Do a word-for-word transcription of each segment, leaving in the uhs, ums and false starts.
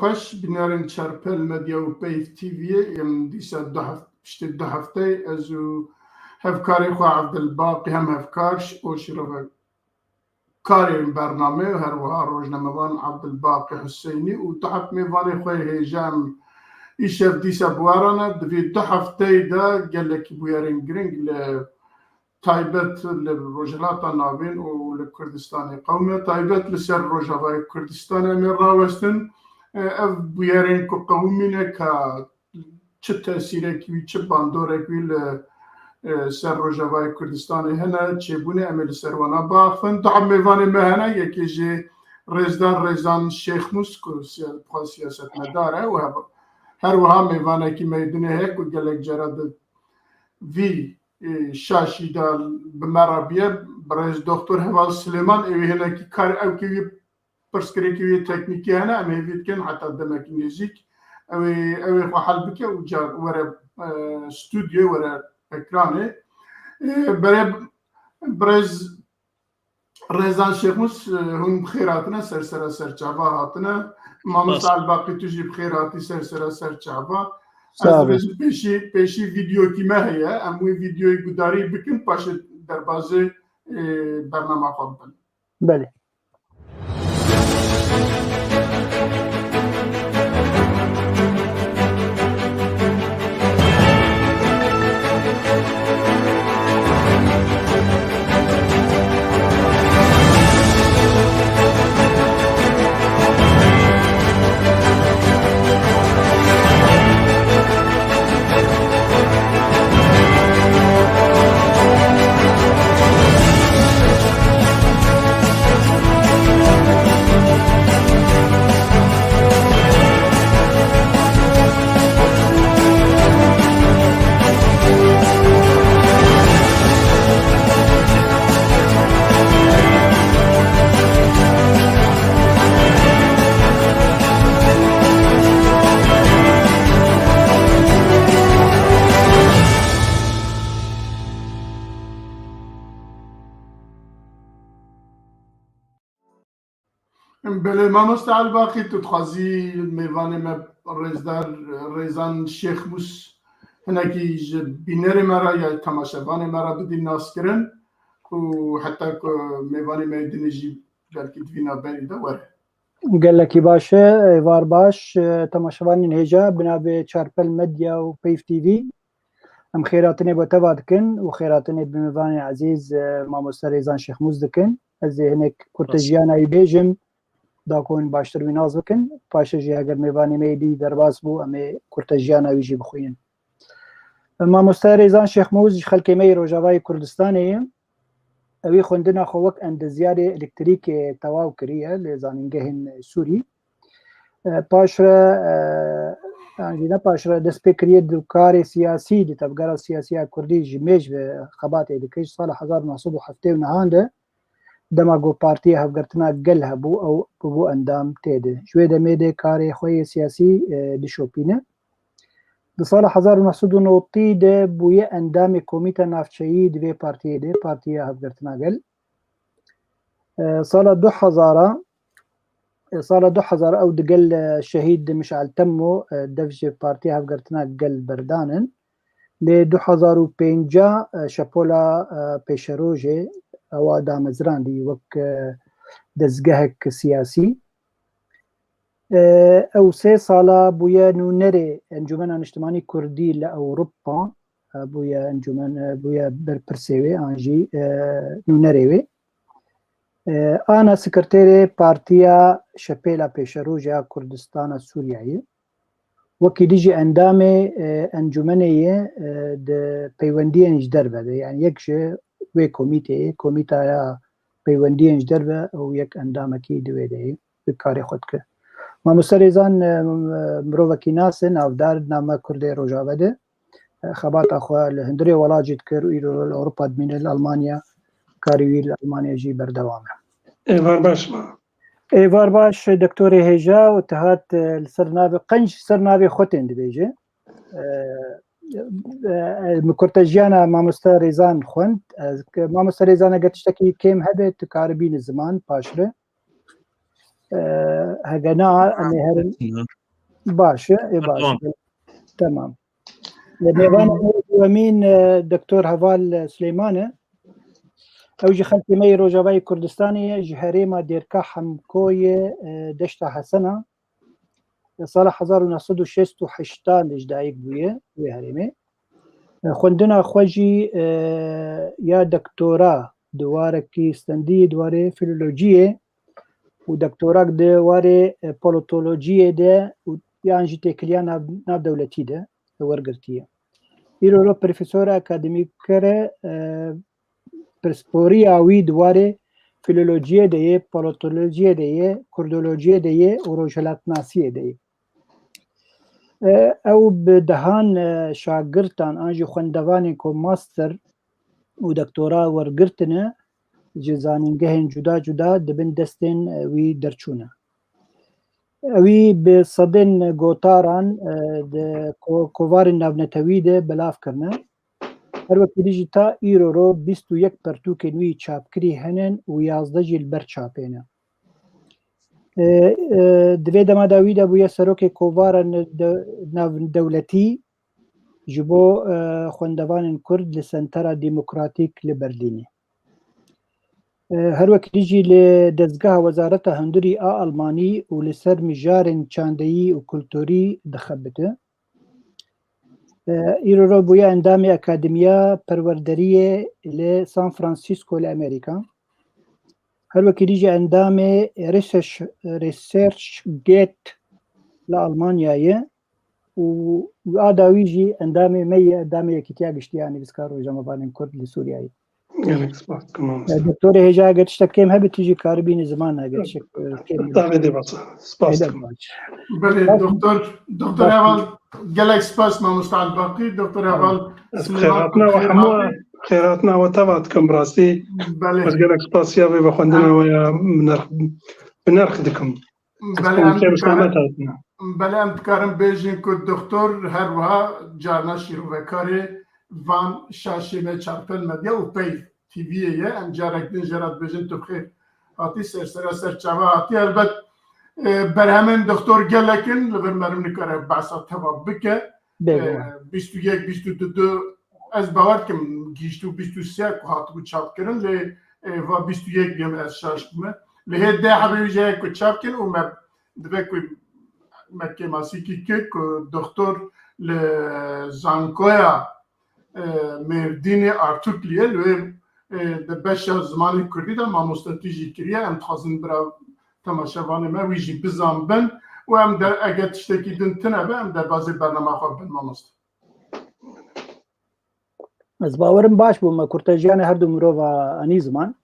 Xweş, bînerên Çerpel Medya û Peyv T V'yê, em dîsa du heft-, piştî du hefteyê ez û hevkarê xwe Evdilbaqî hem hevkar û şîrovekarên bernameyê û her wiha rojnamevan Evdilbaqî Huseynî û du heb mêvanê xwe yê hêja em îşev dîsa bi we re ne. Di vî du hefteyê de gelekî bûyerên giring li taybet li Rojhilata Navîn û li Kurdistanê qewime, taybet li ser Rojavayê Kurdistanê em ê rawestin. E, ev bûyerên ku qewimîne ka çi tesîrek wî, çi bandorek wî li, e, ser Rojavayê Kurdistanê hene, çêbûne, em ê li ser wana biaxivin. Du mêvanê me hene, yekê jî Rêzdar Rêzan Şêxmûs ku siya-, xwe siyasetmedar e û he-, her wiha mêvanekî me yê dinê heye ku gelek cara di vî, e, şaşî de bi me re bûye, birêz Doktor Heval Silêman, ê wî hinekî kar ew kê wî pirsgirêkî wî teknîkî hene, em hêvî dikin heta demekî nêzîk ew ê, ew ê xwe hel bike û car were, e, stûdyoyê, were ekranê. E, berê birêz Rêzan Şêxmûs, e, hûn bi xêr hatine, ser sera ser çava hatine. Mamoste Elbaqî, tu jî bi xêr hatî, ser sera ser çava. Ez Sağ olun. dibêjim pêşî, pêşî vîdeokî me heye. Em wê vîdeoyê gudarî bikin, paşê derbazê, e, bernama xwe bibin. Belê. Belê, mamoste Elbaqî, tu dixwazî mêvanê me rêzdar Rêzan Şêxmûs hinekî ji bînerê me re ya temaşevanê me re bidî naskirin û heta ku mêvanê me yê dinê jî belkî di vî navberî de were. Gelekî baş e, êvar baş, e, temaşevanên hêja, bi navê Çarpel Medya û Peyv T V. Em xêratinê bo te va dikin û xêratinê bi mêvanê ezîz, e, mamoste Rêzan Şêxmûs dikin. Ez ê hinek kurte Rast. jiyana wî bêjim, da ku hûn baştir wî nas bikin. Paşê jî heger mêvanê me yê dî derbas bû, em ê kurte jiyana wî jî bixwînin. Mamoste Rêzan Şêxmûs ji xelkê me yê Rojavayê Kurdistanê ye. Ewî xwendina xwe wek endezyarê elektrîkê tewaw kiriye li zanîngehên Sûrî. E, paşre, e, yan jî ne paşre, dest pê kiriye di karê siyasî, di tevgera siyasî ya Kurdî ji mêj ve xebatê dike. Ji sala hezar û neh sed û heftê û nehan de dema ku Partiya Hevgirtina Gel hebû, ew bûbû endam tê de. Ji wê demê de karê xwe yê siyasî, e, dişopîne. Di sala hezar û neh sed û notî de bûye endamê Komîta Navçeyî di vê partiyê de, Partiya Hevgirtina Gel. E, sala du hezar a, e, sala du hezar ew digel, e, şehîd Mişal Temmo, e, dev ji Partiya Hevgirtina Gel berdan in. Lê du hezar û pênc a, e, şepola, e, pêşerojê ewa damezrandî wek, e, dezgehek siyasî. E, ew sê sala bûye nûnerê Encûmena Niştimanî Kurdî li Ewropa, e, bûye encûmen, e, bûye berpirsê wê an jî, e, nûnerê wê. E, ana sekreterê Partiya Şepêla Pêşerojê ya Kurdistana Sûriyeyê. Wekî dî jî endamê, e, encûmenê ye, e, di peywendiyên ji derve de. Yani yek ji wê komîteyê, komîtaya peywendiyên ji derve û yek endamekî di wê de ye, bi karê xwe dike. Mamoste Rêzan, e, mirovekî nas e, navdar, name Kurdê Rojave de. E, xebata xwe li hundirê welat jî dikir û îro li Ewropa dimîne, li Almanya, karê wî li Almanya jî berdewam e. Êvar baş ma. Êvar baş, doktorê hêja û te hat, e, li ser navê qenc, ser navê xwe tên dibêje. E, e, min kurte jiyana mamoste Rêzan xwend. Ez, mamoste Rêzan, eger tiştekî kêm hebe, tu karibî li ziman paşre. E, hege na, em ê herin. Baş e, e, baş. Tamam. Tamam. E, mêvanê me yê duyemîn, e, Doktor Heval Silêman e. Ew ji xelkê me yê Rojavayê Kurdistanê ye, ji herêma Dêrka Hemko yê, e, Deşta Hesena. Sala hezar û neh sed û şêst û heşt de ji dayik bûye wê herêmê. Xwendina xwe jî, e, ya doktora di warekî stendî di warê filolojiyê û doktorak di warê, e, politolojiyê de û yan jî têkiliya nav-, navdewletî de wergirtiye. Îro ro profesor akademîker e, e, Pirsboriya wî di warê filolojiyê de yê, politolojiyê de yê, kurdolojiyê de yê û rojhilatnasiyê de yê. E, ew bi dehan, e, şagirtan an jî xwendevanên ku master û doktora wergirtine, ji zanîngehên cuda cuda di bin destên, e, wî derçûne. Ewî bi sedên gotaran, e, di ko-, kovarên navnetewî de belav kirine. Her wekî dî jî ta îro ro bîst û yek pertûkên wî çapkirî hene û yazdeh jî li ber çapê ne. E, e, di vê dema de wî de bûye serokê kovara ne-, de-, navdewletî ji bo, e, xwendevanên Kurd li Sentera Demokratîk li Berlînê. E, her wekî dî jî li dezgeha Wezareta Hundirî a Almanî û li ser mijarên çandeyî û kulturî dixebite. E, îro ro bûye endamê Akademiya Perwerderiyê li San Francisco li Amerîka. Her wekî dî jî endamê Research, ResearchGate li Almanyayê û a dawî jî endamê me ye, endamê Yekîtiya Giştî ya Nivîskar Rojnamevanên Kurd li Sûriyeyê. Gelek spas dikim, mamoste. E, doktorê hêja, eger tiştek kêm hebe, tu jî karibî ziman, eger tiştek, e, kêm hebe. Tavê dê basa. Spas dikim. Belê, doktor, doktor Heval, gelek spas mamoste Elbaqî, doktor Heval. Ez xêrhatina we hemû, xêrhatina we teva dikim, bi rastî. Belê. Ez gelek spasiya vê vexwendina we ya bi nerx, bi nerx dikim. Belê, em dikarin, belê, em dikarin bêjin ku doktor her wiha carna şîrovekarê van şaşê me Çarpel Medya û Peyv T V'yê ye. Em carek din jê re dibêjin tu bi xêr hatî, ser sera ser çava hatî. Elbet, e, berhemên doktor gelek in, li vir meriv nikare behsa teva bike. Bêguman. E, bîst û yek, bîst û du, ez bawer dikim gihîşt û bîst û sê ku hatibû çapkirin, lê, e, va bîst û yek bûye, ez şaş bûme. Lê hê deh hebê wî jî heye ku çap kin û me dibe ku me kêmasîkî kir ku doktor li zankoya, e, Mêrdînê Artukliyê li wê, e, di beşa zimanê kurdî de mamostetî jî kiriye. Em dixwazin bira temaşevanê me wî jî bizanbin û em de, eger tiştekî din tune be, em derbazê bernama xwe bin, mamoste. Ez bawerim baş bû, me kurtejiyanê her du mirova anî ziman.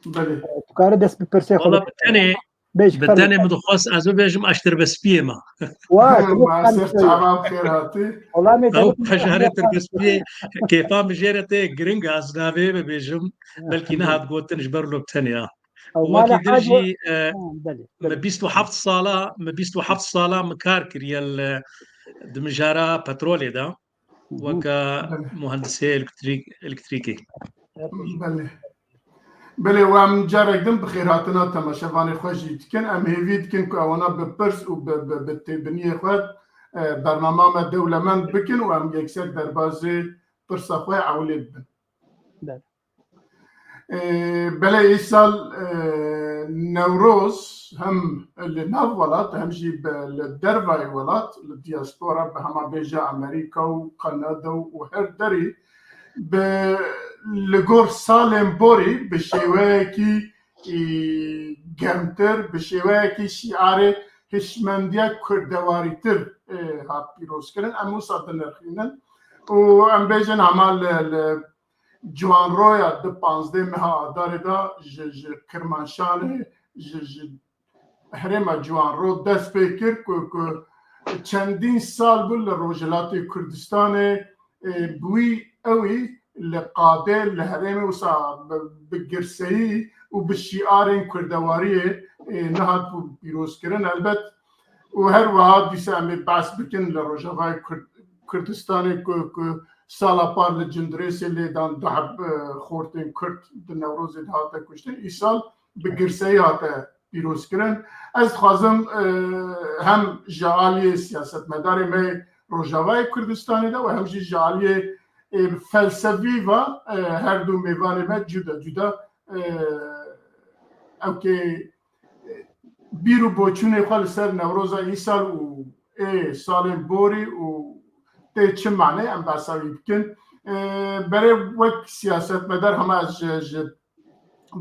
Belê. Tu kare dest bi pirsê xwe. Wala bi tenê, bêj, bi tenê min dixwest ez bibêjim eştirbespiyê me. Wa, ma ser çavan xêr hatî. Wala me ew pejarê tirbespiyê kêfa min jê re tê giring e, ez navê bibêjim. Belkî nehat gotin ji ber lo bi tenê ya. Ew mala wekî din jî, e, ha, belê, me belê. Bîst û heft sala, me bîst û heft sala me kar kiriye li, di mijara petrolê de. Weke muhendisê elektrîk-, elektrîkê. Belê. Belê, û em carek din bi xêrhatina temaşevanê xwe jî dikin. Em hêvî dikin ku ewana bi pirs û bi, bi, bi têbiniyê xwe, e, bernama me dewlemend bikin û em yekser derbazê pirsa xwe ewilê bibin. Belê. E, belê, îsal, e, Newroz hem li nav welat, hem jî bi, li dervayê welat, li diaspora, bi hema bêje Amerîka û Kanada û her derî, bi, li gor salên borî bi şêweyekî, e, germtir, bi şêweyekî şîarê hişmendiya kurdewarîtir, e, hat pîrozkirin. Em wisa dinirxînin û em bêjin hema li, li Ciwanroya di panzdeh meha Adarê de ji, ji Kirmanşanê, ji, ji herêma Ciwanro dest pê kir ku, ku çendîn sal bû li Rojhilatê Kurdistanê, e, bi wî ewî li qadê, li herêmê wisa bi, bi girseyî û bi şîarên kurdewariyê, e, nehat bû pîrozkirin. Elbet, û her wiha dîsa em ê behs bikin li Rojavayê Kurd-, Kurdistanê ku, ku sala par li Cindirêsê lê dan du heb, e, xortên Kurd di Newrozê de hate kuştin. Îsal bi girseyî hate pîroz kirin. Ez dixwazim, e, hem ji aliyê siyasetmedarê me Rojavayê Kurdistanê de û hem jî ji aliyê, e, felsefî ve, e, her du mêvanê me cuda cuda, e, ewkê, e, bîr û boçûnê xwe li ser Newroza îsal û ê salên borî û tê çi mane em behsa wî bikin. E, berê wek siyasetmedar hema ez ji, ji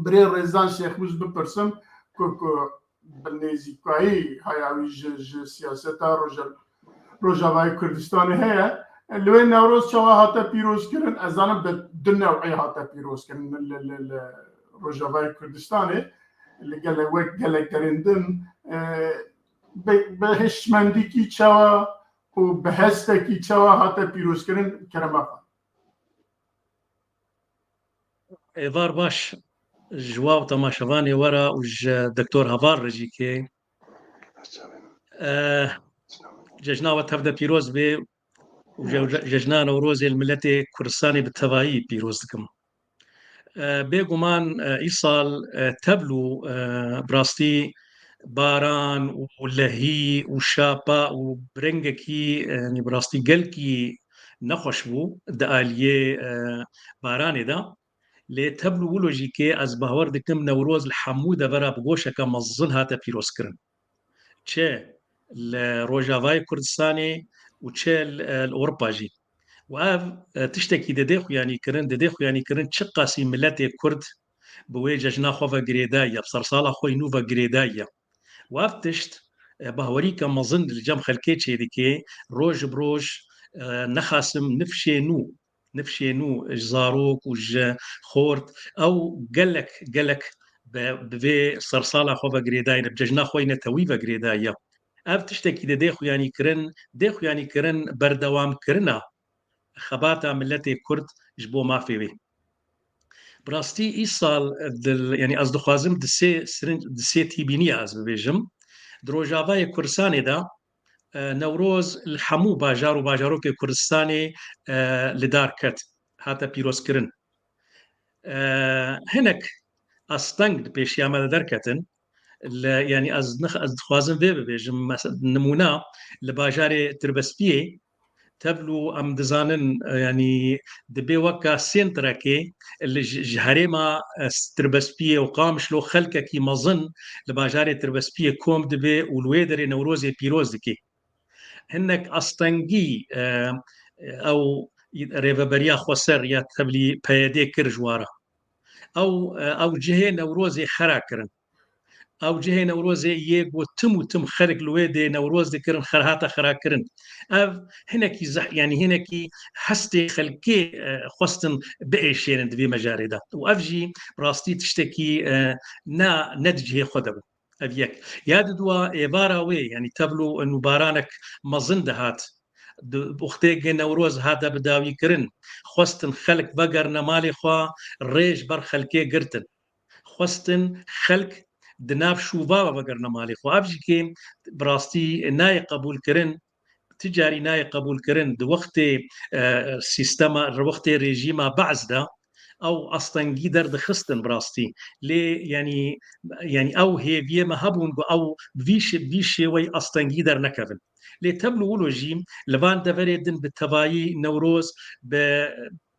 birê Rêzan Şêxmûs bipirsim ku, ku bi nêzîkayî haya wî ji, ji siyaseta Roja-, Rojavayê Kurdistanê heye. Li wê Newroz çawa hate pîrozkirin? Ez zanim bi du new'ê hate pîrozkirin li, li, li Rojavayê Kurdistanê. Li gelek, wek gelek derên din, e, bi, bi hişmendîkî çawa û bi hestekî çawa hate pîrozkirin? Kerema xwe. Êvar baş ji we û temaşevanê we re û ji Doktor Heval re jî kê. Eh, cejna we tev de pîroz bê û je-, cejna Newrozê li miletê Kurdistanê bi tevayî pîroz dikim. Eh, bêguman, eh, îsal, eh, tevl û, eh, bi rastî baran û lehî û şapa û bi rengekî, eh, yanî bi rastî gelkî nexweş bû di aliyê, eh, baranê de. Lê tevl û wilo jî kê ez bawer dikim Newroz li hemû devera bi goşeke mezin hate pîrozkirin. Çi li Rojavayê Kurdistanê û çi li, li Ewropa jî. Û ev, e, tiştekî didê xuyanî kirin, didê xuyanî kirin çiqasî miletê Kurd bi wê cejna xwe ve girêdayî ye, bi sersala xwe yî nû ve girêdayî ye. Û ev tişt, e, bawerîke mezin li cem xelkê çêdike, roj bi roj, e, nexasim nifşê nû, nifşê nû ji zarok û ji xort, ew gelek, gelek bi, bi vê sersala xwe ve girêdayî ne, bi cejna xwe yî netewî ve girêdayî ye. Ev tiştekî dê, dê xuyanî kirin, dê xuyanî kirin berdewamkirina xebata miletê Kurd ji bo mafê wê. Bi rastî îsal di, yanî ez dixwazim di sê sirin-, di sê tîbîniya ez bibêjim. Di Rojavayê Kurdistanê de, e, Newroz li hemû bajar û bajarokê Kurdistanê, e, li dar ket, hate pîrozkirin. E, hinek asteng di pêşiya me de derketin. Li, yanî ez nix-, ez dixwazim vê bibêjim, mes-, nimûna li bajarê Tirbespiyê, tevlû em dizanin, e, yanî dibê weka sêntrekê li ji, ji herêma, e, Tirbespiyê û Qamişlo xelkekî mezin li bajarê Tirbespiyê kom dibe û li wê derê Newrozê pîroz dike. Hinek astengî, e, ew rêveberiya xweser ya tevlî P Y D kir ji wa re. Ew, e, ew cihê Newrozê xera kirin. Ew cihê Newrozê yê ku tim û tim xelk li wê dê Newroz dikirin, xer hate xera kirin. Ev hinekî zeh-, yanî hinekî hestê xelkê, e, xwestin biêşênin di vê mejarê de. Û ev jî bi rastî tiştekî, e, ne, ne di cihê xwe de bû. Ev yek. Ya di dua êvara wê, yanî tevl û nûbaranek mezin dihat. Di wextê ku Newroz hate bi dawî kirin, xwestin xelk vegerine malê xwe, rê ji ber xelkê girtin. Xwestin xelk di nav şûva ve vegerine malê xwe. Ev jî kê bi rastî nayê qebûlkirin, ti carî nayê qebûlkirin. Di wextê, e, sîstema, di wextê rejîma Be'es de ew astengî derdixistin bi rastî. Lê, yanî, yanî ew hêviyê me hebûn ku ew vî şê-, vî şêweyî astengî dernekevin. Lê tevl û wilo jî li van deverê din bi tevayî Newroz bi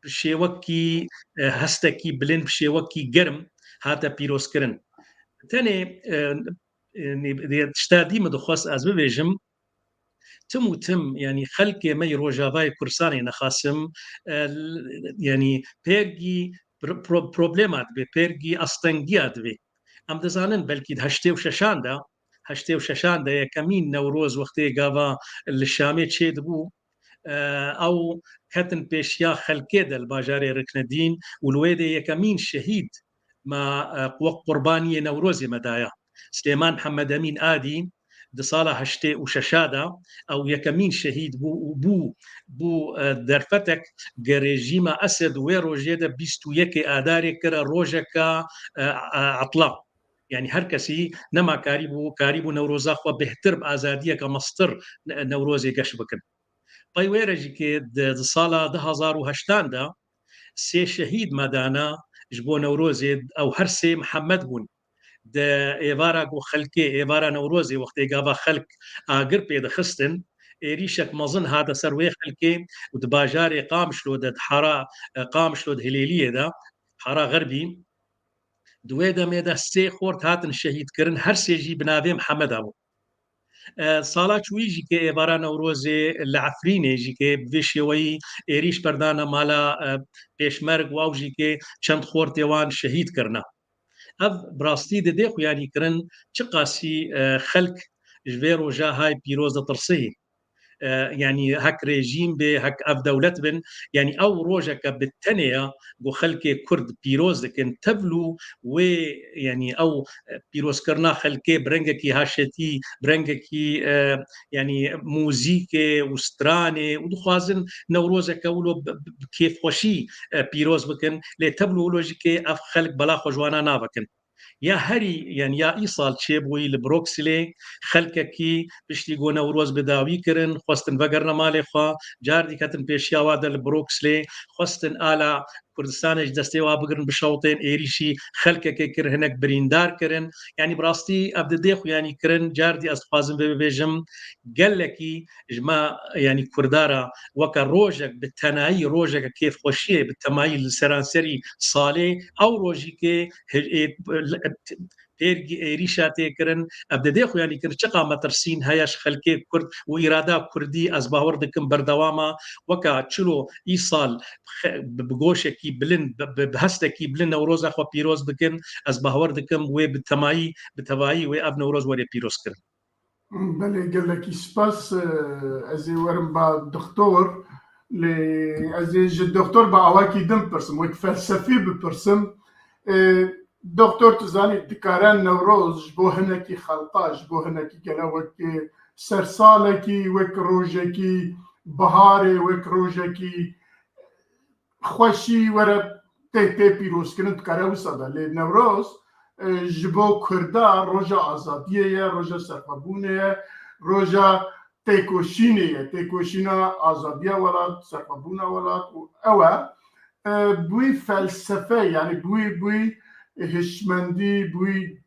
bi şêwekî, e, hestekî bilind, bi şêwekî germ hate pîrozkirin. Tenê, e, e, nê-, tişta dî min dixwest ez bibêjim, tim û tim, yanî xelkê me yê Rojavayê Kurdistanê nexasim, e, l-, yanî pêrgî pro-, pro-, problema dibe, pêrgî astengiya dibe. Em dizanin belkî di heştê û şeşan de, heştê û şeşan de yekemîn Newroz wextê gava li Şamê çêdibû, e, ew ketin pêşiya xelkê de li bajarê Riknedîn û li wê de yekemîn şehîd me, e, wek qurbaniyê Newrozê me daya. Silêman Mihemed Emîn Adî di sala heştê û şeşa de ew yekemîn şehîd bû û bû, bû, e, derfetek ge rejîma Esed wê rojê de bîst û yekê Adarê kire rojeke, e, e, etla. Yanî her kesî nema karîbû, karîbû Newroza xwe bêhtir bi azadiyeke mestir Ne-, Newrozê geş bikin. Pey wê re jî kê di, di sala du hazar û heştan de sê şehîd me dana ji bo Newrozê, ew her sê Mihemed bûn. di êvara ku xelkê, êvara Newrozê, wextê gava xelk agir pê dixistin, êrîşek mezin hate ser wê xelkê û di bajarê Qamişlo de, di hara, e, Qamişlo di Hilêliyê de, hara Xerbî, di wê demê de sê xort hatin şehîdkirin, her sê jî bi navê Mihemed a bû. E, sala çûyî jî kê êvara Newrozê li Efrînê jî kê bi vê şêweyî êrîş berdane mala, e, pêşmerg û ew jî kê çend xortê wan şehîd kirine. Ev bi rastî didê xuyanî kirin çiqasî, e, xelk ji vê roja hay pîroz ditirsî. E, yanî hek rejîm bê, hek ev dewlet bin, yanî ew rojeke bi tenê ya ku xelkê Kurd pîroz dikin, tevlû wê, yanî ew, e, pîrozkirina xelkê bi rengekî haşetî, bi rengekî, e, yanî mûzîkê û stranê û dixwazin Newrozeke wilo bi, bi, bi kêfxweşî, e, pîroz bikin, lê tevlû wilo jî kê ev xelk bela xwe ji wana navekin. Ya herî, yanî ya îsal çêbûyî li Broksilê, xelkekî piştî ku Newroz bi dawî kirin, xwestin vegerine malê xwe, car dî ketin pêşiya wa de li Broksilê, xwestin ala Kurdistanê ji destê wa bigirin, bişewtên, êrîşî xelkekê kir, hinek birîndar kirin. Yanî bi rastî ev didê xuyanî kirin, car dî ez dixwazim vê bibêjim, gelekî ji me, yanî Kurda re weke rojek bi tenayî, rojeke kêfxweşiyê bi temayî li seranserî salê, ew rojî kê hi-, ê, pêrgî êrîşa tê kirin, ev didê xuyanî kir, çiqa metirsîn heye ji xelkê Kurd û îrada Kurdî, ez bawer dikim berdewama, weke çilo îsal xe-, bi, bi goşekî bilind, bi, bi, bi hestekî bilind Newroza xwe pîroz bikin, ez bawer dikim wê bi temayî, bi tevayî wê ev Newroz were pîroz kirin. Belê, gelekî spas. E, ez ê werim ba doktor, lê ez ê ji doktor ba awakî din pirsim, wek felsefî bipirsim. E, doktor, tu zanî, dikare Newroz ji bo hinekî xelqa, ji bo hinekî gele wek sersalekî, wek rojekî biharê, wek rojekî xweşî were tê, tê pîrozkirin, dikare wisa be. Lê Newroz, e, ji bo Kurda roja azadiyê ye, roja serxwebûnê ye, roja têkoşînê ye, têkoşîna azadiya welat, serxwebûna welat û ew e. E, bi wî felsefe, yanî bi wî, bi wî hişmendî, bi wî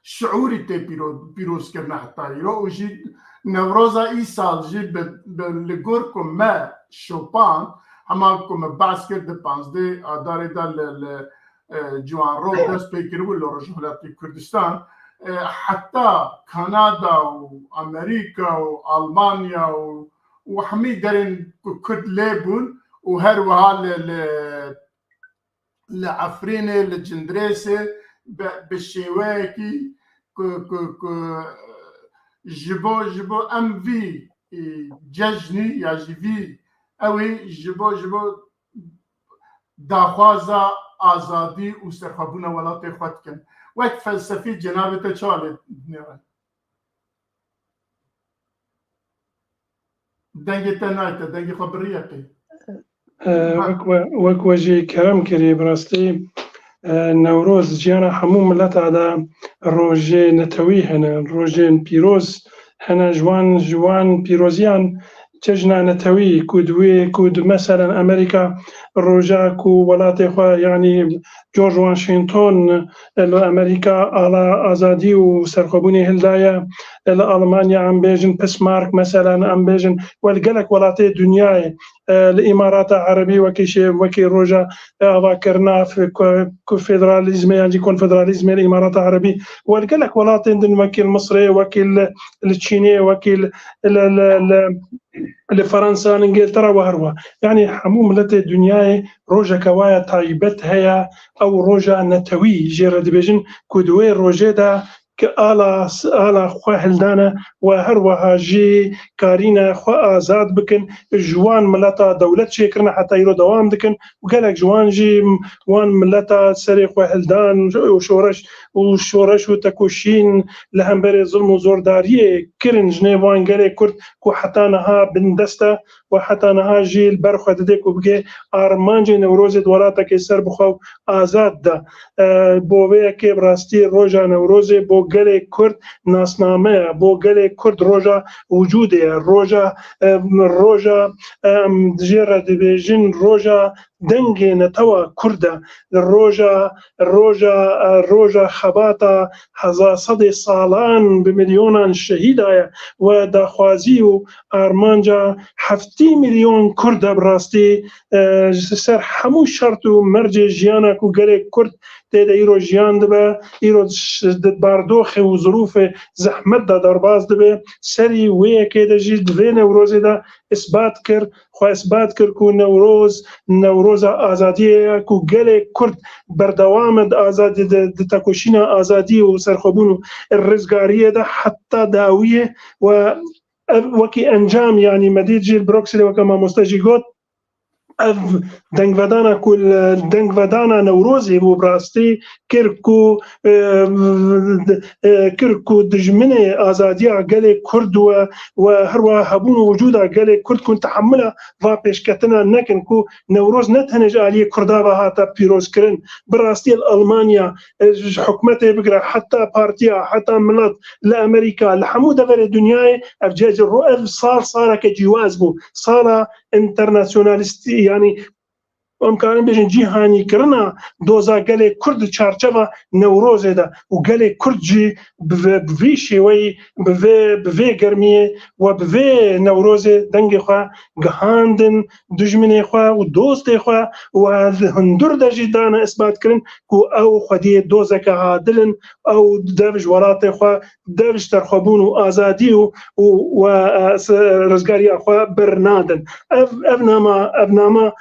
şiûrî tê pîro-, pîrozkirine heta îro û jî Newroza îsal jî bi, bi, li gor ku me şopand, hema ku me behs kir di panzdeh Adarê de li, li, e, Ciwanrok dest pê kiribû li Rojhilatê Kurdistan, e, heta Kanada û Amerîka û Almanya û, û hemî derên ku Kurd lê bûn û her wiha li, li li Efrînê, li Cindirêsê bi, bi şêweyekî ku, ku, ku ji bo, ji bo em vî, e, cejnî ya jî vî ewî ji bo, ji bo daxwaza azadî û serxwebûna welatê xwe dikin. Wek felsefî cenabê te çawa lê dinêre? Dengê te nayte, dengê xwe biriye pê. E, wek we, wek we jî kerem kirî, bi rastî, e, Newroz jiyana hemû mileta de rojê netewî hene, rojên pîroz hene, ji wan, ji wan pîroziyan cejna netewî ku di wê, ku di meselen Amerîka roja ku welatê xwe, yanî George Washington, e, li Amerîka ala azadî û serxwebûnê hildaye, e, li Almanya em bêjin Bismarck, meselen em bêjin, we li gelek welatê dinyayê, e, li Îmarata Erebî wekî şê-, wekî roja, e, avakirina f-, ku, ku federalîzmê yan jî konfederalîzmê li Îmarata Erebî, we li gelek welatên din wekî li Misirê, wekî li, li Çînê, wekî li, li, li, li, li Fransa, li Îngiltere we her we. Yanî hemû miletê dinyayê rojeke waya taybet heye, ew roja netewî jê re dibêjin ku di wê rojê de ki ala, ala xwe hildane we her wiha jî karîne xwe azad bikin. Ji wan mileta dewlet çêkirine heta îro dewam dikin û gelek ji wan jî wan mileta serê xwe hildan û şoreş û şoreş û tekoşîn li hemberê zilm û zordariyê kirin jinê van gelê Kurd ku heta niha bindest e û heta niha jî li ber xwe dide ku bigê armancê Newrozê di welatekê serbixwe û azad de. E, bo vê yekê bi rastî roja Newrozê bo gelê Kurd nasname ye, bo gelê Kurd roja wicûdê ye, roja, e, roja, em jê re dibêjin roja dengê netewa Kurd e. Li roja, roja, roja xebata hezar sedê salan bi milyonan şehîda ye we daxwazî û armanca heftê milyon Kurd e bi rastî, e, ji ser hemû şert û mercê jiyana ku gelê Kurd tê de îro jiyan dibe, îro ş-, di bardoxê û zirûfê zehmet de derbas dibe. Serî wê yekê de jî di vê Newrozê de isbat kir, xwe isbat kir ku Newroz, Newroza azadiyê ye, ku gelê Kurd berdewam e di azadî de, di tekoşîna azadiyê û serxwebûn û rizgariyê de heta dawiyê we ev wekî encam, yanî me dît jî li Brukselê weke mamoste jî got, ev dengvedana ku li dengvedana Newrozê bû bi rastî kir ku, e, e, kir ku dijminê azadiya gelê Kurd we, we her wiha hebûn û wicûda gelê Kurd ku tehemila va pêşketina nekin ku Newroz ne tenê ji aliyê Kurda ve hate pîrozkirin. Bi rastî li Almanya, e, ji hikûmetê bigire heta partiya, heta milet li Amerîka, li hemû deverê dinyayê ev cihê ro-, ev sal saleke cîwaz bû. Sala enternasyonalîstî, yanî em karin bêjin cîhanîkirina doza gelê Kurd di çarçeva Newrozê de û gelê Kurd jî bi vê, bi vî şêweyî, bi vê, bi vê germiyê we bi vê Newrozê dengê xwe gihandin dijminê xwe û dostê xwe û ez li hundir de jî dane isbat kirin ku ew xwediyê dozeke adil in, ew dev ji welatê xwe, dev ji serxwebûn û azadî û, û, û, e, se-, rizgariya xwe bernadin. Ev, ev nama, ev nama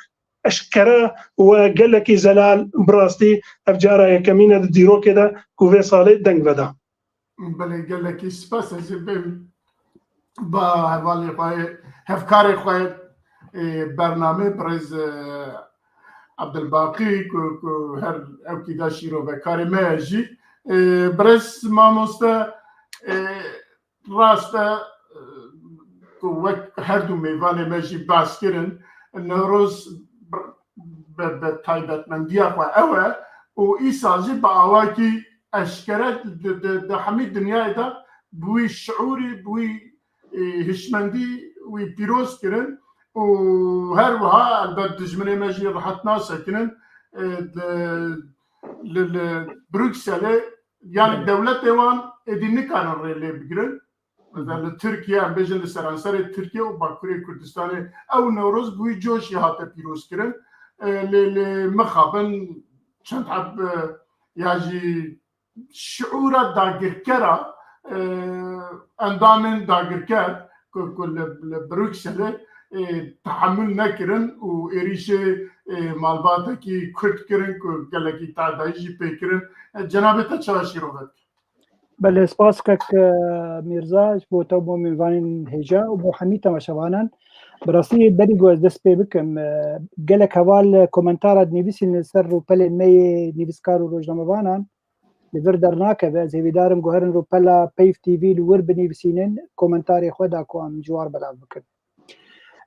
eşkere û gelekî zelal bi rastî ev cara yekemîn e di dîrokê de ku vê salê deng veda. Belê, gelekî spas, ez ê bêm ba hevalê xwe, hevkarê xwe, e, bernamê birêz, e, Abdulbaqî ku, ku her ewkî da şîrovekarê me ye jî. E, birêz mamoste, e, rast e, e, ku wek her du mêvanê me jî behs kirin, Newroz bi, bi, bi taybetmendiya xwe ew e û îsal jî bi awakî eşkere di, di, di hemî dinyayê de bi wî şiûrî, bi wî, e, hişmendî wî pîroz kirin û her wiha elbet dijminê me jî rehet nasekinin, e, li, li, li Brukselê, yanî dewletê wan êdî nikarin rê lê bigirin. Mesela li Tirkiye, em bêjin li seranserê Tirkiye û Bakurê Kurdistanê ew Newroz bi wî coşî hate pîrozkirin. E, lê, lê mixabin çend heb, e, ya jî şiûra dagirkera, e, endamên dagirker ku, ku li, li Brukselê, e, tehemûl nekirin û êrîşê, e, malbatekî Kurd kirin ku gelekî tadayî jî pê kirin. E, cenabê te çawa şîrove dike? Belê, spas kek, e, Mîrza, ji bo te û bo mêvanên hêja û bo hemî temaşevanan. Bi rastî berî ku ez dest pê bikim, e, gelek heval komentara dinivîsîn li ser rûpelên me yê nivîskar û rojnamevanan. Li vir dernakeve, ez hêvîdar im ku herin rûpela Peyv T V li wir binivîsînin, komentarê xwe da ku em ji war belav bikin.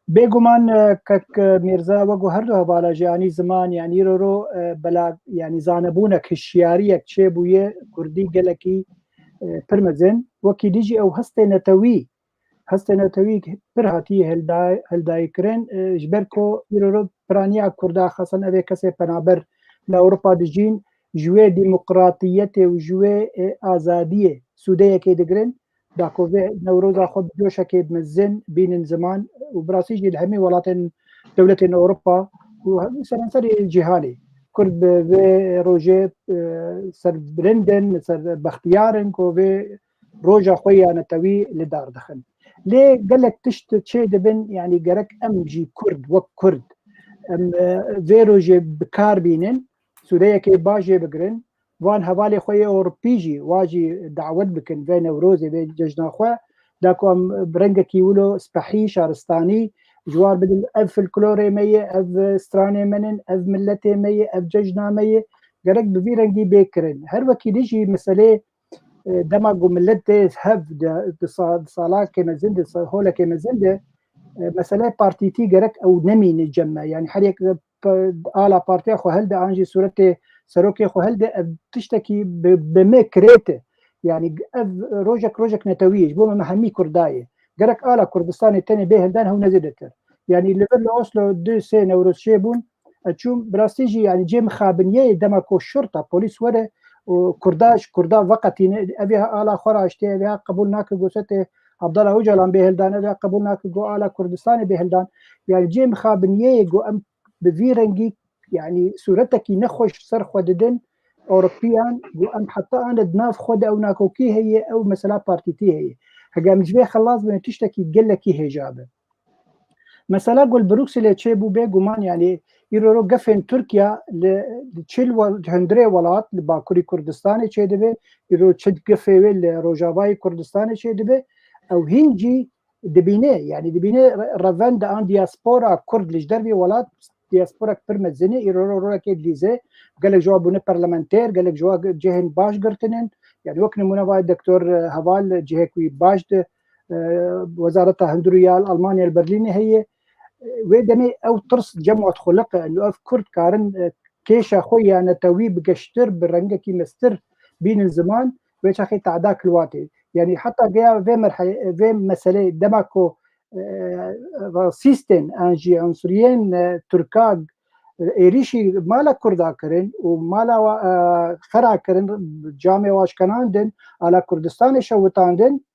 Bêguman, e, kek, e, Mîrza, wek û her du hevala jî anî ziman, yanî îro ro, e, bela, yanî zanebûnek, hişyariyek çêbûye, kurdî gelekî, e, pir mezin. Wekî dî jî ew hestê netewî, hestê netewî pir hatiye hilda-, hildayîkirin, e, ji ber ku îro ro piraniya kurda, xasan evê kesê penaber li Ewropa dijîn, ji wê demokratiyetê û ji wê, e, azadiyê sûdeyekê digirin. Da ku vê Newroza xwe bi coşekê mezin bînin ziman û bi rastî jî li hemî welatên dewletên Ewropa û hemî seranserê cîhanê Kurd bi vê rojê, e, serbilind in, serbextiyar in ku vê roja xwe ya netewî li dar dixin. Lê gelek tişt çê dibin, yanî gerek em jî Kurd, wek Kurd, em, e, vê rojê bi kar bînin, sûdeyekê baş jê bigirin, van hevalê xwe yê Ewropî jî, wa jî dawet bikin vê Newrozê, vê cejna xwe, da ku em bi rengekî wilo spehî, şaristanî, ji war bidin, ev folklorê me ye, ev stranê me nin, ev miletê me ye, ev cejna me ye, gerek bi vî rengî bê kirin. Her wekî dî jî meselê, e, dema ku milet tê hev di, di sa-, di salakê mezin de, sa-, holekê mezin de, e, meselê partîtî gerek ew nemîne cem me. Yanî her yek pe-, ala partiya xwe hilde, an jî sûretê serokê xwe hilde, ev tiştekî bi, bi me kirêt e. Yanî ev rojek, rojek netewî ye. Ji bo me, me hemî Kurda ye. Gerek ala Kurdistanê tenê bê hildan hew ne zêdetir. Yanî li vir li Oslo du sê Newroz çêbûn, Ez çûm, bi rastî jî, yani, cê mixabiniyê dema ku şurta, polîs were û Kurda, ji Kurda veqetîne, ev ê ala xwe raştê, ev ê qebûl nake, got, Sete Abdullah Ocalan bê hildan, ev ê qebûl nake, got, ala Kurdistanê bê hildan. Yani, cê mixabiniyê got, em bi vî rengî, yani, sûretekî nexweş ser xwe didin Ewropiyan, got, em heta ane di nav xwe de ew nakokî heye, ew mesela partîtî heye. Hege em ji vê xelas bin, tiştekî gelekî hêja be. Mesela ku li Brukselê çêbû, bêguman, yani, îro gefên Tirkiye li, li çil we-, hundirê welat li Bakurî Kurdistanê çêdibe, îro çi gefê wê li Rojavayê Kurdistanê çêdibe, ew hîn jî dibîne, yani, dibîne re-, revenda an diaspora Kurd li ji dervê welat, diasporek pir mezin e, îro ro-, rolekê dilîze, gelek ji wan bûne parlamenter, gelek ji wan cihên baş girtinin, yani, wek nimûne vay Doktor Heval cihek wî baş di e, Wezareta Hundir û ya li Almanya li Berlînê heye. E, wê demê ew tirs cem wan dixuliqe, û ev Kurd karin, e, kêşa xwe ya netewî bi geştir, bi rengekî mestir bînin ziman, wê çaxê te'da kilwatê. Yani heta geya vê merhele, vê meselê dema ku, e, rasîstên an jî unsuriyên, e, Tirka, e, êrîşî mala Kurda kirin û mala wa, e, xera kirin, camê wa şkenandin, ala Kurdistanê şewitandin,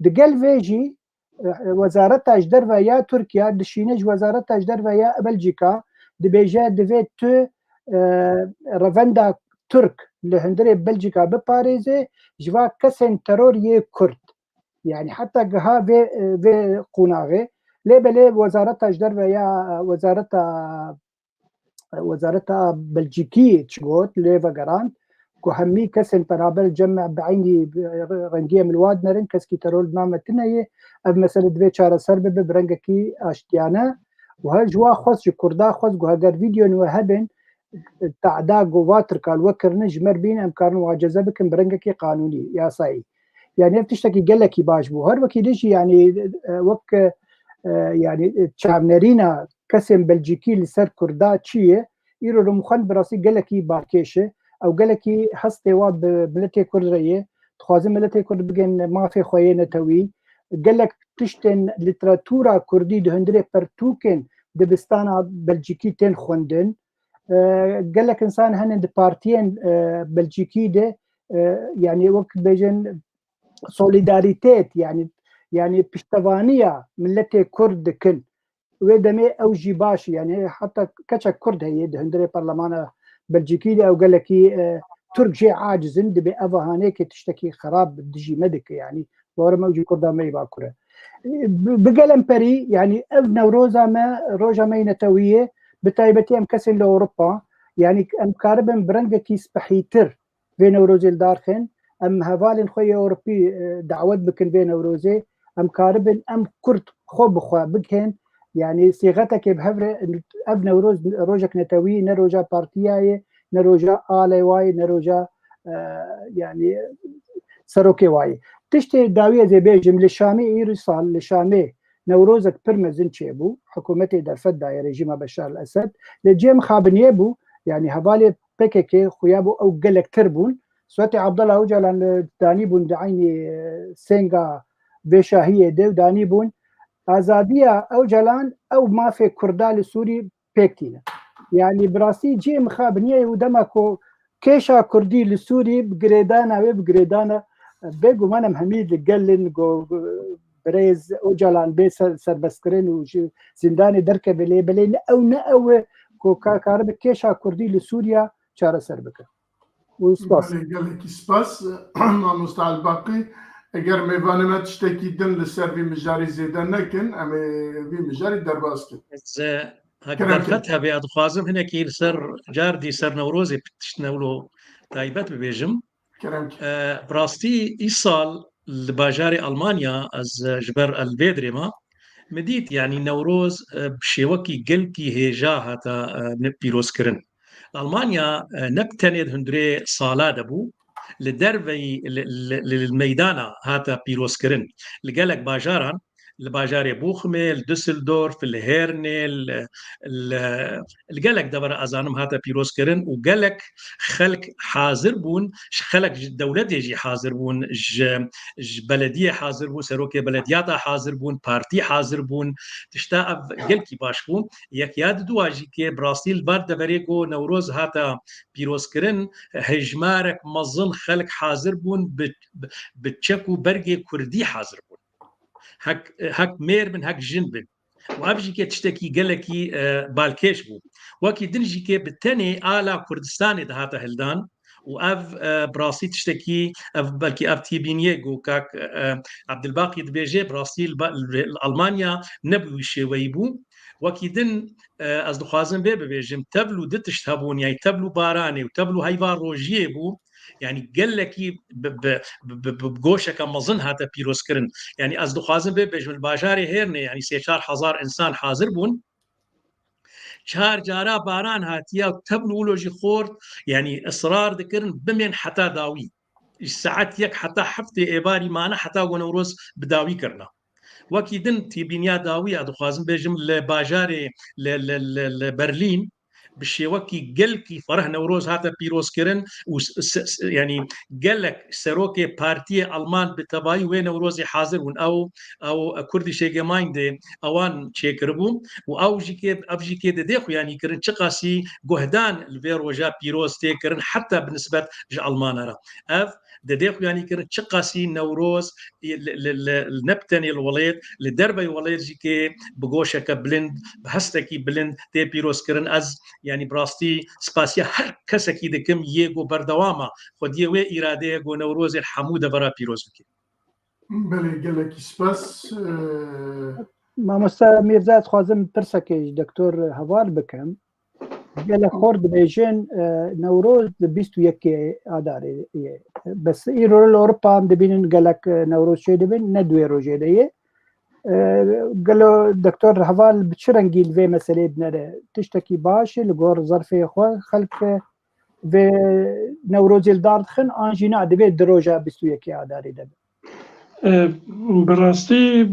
digel vê jî, e, Wezareta ji derve ya Tirkiye dişîne ji Wezareta ji derve ya Belcîka, dibêje, divê tu, e, revenda Tirk li hundirê Belcîka biparêze, ji va kesên teror yê Kurd. Yani heta giha vê, e, vê qonaxê. Lê belê Wezareta ji derve ya, Wezareta Wezareta Belcîkî çi got, lê vegerand ku hemî kesên penaber cem me bi eynî rengiyê min li wa dinerin, keskî teror di nav me tune ye. Ev mesele divê çareser bibe bi rengekî aştiyane. Û her ji wa xwest, ji Kurda xwest ku heger vîdyoyên we hebin, te'da ku va Tirka li we kirine ji me re bîn, em karin wa ceze bikin bi rengekî qanûnî, yasayî. Yani ev tiştekî gelekî baş bû. Her wekî dî jî, yani, e, wek, e, yani, e, çavnerîna kesên Belcîkî li ser Kurda çi ye? Îro li min xwe bi rastî gelekî balkêş e. Ew gelekî hestê wa bi miletê Kurd re ye. Dixwazin miletê Kurd bigên mafê xwe yê netewî. Gelek tiştên lîteratura Kurdî di hundirê pertûkên dibistana Belcîkî tên xwendin. E, gelek însan hene di partiyên, e, Belcîkî de, e, yani wek bêjin solidarîtet, yani, yani piştevaniya miletê Kurd dikin. Wê demê ew jî baş, yani heta keçek Kurd heye di hundirê parlemana Belcîkî de, ew gelekî, e, Tirk jê aciz in, dibê ev haneyekê tiştekî xerab dijî me dike, yani. Bawer im ew jî Kurda me yê Bakur e. E, bi, bi gelem perî, yani ev Newroza me, roja me yê netewî ye, bi taybetî em kesên li Ewropa, yani em karibin bi rengekî spehîtir vê Newrozê li dar xin. Em hevalên xwe yê Ewropî, e, dawet bikin vê Newrozê. Em karibin em Kurd xwe bi xwe bigihên. Yani sîxetekê bi hev re, ev Newroz rojek netewî, ne roja partiya ye, ne roja alê wa ye, ne roja, e, yani serokê wa ye. Tiştê dawî ez ê bêjim, li Şamê îro sal, li Şamê Newrozek pir mezin çêbû. Hikûmetê derfet daye rejîma Beşar el Esed. Lê cê mixabiniyê bû, yani hevalê P K K xuya bû ew gelektir bûn. Suretê Abdullah Ocalan li danî bûn di eynî, e, sênga vê şahiyê de û danî bûn. Azadiya Ocalan ew mafê Kurda li Sûrî pêk tîne. Yani bi rastî cihê mixabiniyê û dema ku kêşa Kurdî li Sûrî bi girêdana wê, bi girêdana, bêguman em hemî li gel in ku birêz Ocalan bê ser-, serbestkirin û ji zîndanê derkeve, lê belê ne ew, ne ew e ku ka-, karibe kêşa Kurdî li Sûriya çareser bike. Û spas. Belê, gelekî spas. Mamosta Elbaqî, eger mêvanê me tiştekî din li ser vî mijarî zêde nekin, em ê vî mijarî derbas kin. Ez, e, hek Kerem derfet kin. Hebe, ez dixwazim hinekî li ser car dî ser Newrozê tişt newlo taybet bibêjim. Kerem kin. E, bi rastî îsal li bajarê Almanya ez, e, ji ber el vê dirêma min dît, yanî Newroz, e, bi şêwekî gelkî hêja hata, e, ne-, pîrozkirin. Li Almanya, e, ne bi tenê di hundirê sala de bû, li derveyî, li, li, li, li meydana hate pîrozkirin. Li gelek bajaran, li bajarê Bochumê, li Düsseldorf, li Hêrnê, li, li, li gelek devera ez zanim hate pîrozkirin û gelek xelk hazir bûn, ji xelk ji dewletê jî hazir bûn, ji, ji belediyê hazir bûn, serokê belediyata hazir bûn, partî hazir bûn. Tişta ev gelkî baş bû. Yek ya diduwa jî ke bi rastî li van deverê ku Newroz hate pîrozkirin, hejmarek mezin xelk hazir bûn, bi, bi, bi çek û bergê kurdî hazir bûn. Hek, hek mêr bin, hek jin bin. Û ev jî ke tiştekî gelekî, e, balkêş bû. Wekî din jî ke bi tenê ala Kurdistanê dihate hildan û ev, e, bi rastî tiştekî, ev belkî ev tîbîniyê ku kak, e, Abdulbaqî dibêje, bi rastî li ba-, li Almanya ne bi wî şêweyî bû. Wekî din, e, ez dixwazim vê bibêjim, tevl û du tişt hebûn, yani tevl û baranê û tevl û heyva rojiyê bû, yani gelekî bi, bi, bi, bi, bi goşeke mezin hate pîrozkirin. Yani ez dixwazim vê bibêjim, li bajarê Hêrnê, yani sê çar hezar insan hazir bûn. Çar cara baran hatiye û tevl û wilo jî xort, yani israr dikirin bimên heta dawî. Ji saet yek heta heftê êvarî mane heta ku Newroz bi dawî kirina. Wekî din tîbîniya dawî ya dixwazim bêjim li bajarê, li, li, li, li Berlîn bi şêwekî gelkî fereh Newroz hate pîrozkirin û s-, s-, s-, yani gelek serokê partiyê Alman bi tevayî wê Newrozê hazir bûn. Ew, ew Kurdische Gemeinde ewan çêkiribû û ew jî kê, ev jî kê didê xuyanî kirin çiqasî guhdan li vê roja pîroz tê kirin heta bi nisbet ji Almana re. Ev didê xuyanî kirin çiqasî Newroz li, li, li, li ne bi tenê li welêt, li derveyî welêt jî kê bi goşeke bilind, bi hestekî bilind tê pîrozkirin. Ez, yani bi rastî spasiya her kesekî dikim yê ku berdewama xwediyê wê îradeyê ku Newrozê li hemû devera pîroz bike. Belê, gelekî spas. Ee, Mamoste Mîrza, ez dixwazim pirsekê ji Doktor Heval bikim. Gelek xort dibêjin, e, Newroz di bîst û yekê Adarê ye. Bes îro li Ewropa em dibînin gelek, e, Newroz çêdibin, ne di wê rojê de ye. E, gelo Doktor Heval bi çi rengî li vê meselê dinere? Tiştekî baş e, li gor zerfê xwe xelk, e, vê Newrozê li dar dixin, an jî na, divê di roja bîst û yekê Adarê de be? E, bi rastî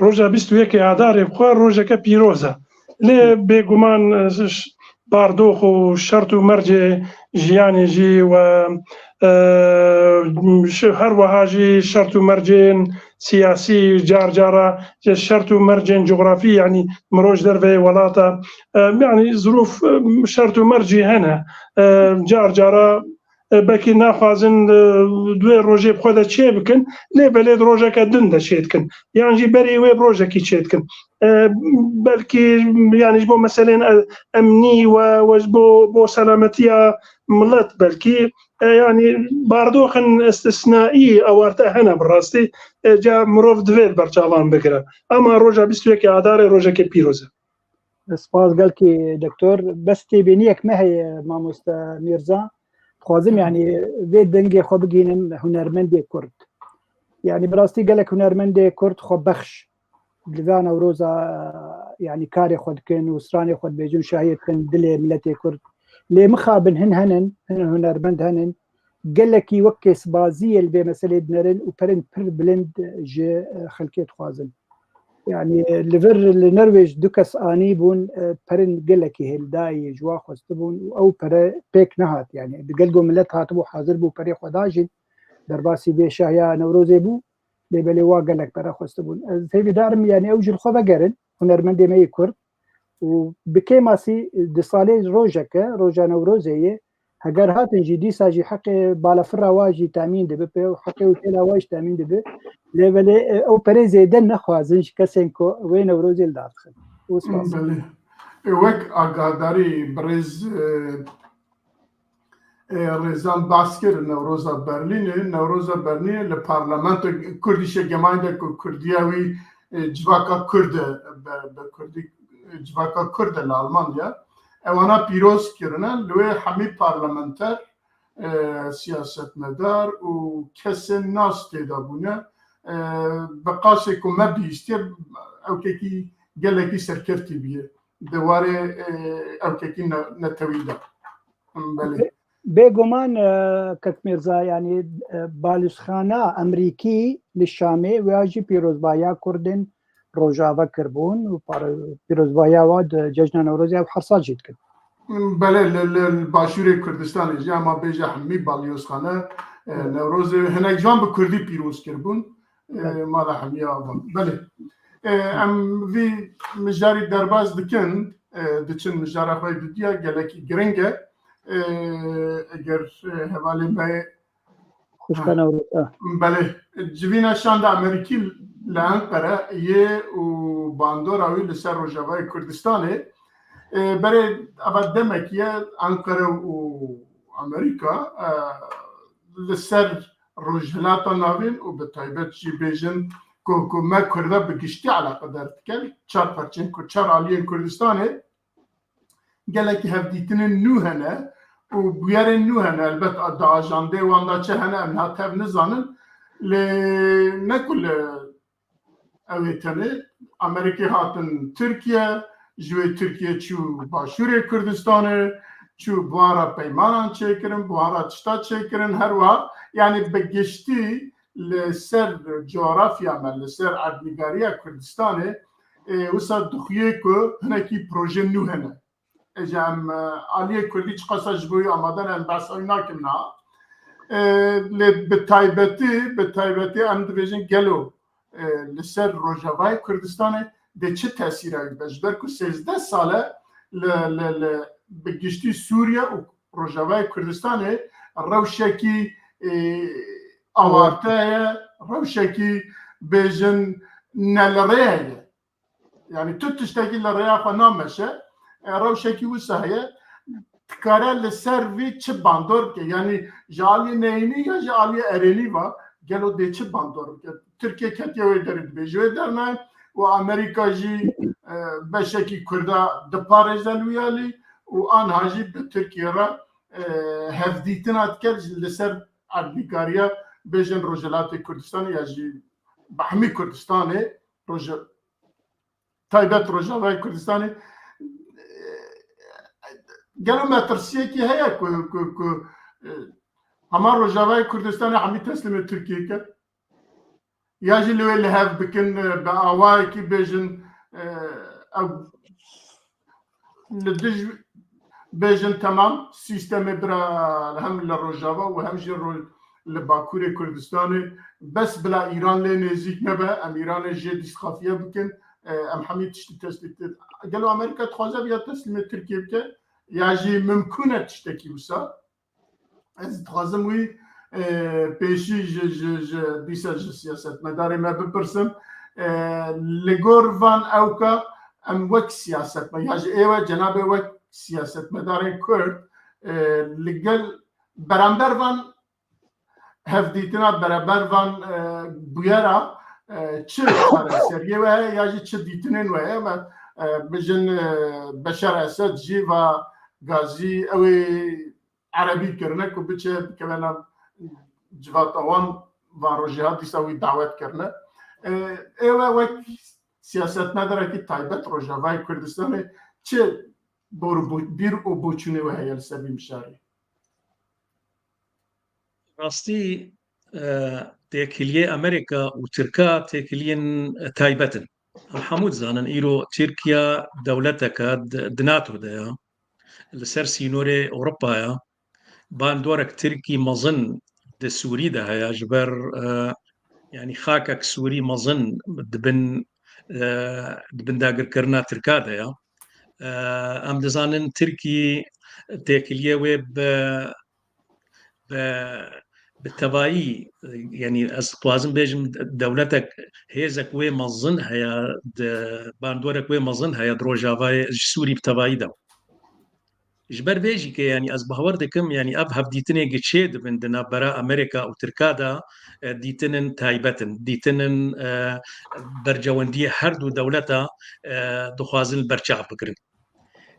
roja bîst û yekê Adarê bi xwe rojeke pîroz e. Lê bêguman, e, ş-, bardox û şert û mercê jiyanê jî we, e, ş-, her wiha jî şert û mercên siyasî, car cara ji şert û mercên cografî, yanî mirov ji derveyê welata, e, yanî zirûf, e, şert û mercî hene. E, car cara e, belkî naxwazin, e, di wê rojê bi xwe de çê bikin, lê belê di rojeke din de çê dikin. Yan jî berî wê bi rojekî çê dikin. E, belkî, yanî ji bo meselên, e, emnî we, we ji bo, bo selametiya milet belkî, e, yanî bardoxin istisnaî awarte hene bi rastî, e, ca mirov divê li ber çavan bigire. Ama roja bîst û yekê Adarê rojekê pîroz e. Spas gelkî doktor. Bes têbîniyek me heye mamoste Mîrza. Dixwazim, yanî, vê dengê xwe bigihînim hunermendê Kurd. Yanî bi rastî gelek hunermendê Kurd xwe bexş li va Newroza, yanî karê xwe dikin û stranê xwe dibêjin, şahiyê dikin dilê miletê Kurd. Lê mixabin hin henin, hin hunermend henin, gelekî wek kêsbaziyê li vê meselê dinerin û perên pir bilind ji, e, xelkê dixwazin. Yanî, e, li vir li Norwêc du kes anî bûn, e, perên gelekî hêldayî ji wan xwestibûn û ew pere pêk nehat. Yanî, di gel go milet hatibû hazir bû perê xwe dajîn, derbasî vê şahiya Newrozê bû, lê belê wa gelek pere xwestibûn. Ez hêvîdar im, yanî, ew ji li xwe vegerin, hunermendê me yê Kurd, û bi kêmasî di salê rojeke, roja Newrozê ye, heger hatin jî, dîsa jî heqê balafira wa jî temîn dibe, pê û heqê otêla wa jî temîn dibe. Lê belê, e, ew perê zêde nexwazin ji kesên ku wê Newrozê li dar dixin. Û spas. Belê. E, wek agadarî birêz, e, e, Rêzan behs kir, Newroza Berlînê, Newroza Berlînê li parlamento Kurdische Gemeinde ku Kurdiya wî, e, civaka Kurd e, be, be Kurdî, e, civaka Kurd e li Almanya. Ewana pîroz kirine, li wê hemî parlamenter, e, siyasetmedar û kesên nas tê de bûne. E, bi qasê ku me bihîstiye, ewkekî gelekî serkeftî bûye di warê, e, ewkekî ne-, netewî de. Belê. Bê-, bêguman, e, kek Mîrza, yanî, e, balûzxana Amerîkî li Şamê, wê jî pîrozbahiya Kurdên Rojava kiribûn û pare-, pîrozbahiya wa di Cejna Newrozê ew her sal jî dikin. Belê, li, li, li Başûrê Kurdistanê jî, ema bêje hemî balyozxane, e, Newrozê hinek ji wan bi kurdî pîroz kiribûn. E, mala hemiya ava. Belê. E, em vî mijarî derbas dikin, e, diçin mijara xwe dudiya gelekî giring e. E, eger, e, hevalê me Xwişka Newroz, e. Belê. Civîna Şanda Amerîkî li Enqere yê û bandora wî li ser Rojavayê Kurdistanê. E, berê eva demek ye Enqere û Amerîka, e, li ser Rojhilata Navîn û bi taybet jî bêjin ku, ku me Kurda bi giştî eleqedar dikin, çar parçeyên Kurd, çar aliyên Kurdistanê, gelekî hevdîtinên nû hene û bûyerên nû hene. Elbet a-, di ajandê wan de çi hene em niha tev nizanin. Lê ne ku li ew ê tenê Amerîkê hatin Tirkiye, ji wê Tirkiye çû Başûrê Kurdistanê, çû bi wan re peymanan çêkirin, bi wan re tişta çêkirin, her wiha, yanî bi giştî li ser coğrafya me, li ser erdnîgariya Kurdistanê, e, wisa dixuye ku hinekî proje nû hene. Êca em, e, aliyê Kurdî çiqasa ji bo wî amade ne, em behsa wî nakin niha. E, lê bi taybetî, bi taybetî em dibêjin gelo, e, li ser Rojavayê Kurdistanê dê çi tesîra wî be? Ji ber ku sêzdeh sal e li, li, li bi giştî Sûriye û Rojavayê Kurdistanê rewşekî, e, awarte ye, rewşekî bêjin ne li rê ye. Yanî tu tiştekî li rêya xwe nameşe, e, rewşekî wisa heye, dikare li ser vî çi bandor bike? Yanî ji aliyê neyînî ya ji aliyê erênî ve gelo dê çi bandor bike? Tirkiye ketiye wê derê, dibêje wê dernayê û Amerîka jî, e, beşekî Kurda diparêze li wî alî û anha jî bi Tirkiye re, e, hevdîtina dike li ser erdnîgariya bêjin Rojhilatê Kurdistanê ya jî bi hemî Kurdistanê, Roja-, taybet Rojavayê Kurdistanê, gelo metirsiyekî heye ku, ku, ku, e, hema Rojavayê Kurdistanê hemî teslîmê Tirkiyê ke? Ya jî li wê li hev bikin, e, bi awayekî bêjin, e, ew li dij bêjin temam sîstemê bira hem li Rojava û hem jî ro-, li Bakurê Kurdistanê bes bila Îran lê nêzîk nebe, em Îranê jê dîstxafiye bikin, e, em hemî tiştî teslîm. Gelo Amerîka dixwaze viya teslîmê Tirkiye bike ya jî mimkûn e tiştekî wisa? Ez dixwazim wî, e, pêşî ji, ji, ji, dîsa ji siyasetmedarê me bipirsim. E, li gor van ewka em wek siyasetme-, ya ji êwe cenabê wek siyasetmedarên Kurd, e, li gel beramber van hevdîtina, beramber van, e, bûyera, e, çi çareseriyê we heye ya jî çi dîtinên we heye? Me, e, bijin, e, Beşar Esed jî va gazî ew ê erebî kirine ku biçe bikeve nav civata wan, van rojê hat dîsa wî dawet kirine. E, ê we wek siyasetmederekî taybet Rojavayê Kurdistanê çi bor û bo-, bîr û boçûnê we heye li ser vî mijarê? Rastî, e, têkiliyê Amerîka û Tirka têkiliyên taybet in. Em hemû dizanin îro Tirkiye dewleteke di, di NATO de ye. Li ser sînorê Ewropayê bandorek Tirkî mezin di Sûrî de heye, ji ber, e, yanî xakek Sûrî mezin di bin, e, di bin dagirkirina Tirka de ye. E, em dizanin Tirkî têkiliyê wê bi, bi, bi tevayî, yanî ez dixwazim bêjim, dewletek, hêzek wê mezin heye, di bandorek wê mezin heye di Rojavayê, ji Sûrî bi tevayî de. Ji ber vê jî ke, yanî ez bawer dikim, yanî ev hevdîtinê giçê dibin di navbera Amerîka û Tirka de, e, dîtinin taybet in, dîtinin, e, bercewendiyê her du dewleta, e, dixwazin li ber çav bigirin.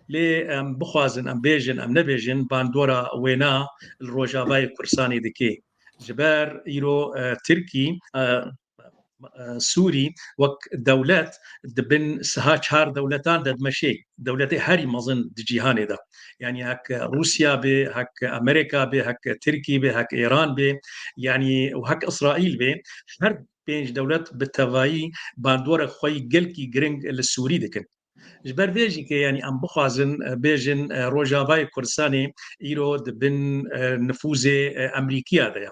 Lê em bixwazin, em bêjin, em nebêjin, bandora wêna li Rojavayê Kurdistanê dike. Ji ber îro, e, Tirkî, e, e, Sûrî wek dewlet di bin siha çar dewletan de dimeşê. Dewletê herî mezin di cîhanê de. Yanî hek Rûsya bê, hek Amerîka bê, hek Tirkî bê, hek Îran bê, yanî û hek Îsraîl bê, her pênc dewlet bi tevayî bandorek xwe yî gelkî giring li Sûrî dikin. Ji ber vê jî ke, yanî, em bixwazin, e, bêjin, e, Rojavayê Kurdistanê îro di bin, e, nifûzê, e, Emerîkiya de ye.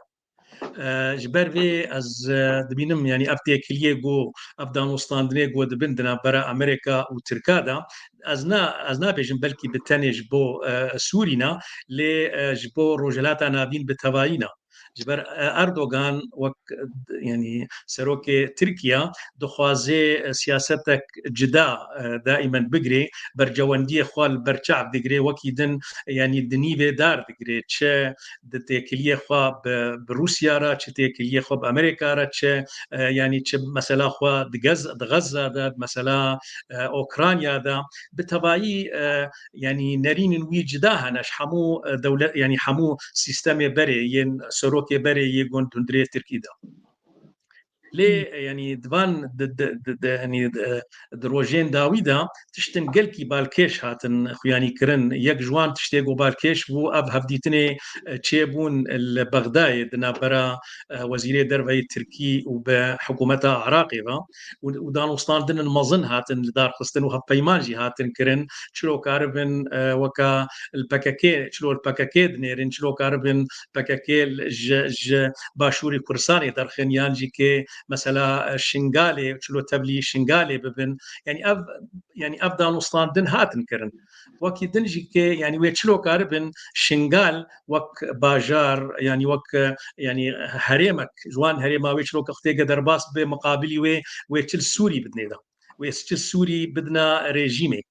E, ji ber vê ez, e, dibînim, yanî, ev têkiliyê ku, ev danûstandinê ku dibin di navbera Amerîka û Tirka de, ez na-, ez nabêjim belkî bi tenê ji bo, e, Sûrî ne, lê, e, ji bo Rojhilata Navîn bi tevayî ne. Ji ber, e, Erdogan wek, e, yanî serokê Tirkiye dixwaze, e, siyasetek cida, e, daîmen bigirê, bercewendiyê xwe li ber çav digirê, wekî din, yanî di nîvê dar digirê, çi di têkiliyê xwe bi, bi Rûsya re, çi têkiliyê xwe bi Amerîka re, çi, e, yanî çi mesela xwe di Gez-, di Xezza de, di mesela, e, Okrayna de, bi tevayî, e, yanî nerînên wî cida hene ji hemû, e, dewlet, yanî hemû sîstemê berê yên serokê berê yê gund hundirê Tirkî de. Lê, e, yanî di van di, di, di, di, yanî, e, di rojên dawî de tiştin gelkî balkêş hatin xuyanî kirin. Yek ji wan tiştê ku balkêş bû, ev hevdîtinê, e, çêbûn li Bexdayê di navbera, e, wezîrê derve yê Tirkî û bi hikûmeta Iraqê ve û, û danûstandinên mezin hatin li dar xistin û hevpeyman jî hatin kirin. Çilo karibin, e, weka li P K K, çilo li P K K dinêrin, çilo karibin P K K ji, ji Başûrê Kurdistanê derxin yan jî ke mesela, e, Şingalê, çilo tevlî Şingalê bibin. Yanî ev, yanî ev danûstandin hatin kirin. Wekî din jî ke, yanî wê çilo karibin Şingal wek bajar, yanî wek, e, yanî herêmek, ji wan herêma wê çilo ke xwe têke derbas bibe, miqabilî wê, wê çi li Sûrî bidinê de. Wê çi Sûrî bidina rejîmê.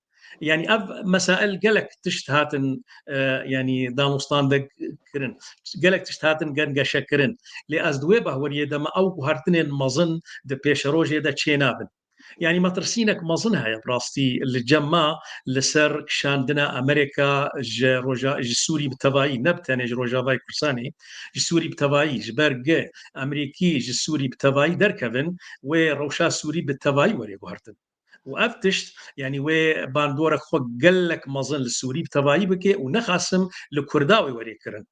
Yanî ev mesail gelek tişt hatin, e, yanî danûstande kirin. Gelek tişt hatin gengeşe kirin. Lê ez di wê bahweriyê de me ew guhertinên mezin di pêşerojê de çênabin. Yanî metirsînek mezin heye bi rastî li cem me li ser kişandina Amerîka ji roja, ji Sûrî bi tevayî, ne bi tenê ji Rojavayê Kurdistanê, ji Sûrî bi tevayî, ji ber gi Emerîkî ji Sûrî bi tevayî derkevin, wê rewşa Sûrî bi tevayî were guhertin. Û ev tişt, yanî wê bandorek xwe gelek mezin li Sûrî bi tevayî bike û nexasim li Kurda wê werê kirin.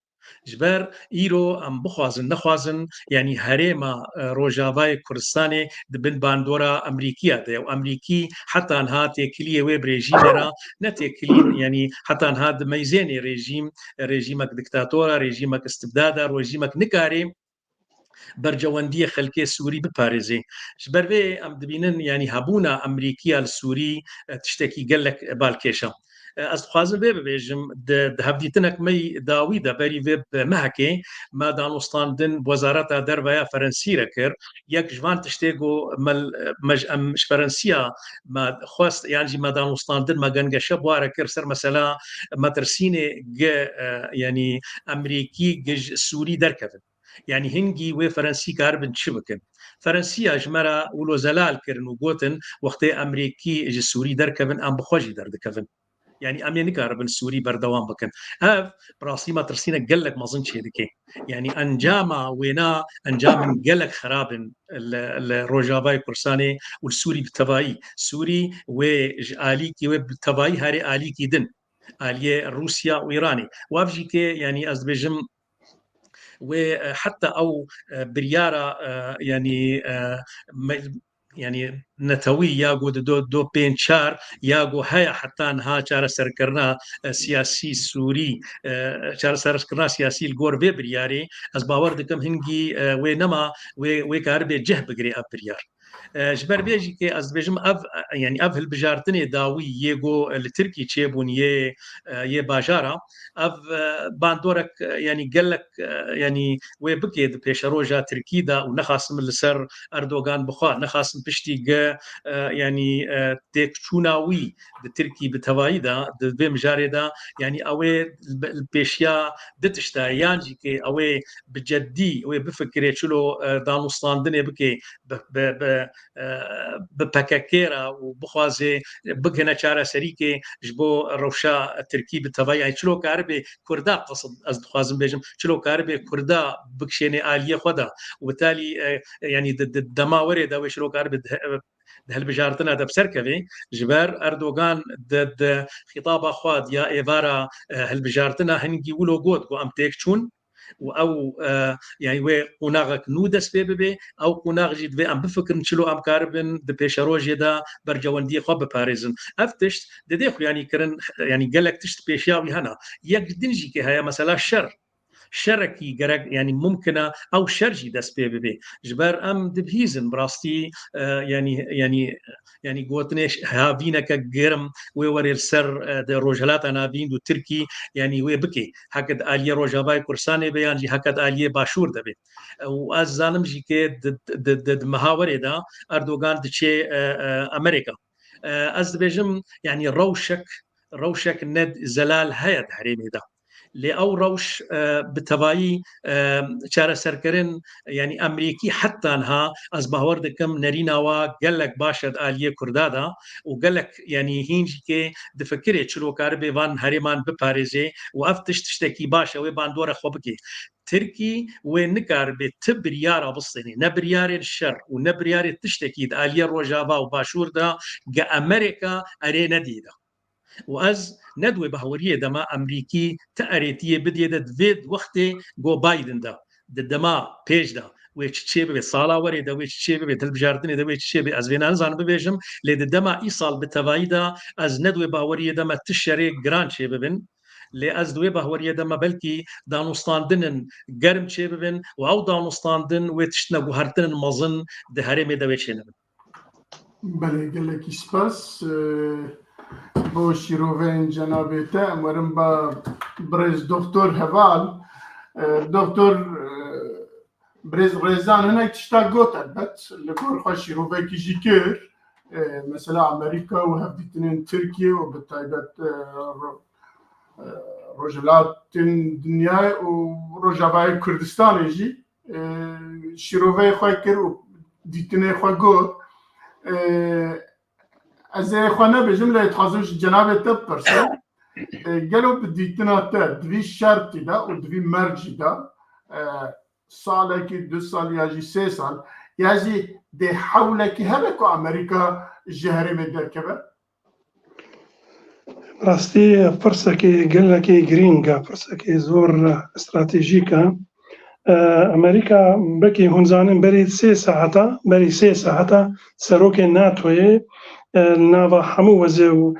Ji ber îro em bixwazin, nexwazin, yanî herêma, e, Rojavayê Kurdistanê di bin bandora Emerîkiya de ye û Emerîkî heta niha têkiliyê wê bi rejîmê re ne têkilî, yanî heta niha dimeyzênê rejîm, rejîmek diktator e, rejîmek istibdad e, rejîmek nikare bercewendiyê xelkê Sûrî biparêzê. Ji ber vê em dibînin, yanî hebûna Emerîkiya li Sûrî, e, tiştekî gelek balkêş e. E, ez dixwazim vê bibêjim, di, di hevdîtinek me yî dawî de berî vê bi mehekê me danûstandin bi Wezareta Derve ya Ferensî re kir. Yek ji van tiştê ku me, me ji, em ji Ferensiya me xwest, yan jî me danûstandin, me gengeşe bi wa re kir ser mesela metirsînê gi, e, yanî Emerîkî gi ji Sûrî derkevin. Yanî hingî wê Ferensî karibin çi bikin? Ferensiya ji me re wilo zelal kirin û gotin, wextê Emerîkî ji Sûrî derkevin, em bi xwe jî derdikevin. Yanî em ê nikaribin Sûrî berdewam bikin. Ev bi rastî metirsînek gelek mezin çêdike. Yanî encama wêna encamên gelek xerab in li, li Rojavayê Kurdistanê û li Sûrî bi tevayî. Sûrî wê ji alîkî wê bi tevayî herê alîkî din. Aliyê Rûsya û Îranê. Û ev jî ke, yanî ez dibêjim, wê, e, heta ew, e, biryara, e, yanî, e, me-, yanî netewî ya ku di do, do pênc çar ya ku heye heta niha çareserkirina, e, siyasî Sûrî, e, çareserkirina siyasî li gor vê biryarê, ez bawer dikim hingî, e, wê nema, wê, wê karibe cih bigirê ev biryar. E, ji ber vê jî ke ez dibêjim ev, e, yanî ev hilbijartinê dawî yê ku li Tirkî çêbûn yê, e, yê bajara, ev, e, bandorek, e, yanî gelek, e, yanî wê bikê di pêşeroja Tirkî de û nexasim li ser Erdogan bixwe, nexasim piştî ge, e, yanî, e, têkçûna wî di Tirkî bi tevayî de, di vê mijarê de, yanî ew ê li pêşiya di tişta, yan jî ke ew ê bi ceddî wê bifikirê çilo, e, danûstandinê bike, bi, bi, bi, e, bi P K K re û bixwaze bigihine çareserîkê ji bo rewşa Tirkî bi tevayî, yanî çilo karibe Kurda, qesid ez dixwazim bêjim, çilo karibe Kurda bikişêne aliyê xwe de û bi talî, e, yanî di, di dema werê de wê çilo karibe di, di hilbijartina de bi ser keve, ji ber Erdogan di, di xîtaba xwe di ya êvara, e, hilbijartina hingî wilo got ku em têk çûn, û ew, e, yani wê qonaxek nû dest pê bibe, ew qonax jî divê em bifikirin çilo em karibin di pêşerojê de bercewendiyê xwe biparêzin. Ev tişt didê xuyanî kirin, yani gelek tişt pêşiya wî hene. Yek din jî kê heye, mesela şer. Şerekî gerek, yani mumkin e ew şer jî dest pê bibe. Ji ber em dibihîzin bi rastî, e, yani, yani, yani gotinê ş-, havîneke germ wê werê li ser, e, di Rojhilata Navîn û Tirkî, yani wê bike. Heke di aliyê Rojavayê Kurdistanê be yan jî heke di aliyê Başûr de be. E, û ez zanim jî ke di, di, di, di meha werê de Erdogan diçe, e, e, Amerîka. E, ez dibêjim, yani rewşek, rewşek ne zelal heye di herêmê de. Lê ew rewş, e, bi tevayî, e, çareserkirin, yani Amerîkî heta niha ez bawer dikim nerîna wa gelek baş e di aliyê Kurda de û gelek, yani hîn jî kê difikirê çilo karibe van herêman biparêze û ev tişt tiştekî baş e, wê bandora xwe bike. Tirkî wê nikaribe ti biryara bistêne, ne biryarên şer û ne biryarê tiştekî di aliyê Rojava û Başûr de ge Amerîka erê nedî de. Û ez ne di wê baweriyê de me Amerîkî ti erêtiyê bidê de di vê wextê go Biden de, di dema pêş de wê çi çê bibe, sala werê de wê çi çê bibe, hilbijartinê de wê çi çê bibe, ez vê nizanim bibêjim, lê di dema îsal bi tevayî de ez ne di wê baweriyê de me ti şerê giran çê bibin. Lê ez di wê baweriyê de me belkî danûstandinên germ çê bibin û ew danûstandin wê tiştine guhertinên mezin di herêmê de wê çênebin. Belê, gelekî spas, e, bo şîroveyên cenabê te. Em werin ba birêz Doktor Heval. E, Doktor, e, birêz Rêzan hinek tişta got elbet. Li gor xwe şîrovekî jî kir. E, mesela Amerîka û hevdîtinên Tirkiye û bi taybet, e, ro-, e, rojhilatên dinyayê û Rojavayê Kurdistanê jî, e, şîroveyê xwe kir û dîtinê xwe got. E, ez ê xwe nebêjim, lê dixwazim ji cenabê te bipirsim. E, gelo bi dîtina te di vî şertî de û di vî mercî de, e, salekî, du sal ya jî sê sal, ya jî dê hewlekî hebe ku Amerîka ji herêmê derkeve? Rastî pirsekê gelekê girîng e, pirsekê zor stratejîk e. E, Amerîka, belkî hûn zanin, berî sê saeta, berî sê saeta serokê NATOyê, e, li nava hemû wezê û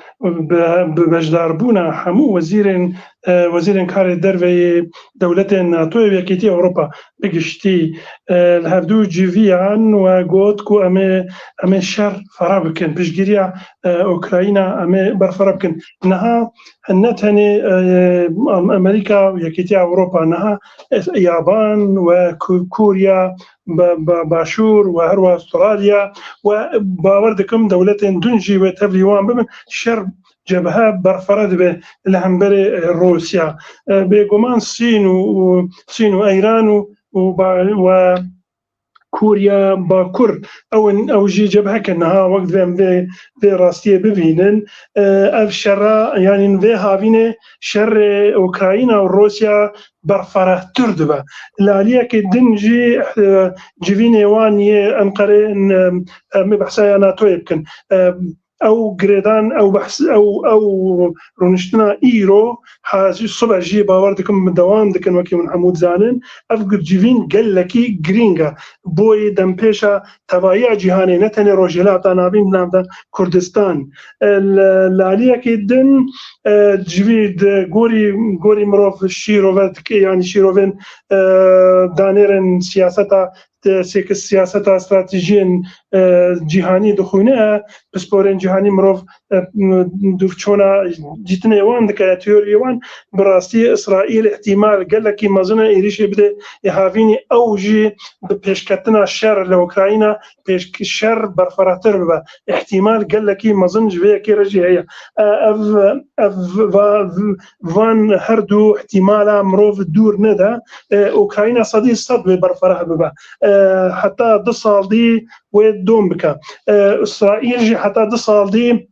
bi, bi beşdarbûna hemû wezîrên, e, wezîrên karê derve yê dewletên NATOyê û Yekîtiya Ewropa bi giştî, e, li hevdû civiyan we got ku em ê, em ê şer fera bikin, piştgiriya, e, Ukrayna em ê berfera bikin. Niha ne tenê, e, Am-, Amerîka û Yekîtiya Ewropa, niha, e, Yaban we Ku-, Kûriya Ba-, Ba-, Başûr we herwa Astralya we bawer dikim dewletên din jî wê tevlî wan bibin, şer cebhe berfere dibe li hemberê, e, Rûsya. E, bêguman Sîn û, û Sîn û Eyran û, û ba-, we Kûriya Bakur, ew in, ew jî cebheke niha wek divê em vê, vê rastiyê bibînin. E, ev şera, yanî vê havînê şerê Ukrayna û Rûsya berferehtir dibe. Li aliyekê din jî, e, civînê wan yê Enqerê, e, em ê behsa ya NATOyê bikin. E, ew girêdan, ew behs, ew, ew rûniştina îro, ha, sibe jî bawer dikim dewam dikin, wekî hûn hemû dizanin. Ev civîn gelekî girîng e. Boyê dempêşa tevahiya cîhanê, ne tenê Rojhilata Navîn, bi nav de Kurdistan. E, li, li aliyekî din, e, civî di gorî, gorî mirov şîrove dike, yanî şîrovên, e, danêrên siyaseta, e, sêkis siyaseta stratejiyên, e, cîhanî dixwîne, pisporên cîhanî mirov, e, m-, dûvçûna dîtinê wan dike, teoriyê wan, bi rastî Îsraîl îhtîmal gelekî mezin e êrîşê bide, ê havînî ew jî bi pêşketina şer li Ukrayna pêş-, şer berferehtir bibe. Îhtîmal gelekî mezin ji vê yekê re jî heye. E, ev, ev va-, van her du îhtîmala mirov dûr nede. E, Ukrayna sedî sed wê berfereh bibe. E, heta du sal dî wê dom bike. E, Îsraîl jî heta du sal dî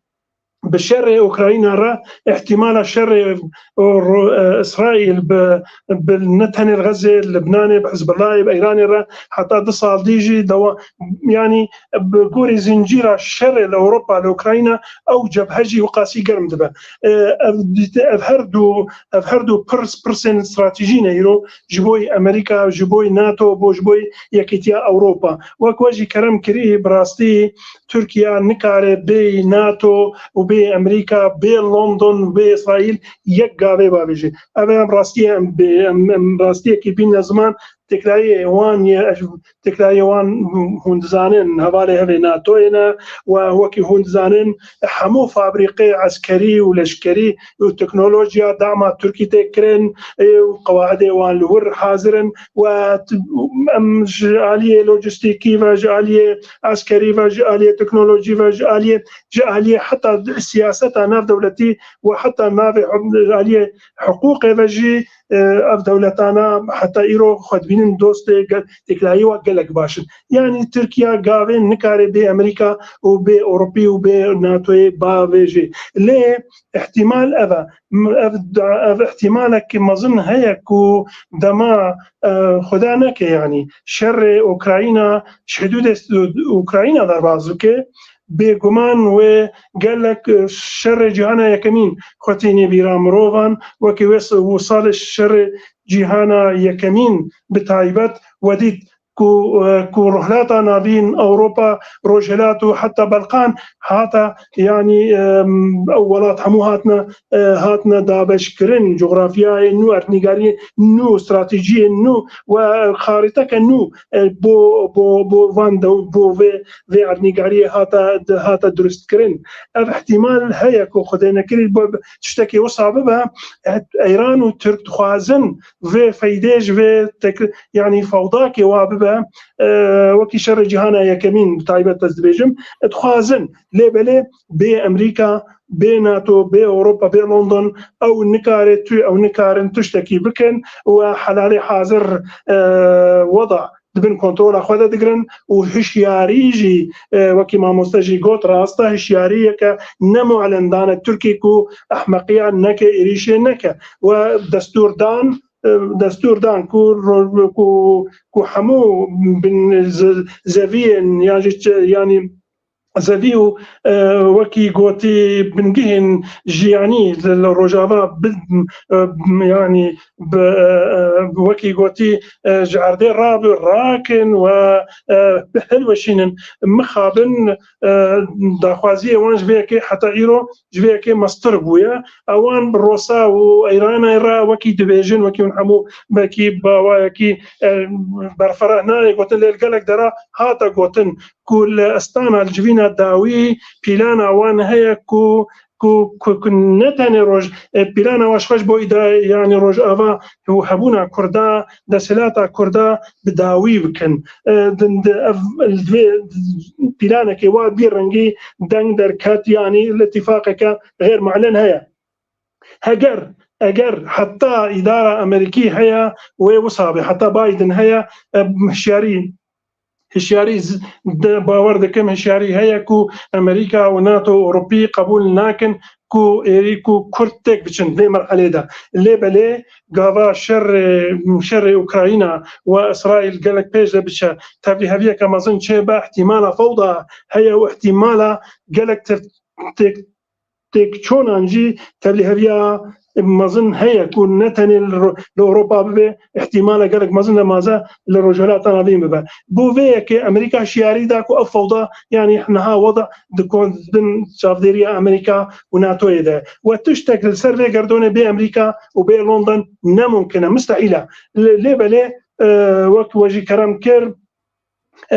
bi şerê Ukrayna re, ihtimala şerê Ro-, e, Îsraîl bi, bi ne tenê li Xezê, li Libnanê, bi Hizbullahê, bi Îranê re heta du sal dî jî dewa-, yanî bi gorî zincîra şerê li Ewropa, li Ukrayna, ew cebhe jî wiqasî germ dibe. E, ev, ev her du, ev her du pirs, pirsên stratejî ne îro ji bo Amerîka, ji bo NATO, bo, ji bo Yekîtiya Ewropa. Wek we jî kerem kirî, bi rastî Tirkiye nikare bê NATO û bê Amerîka, bê London, bê Îsraîl yek gavê bavêje. Ev em rastiyê em, em, em rastiyekî bîne ziman, têklayê wan ye, têklayê wan hûn dizanin, hevalê hevê NATOyê ne, we wekî hûn dizanin, hemû fabrîqê eskerî û leşkerî û teknolojiya dama Tirkî tê kirin, ê, û qewaidê wan li wir hazir in, we t-, em ji aliyê lojistîkî ve, ji aliyê eskerî ve, ji aliyê teknolojî ve, ji aliyê, ji aliyê heta siyaseta navdewletî we heta navê, ji aliyê hiqûqê ve jî, e, ev dewletana heta îro xwe dibînin dostê gel-, têklayî we gelek baş in. Yanî Tirkiye gavê nikare bê Amerîka û bê Ewropî û bê NATOyê bavêje. Lê ihtimal ev e. M-, ev, ev ihtimaleke mezin heye ku dema, e, Xuda neke, yanî şerê Ukrayna ji hidûdê s-, Ukrayna derbas bike, bêguman wê gelek, e, şerê cîhana yekemîn xwe tînî bîra mirovan, wekî wê s-, û salê şerê cîhana yekemîn bi taybet we dît ku, e, ku Rojhilata Navîn, Ewropa, Rojhilat û heta Balkan hata, yanî, em, ew welat hemû hatine, e, hatine dabeşkirin, cografyayê nû, erdnîgariyê nû, stratejiyên nû we xarîteke nû, e, bo, bo, bo van dew, bo vê, vê erdnîgariyê hata, hata durustkirin. Ev ihtimal heye ku Xwedê nekirî bo tiştekî wisa bibe, e, Îran û Tirk dixwazin vê feydê ji vê tek-, yanî fewdakê wa bibe, e, wekî şerê cîhana yekemîn bi taybet ez dibêjim, dixwazin, lê belê bê Amerîka, bê NATO, bê Ewropa, bê London, ew nikare tu, ew nikarin tiştekî bikin û helalê hazir, e, weda di bin kontrola xwe de digirin û hişyarî jî, e, wekî mamoste jî got, rast e, hişyariyeke ne mu'lendane Tirkî ku ehmeqiya neke, êrîşê neke. We destûr dan, e, destûr dan ku ro-, ku, ku hemû bin z-, zeviyên yan jî çi, yanî zevî û, e, wekî gotî bingehên jiyanî li, li Rojava bi, e, yanî bi, e, e, wekî gotî, e, ji erdê rabi rakin we, e, hilweşînin. Mixabin, e, daxwaziyê wan ji vê yekê heta îro ji vê yekê mestir bûye. Ewan bi Rosa û Îranê re wekî dibêjin, wekî hûn hemû belkî bawayekî, e, berfireh nayê gotin, lê li gelek dera hate gotin ku li Astana, li civîna dawî, pîlana wan heye ku, ku, ku, ku ne tenê roj, e, pîlana wan ji xwe ji bo îda-, yanî Rojava û hebûna Kurda, desthilata Kurda bi dawî bikin. E, di, di, ev, li vê pîlanekê wa bî rengî deng derket, yanî li îtîfaqeke xêr mu'len heye. Heger, eger heta îdara Amerîkî heye, wê wisa be, heta Biden heye, e, hişyarî, hişyarî z-, de bawer dikim, hişyarî heye ku Amerîka û NATO û Ewropî qebûl nakin ku êrî ku Kurd têk biçin vê merhelê de. Lê belê gava şerê, şerê Ukrayna û Îsraîl gelek pêş de biçe, tevlîheviyeke mezin çêbe, ihtimala fewda heye û ihtimala gelek tê-, têk têkçûnan jî tevlîheviya mezin heye ku ne tenê li Ro-, li Ewropa bibe, ihtimala gelek mezin de maze li Rojhilata Navîn bibe. Bo vê yekê Amerîka hişyarî da ku ev fewda, yanî niha weda di kon-, bin çavdêriya Amerîka û NATOyê de. We tiştek li ser vê gerdonê bê Amerîka û bê London ne mumkin e, mistehîl e. Lê, lê belê, e, wek we jî kerem kir, e,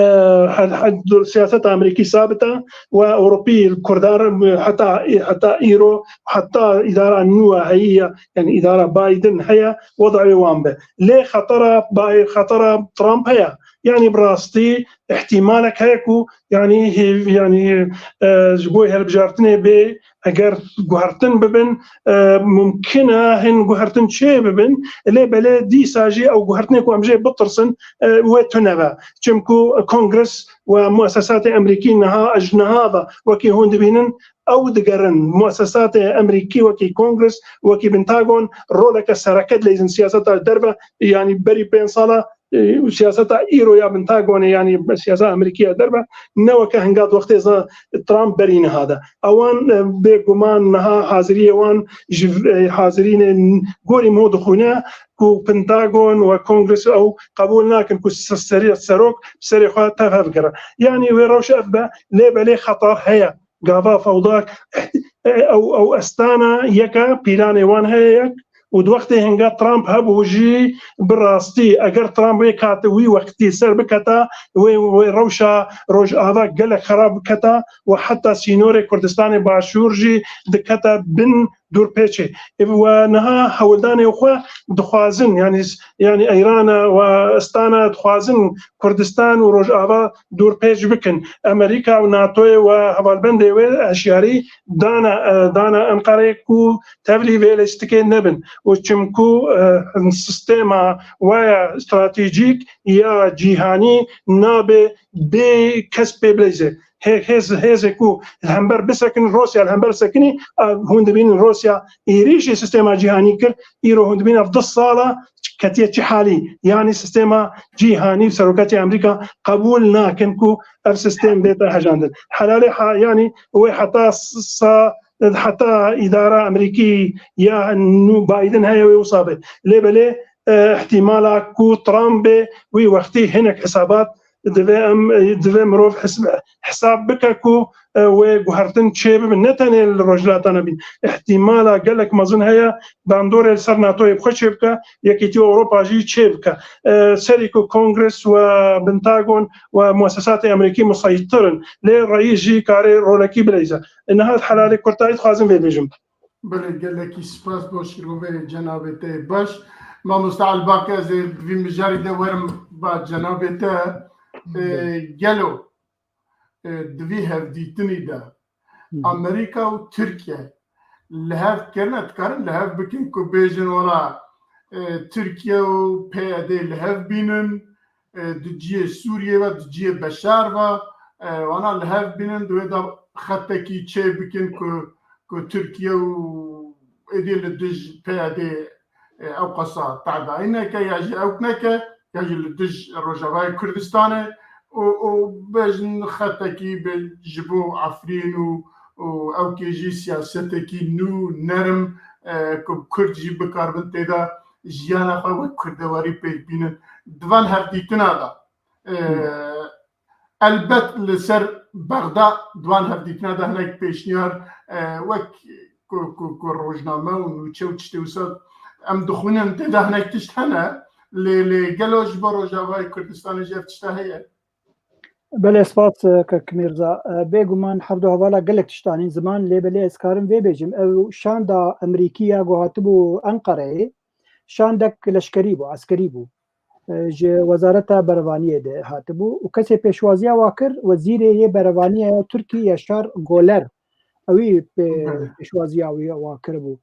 he-, he-, siyaseta Amerîkî sabit e û Ewropî li Kurdan re heta, heta îro, heta îdara nû heye, yanî îdara Biden heye, weda wê wan be. Lê xetera Bay-, xetera Trump heye. Yanî bi rastî ihtimalek heye ku, yanî hêv-, yanî, e, ji bo hilbijartinê bê, eger guhertin bibin, e, mumkin e hin guhertin çê bibin, lê belê dîsa jî ew guhertinê ku em jê bitirsin, e, wê tune be. Çimku Kongres û muesesatê Amerîkî niha, ji niha ve wekî hûn dibînin, Ew digerin muesesatê Emerîkî wekî Kongres, wekî Pentagon roleke sereke dileyzin siyaseta derve, yanî berî pênc sala, e, siyaseta îro ya Pentagonê, yanî siyaseta Emerîkî ya derve, ne weke hinga wextê za-, Trump berî niha de. Ewan, e, bêguman niha haziriyê wan ji, e, hazirînê n-, gorî min dixwîne ku Pentagon we Kongres ew qebûl nakin ku se-, serê serok serê xwe tev hevgire. Yanî wê rewşa ev be, lê belê xetar heye. Gava fewda, e, ew, ew estana yeke, pîlanê wan heye yek, û di wextê hinga Trump hebû jî, bi rastî eger Trump wê kate wî wextî ser biketa, wê, wê rewşa Rojava gelek xerab biketa û heta sînorê Kurdistanê Başûr jî dikete bin dûrpêçê. Ê, we niha hewldanê xwe dixwazin, yanî, yanî Îrana we estana dixwazin Kurdistan û Rojava dûrpêç bikin. Amerîka û NATOyê we hevalbendê wê hişyarî dana, e, dana Enqereyê ku tevlî vê lîstikê nebin. Û çimku, e, sistema waya stratejîk ya cîhanî nabe bê kes pê bileyze. Hê-, hêz-, hêzê ku li hember bisekin, Rûsya li hember sekinî, a, hûn dibînin Rûsya êrîşî sistema cîhanî kir, îro hûn dibînin ev du sala ketiye çi halî. Yanî sistema cîhanî, serokatî Amerîka qebûl nakin ku ev sistem bête hejandin. Helalê ha-, yanî wê heta s-, sa-, heta îdara Amerîkî ya nû Biden heye wê wisa be. Lê belê, e, ihtimala ku Trump bê wî wextî hinek hesabat divê em, divê mirov his-, hesab bike ku, e, wê guhertin çê bibin. Ne tenê li Rojhilata Navîn. Îhtîmala gelek mezin heye bandorê li ser NATOyê bi xwe çê bike, Yekîtiya Ewropa jî çê bike. E, serî ku Kongres we Pentagon we muesesatê Amerîkî museytir in, lê reyîs jî karê rolekî bileyze. E, niha helalê kurtayî dixwazim vê bêjim. Belê, gelekî spas bo şîroveyê cenabê te yê baş. Mamoste Elbak, ez ê di vî mijarî de werim ba cenabê te. E, Belê. Gelo, e, di vî hevdîtinî de Hı hı. Amerîka û Tirkiye li hev kirine, dikarin li hev bikin ku bêjin, wela, e, Tirkiye û P Y D li hev bînin, e, di cihê Sûriyê ve, di cihê Beşar ve, e, wana li hev bînin, di wê de xetekî çê bikin ku, ku Tirkiye û êdî li dij P Y D, e, ew qasa tedayî neke, ya jî ew neke, ya jî li dij Rojavayê Kurdistanê û, û bêjin xetekî bi ji bo Efrîn û, û ew kê jî siyasetekî nû, nerm, e, ku Kurd jî bikaribin tê de jiyana xwe wek kurdewarî pêk bînin. Di van hevdîtina de, e, Hı. Elbet li ser Bexda di van hevdîtina de hinek pêşniyar, e, wek ku, ku, ku rojname û nûçe û tiştê wisa em dixwînin, tê de hinek tişt hene, lê, lê gelo ji bo Rojavayê Kurdistanê jî ev tişta heye? Belê, spas, e, kek Mîrza. E, bêguman her du hevala gelek tişt anîn ziman, lê belê ez karim vê bêjim. Ew şanda Emerîkî ya ku hatibû Enqereyê, şandek leşkerî bû, eskerî bû. E, ji Wezareta Berevaniyê de hatibû û kesê pêşwaziya wa kir, wezîrê yê berevaniyê ya Tirkî Yaşar Goler. Ewî pê-, Belê. pêşwaziya wî wa kiribû.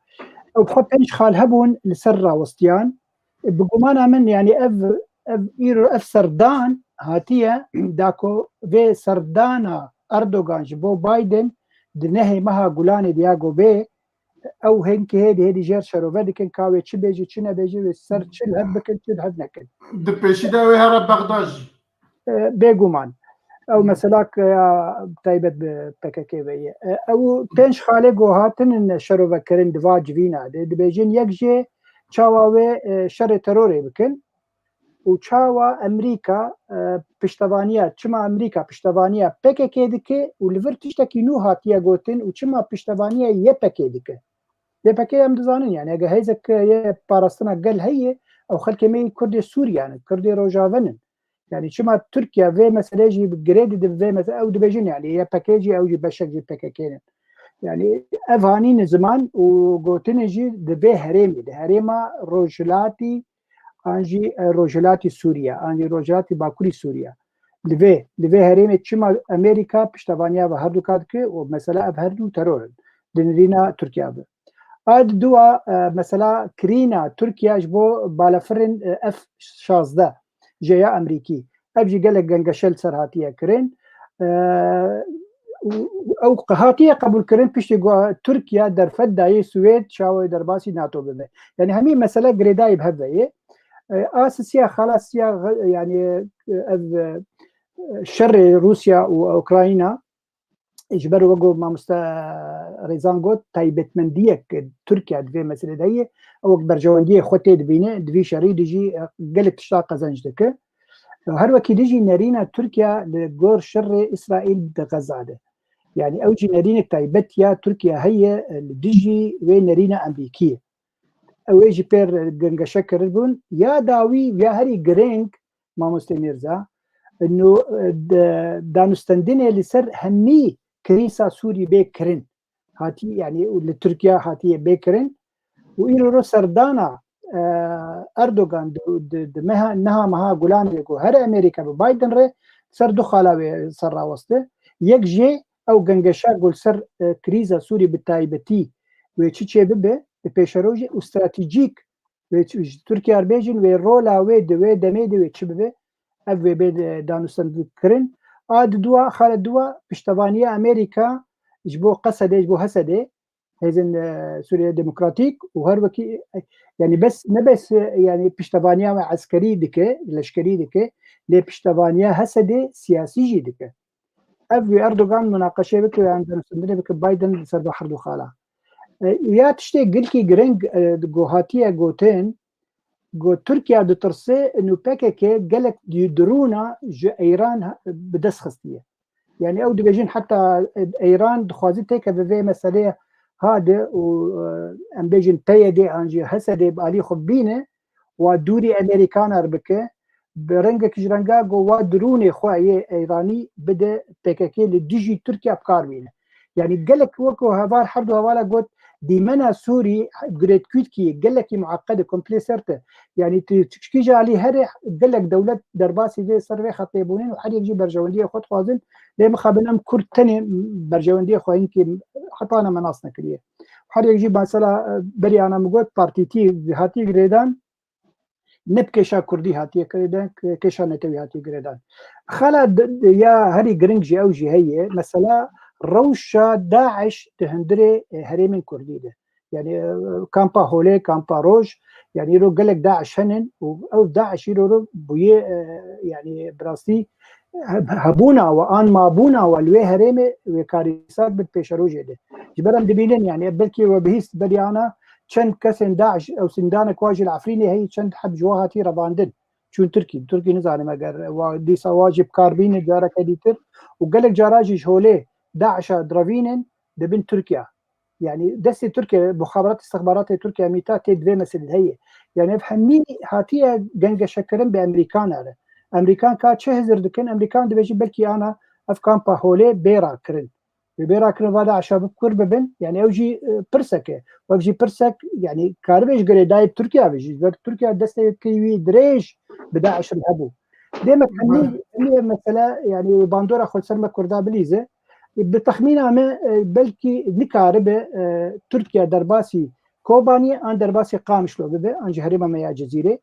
Ew bi xwe pênc xal hebûn li ser rawestiyan. Bi gumana min, yanî ev, ev îro, ev serdan hatiye, da ku vê serdana Erdogan ji bo Biden di nehê meha Gulanê diya ku bê, ew hinkî hêdî hêdî jêr şerove dikin, ka wê çi bêjî, çi nebêjî, wê ser çi li hev bikin, çi li hev nekin. Di pêşî de wê here Bexda jî. E, bêguman. Ew Hı. mesela ke ya taybet bi P K K ve ye. E, ew pênc xalê ku hatinin şerovekirin di va civîna de, dibêjin yek jê çawa wê, e, şerê terorê bikin û çawa Emerîka, e, piştevaniya, çima Emerîka piştevaniya P K K dike û li vir tiştekî nû hatiye gotin û çima piştevaniya Y P G dike. Y P G em dizanin, yani, eger hêzek ye parastina gel heye, ew xelkê me yê Kurdê Sûriyan in, Kurdê Rojavin in. Yani, çima Tirkiye vê meseleyê jî bi girê dide, vê mesele, ew dibêjin, yani, Y P G jî, ew jî beşek jî P K K in. Yani, ev hanî ziman û gotinê jî di vê herêmê de, herêma Rojhilatî an jî, e, Rojhilatî Sûriye, an jî Rojhilatî Bakurî Sûriye. Li vê, li vê herêmê çima Amerîka piştevaniya ve herduka dike û mesela ev herdu teror in. Di nirîna Tirkiye ve. A di dua, e, mesela kirîna Tirkiye ji bo balafirên, e, F şazdeh jê ya Amerîkî. Ev jî gelek gengeşe li ser hatiye kirin. E, û ew hatiye qebûlkirin piştî ku Tirkiye derfet dayê Swêd çawa derbasî NATO bibe. Yani hemî mesele girêdayî bi hev ve yê. E, a sisiya, xala sisiya, yani, e, ev, e, şerê Rûsya û Ukrayna, ji ber wek mamoste Rêzan got, taybetmendiyek Tirkiye di vê meselê de ye. Ew wek berjewendiyê xwe tê dibîne, di vî şerî de jî, e, gelek tişta qezenc dike. Her wekî de jî nerîna Tirkiye li gor şerê Îsraîl di Xeza de. Yani ew jî nerînek taybet ya Tirkiye heye, e, li dijî wê nerîna Amerîkî ye. Ew ê jî pêr gengeşe kiribûn. Ya dawî ya herî girêng, Mamoste Mîrza, no, e, de, danûstendinê li ser hemî krîsa Sûrî bê kirin. Hatî, yani li Tirkiye hatiye bê kirin. Û îro ro serdana, e, Erdogan di, di, di meha, neha meha Gulanê ku her Amerîka bi Biden re ser du xala wê ser raweste. Yek jê ew gengeşa ku li ser, e, krîza Sûrî bi taybetî wê çi çê bibe, di pêşerojê û stratejîk wê çi, ji Tirkiye re bêjin, wê rola wê di wê demê de wê çi bibe, ev wê bê de danûstendin kirin. A di dua, xala dua, piştevaniya Amerîka ji bo Qesedê, ji bo Hesedê, hêzên, e, Sûriye Demokratîk û her wekî, e, yani bes, ne bes, e, yani piştevaniya me eskerî dike, leşkerî dike, lê piştevaniya Hesedê siyasî jî dike. Ev wî Erdogan munaqeşe bike, yan danûstendinê bike Biden li ser bi herdu xala. E, ya tiştê gilkî giring, e, ku hatiye gotin, ku Tirkiye ditirse û P K K gelek di-, dirûna ji Îran bi dest xistiye. Yani ew dibêjin heta Îran dixwaze têkeve vê meseleyê hade û, e, em bêjin P Y D an jî H S D bi alî xwe bîne, wa dûrî Amerîkanar bike, bi rengekî ji renga ku wa dirûnê xwe yê Îranî bide P K K li dijî Tirkiye bi kar bîne. Yani gelek wek heval, her du hevala got, dîmena Sûrî girêdkûtkî gelekî mueqqed e, komplê sert e. Yani tu çikî ji alî herê gelek dewlet derbasî vê ser vê xetê bûnin û her yek jî berjewendiyê xwe dixwazin. Lê mixabin em Kurd tenê berjewendiyê xwe hinkî heta ne me nas nekiriye. Her yek jî mesela, e, berî ana min got partîtî hatiye girêdan, ne bi kêşa Kurdî hatiye girêdan, kêşa netewî hatiye girêdan. Xala d-, d-, ya herî giring jî ew jî heye. Mesela rewşa DAIŞ di hundirê, e, herêmên Kurdî de. Yani, e, kampa Holê, kampa Roj, yani îro gelek DAIŞ henin û ew DAIŞ îro ro bûye, e, yani bi rastî he-, hebûna we an mabûna we li wê herêmê wê karîsak bi pêşerojê de. Ji ber em dibînin, yani belkî we bihîst berî ana çend kesên DAIŞ ew sindanek wa jî li Efrînê heye, çend heb ji wa hatî revandin. Çûn Tirkî, Tirkî nizanim eger wa dîsa wa jî bi kar bîne careke dîtir û gelek cara jî ji holê DAIŞa direvînin dibin Tirkiye. Yani destê Tirkiye, muxaberat, istixbaratê Tirkiye, mîta tê di vê meselê de heye. Yani ev hemî hatiye gengeşekirin bi Amerîkana re. Amerîkan ka çi hizir dikin? Amerîkan dibêjin belkî ana ev kampa holê bê rakirin. Wê bê rakirin va DAIŞa bi kur bibin. Yani ew jî, e, pirsek e. Ev jî pirsek, yani karibe ji girêdayî bi Tirkiye ve jî. Ji ber Tirkiye destê wî dirêj bi DAIŞ re hebû. Demek hemî, hemî mesele, yani bandora xwe ser me Kurda bilîze. Bi texmîna me, e, belkî nikaribe, e, Tirkiye derbasî Kobaniyê an derbasî Qamişlo bibe, an jî herêma me ya Cizîrê.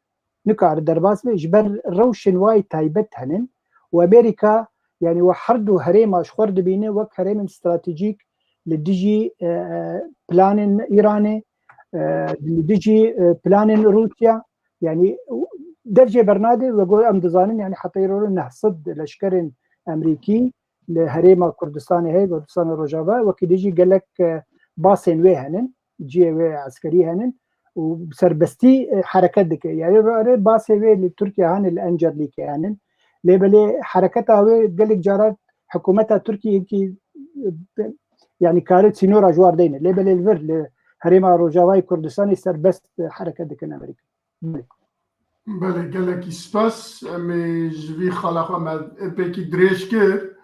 Nikare derbas be, ji ber rewşên wayî taybet henin û Amerîka, yani we her du herêma ji xwe re dibîne wek herêmên stratejîk li dijî, e, e, planên Îranê, e, li dijî, e, planên Rûsya. Yani dev jê bernade, we got em dizanin, yani heta îro neh sed leşkerên Amerîkî li herêma Kurdistanê heye, Kurdistana Rojava, wekî dijî gelek, e, basên wê henin, cihê wê eskerî henin û serbestî, e, hereket dike. Yani ro-, erê basê wê li Tirkiye hene, li Encerlîkê henin. Lê belê hereketa wê gelek caran hikûmeta Tirkiyê kî, e, yani kare sînora ji war deyne. Lê belê li vir li herêma Rojavayê Kurdistanê serbest, e, hereket dikin Amerîka. Belê. Belê, gelekî spas. Em ê ji vî xala xwe me epekî dirêj kir.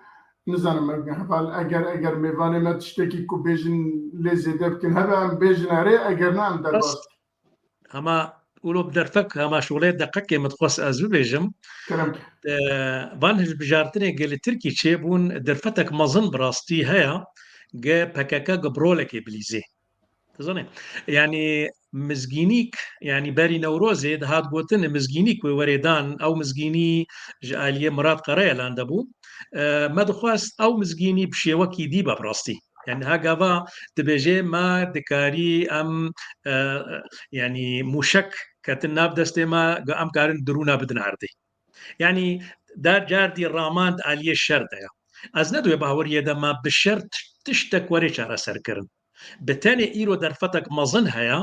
Nizanim, heval, eger, eger mêvanê me tiştekî ku bêjin lê zêde bikin hebe, em bêjin erê, eger ne em derbas. Ama wilo bi derfek, hema şolê deqekê min dixwest ez bibêjim. Kerem. E, van hilbijartinê gelê Tirkî çêbûn, derfetek mezin bi rastî heye, ge P K K ge bi rolekê bilîzê. Dizanî, yanî mizgînîk, yanî berî Newrozê dihat gotin, mizgînîk wê werê dan, ew mizgînî ji aliyê Mirat Karayalan de bû. E, me dixwest ew mizgînî bi şêwekî dî be bi rastî. Yanî niha gava dibêje me dikarî em, e, yanî mûşek ketin nav destê me, em karin dirûna bidin erdê. Yanî der car dî raman di aliyê şer de ye. Ez ne di wê baweriyê de me bi şer tiş-, tiştek were çareserkirin. Bi tenê îro derfetek mezin heye,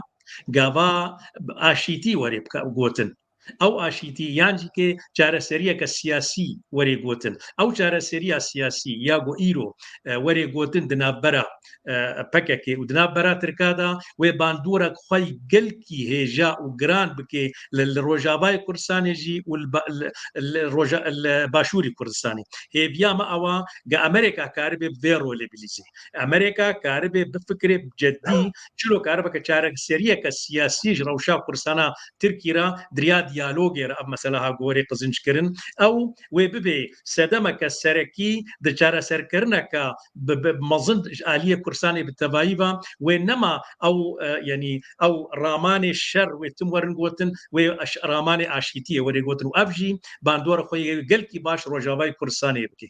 gava aşîtî were bika-, gotin. Ew aşîtî yan jî ke çareseriyeke siyasî were gotin. Ew çareseriya siyasî ya ku îro, e, were gotin di navbera, e, P K K û di navbera Tirka de wê bandorek xwe gelkî hêja û giran bike li, li Rojavayê Kurdistanê jî û li ba-, li, li Roja-, li Başûrî Kurdistanê. Hêviya me ew e, ge Amerîka karibe vê rolê bilîzê. Amerîka karibe bifikire bi ceddî, çilo karibe ke çareseriyeke siyasî ji rewşa Kurdistana Tirkî re di riya diyalogê re ev mesela ha gorê qizinc kirin. Ew wê bibe sedemeke serekî di çareserkirineke bi, bi mezin ji aliyê Kurdistanê bi tevayî ve wê nema ew, e, yanî ew ramanê şer wê tim werin gotin, wê aş-, ramanê aşîtiyê were gotin û ev jî bandora xwe yê gelkî baş Rojavayê Kurdistanê bike.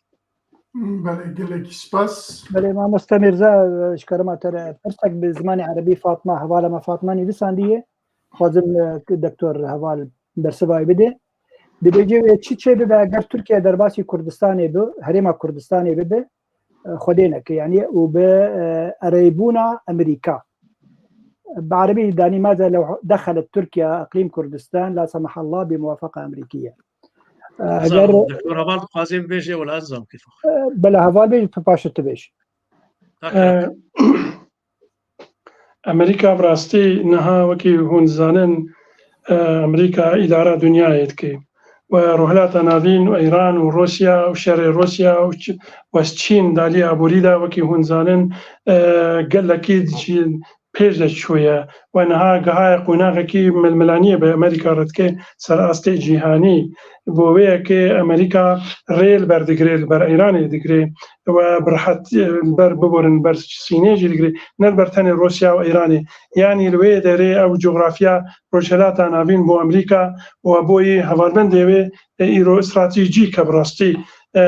Belê, gelekî spas. Belê, mamoste Mîrza, ji kerema te re pirsek bi zimanê erebî Fatma, hevala me Fatma nivîsandiye. Xwazim, e, doktor heval bersiva wê bide. Dibêje wê çi çê bibe eger Tirkiye derbasî Kurdistanê bi, herêma Kurdistanê bibe, e, Xwedê neke, yanî û bi, e, ereybûna Amerîka. Bi erebî danî, ماذا لو دخلت تركيا إقليم كردستان لا سمح الله بموافقة أمريكية. Eger Doktor Heval dixwaze bibêje, wela ez zam kêfa xwe. Bela heval bêj, tu paşê tu bêj. E, Amerîka bi rastî niha wekî hûn dizanin, e, Amerîka îdara dinyayê dike. We Rojhilata Navîn û Îran û Rûsya û şerê Rûsya û Ç-, we Çîn dalî aborî de wekî hûn dizanin, e, gelekî jî pêş de çûye. We niha gihaye qonaxekî milmilaniyê bi Amerîka re dike ser astê cîhanî. Bo wê yekê Amerîka rê li ber digire, li ber Îranê digire. We bi rehet, e, li ber biborin, li ber Çînê jî digire. Ne li ber tenê Rûsya û Îranê. Yanî li wê derê ew coxrafiya Rojhilata Navîn bo Amerîka û bo yê hevalbendê wê, e, îro stratejîk e bi rastî. E,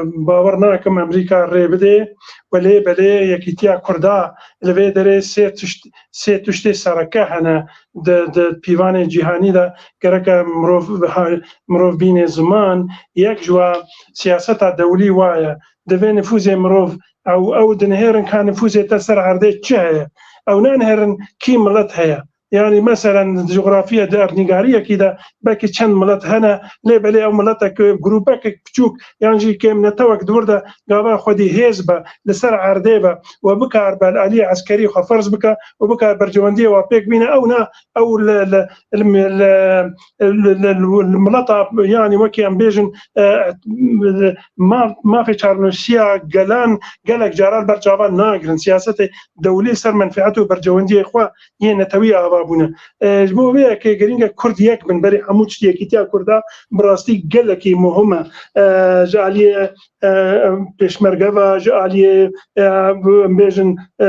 bawer nakim Amerîka rê bidê. Welê belê yekîtiya Kurda li vê derê sê tişt, sê tiştê sereke hene di, di pîvanê cîhanî de gereke mirov, ha, mirov bînê ziman. Yek ji wa siyaseta dewlî wa ye. Divê nifûzê mirov ew, ew dinihêrin ka nifûzê te ser erdê çi heye. Ew nanihêrin kî milet heye. Yanî meselen di coxrafiya di erdnîgariyekî de belkî çend milet hene, lê belê ew miletek, grûpekek piçûk yan jî kêm netewek di wir de gava xwedî hêz be, li ser erdê be û bikar be li aliyê eskerî xwe ferz bike û bikar berjewendiyê wa pêk bîne, ew na, ew li, li, li, li, li, li, li mileta, yanî wekî em bêjin, e, ma-, mafê çarnûsiya gelan gelek caran ber çavan nagirin. Siyasetê dewlî ser menfeet û berjewendiyê xwe yê netewî ava bûne. E, ji bo vê yekê girîng e Kurd yek bin, berî hemû tiştî yekîtiya Kurda bi rastî gelekî muhim e. E, ji aliyê, e, pêşmerge ve, ji aliyê, e, em bêjin, e,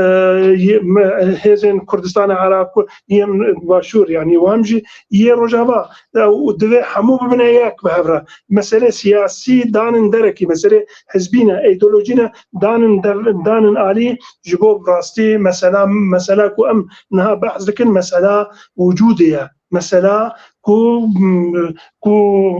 yê, me, hêzên Kurdistana Iraq, yên Başûr, yanî wan jî yê Rojava, e, û divê hemû bibine yek bi hev re. Mesele siyasî danin derekî, mesele hizbî ne, îdeolojî ne, danin der-, danin alî ji bo bi rastî mesela, mesela ku em niha behs dikin, mesela wicûdê ye. Mesela ku, ku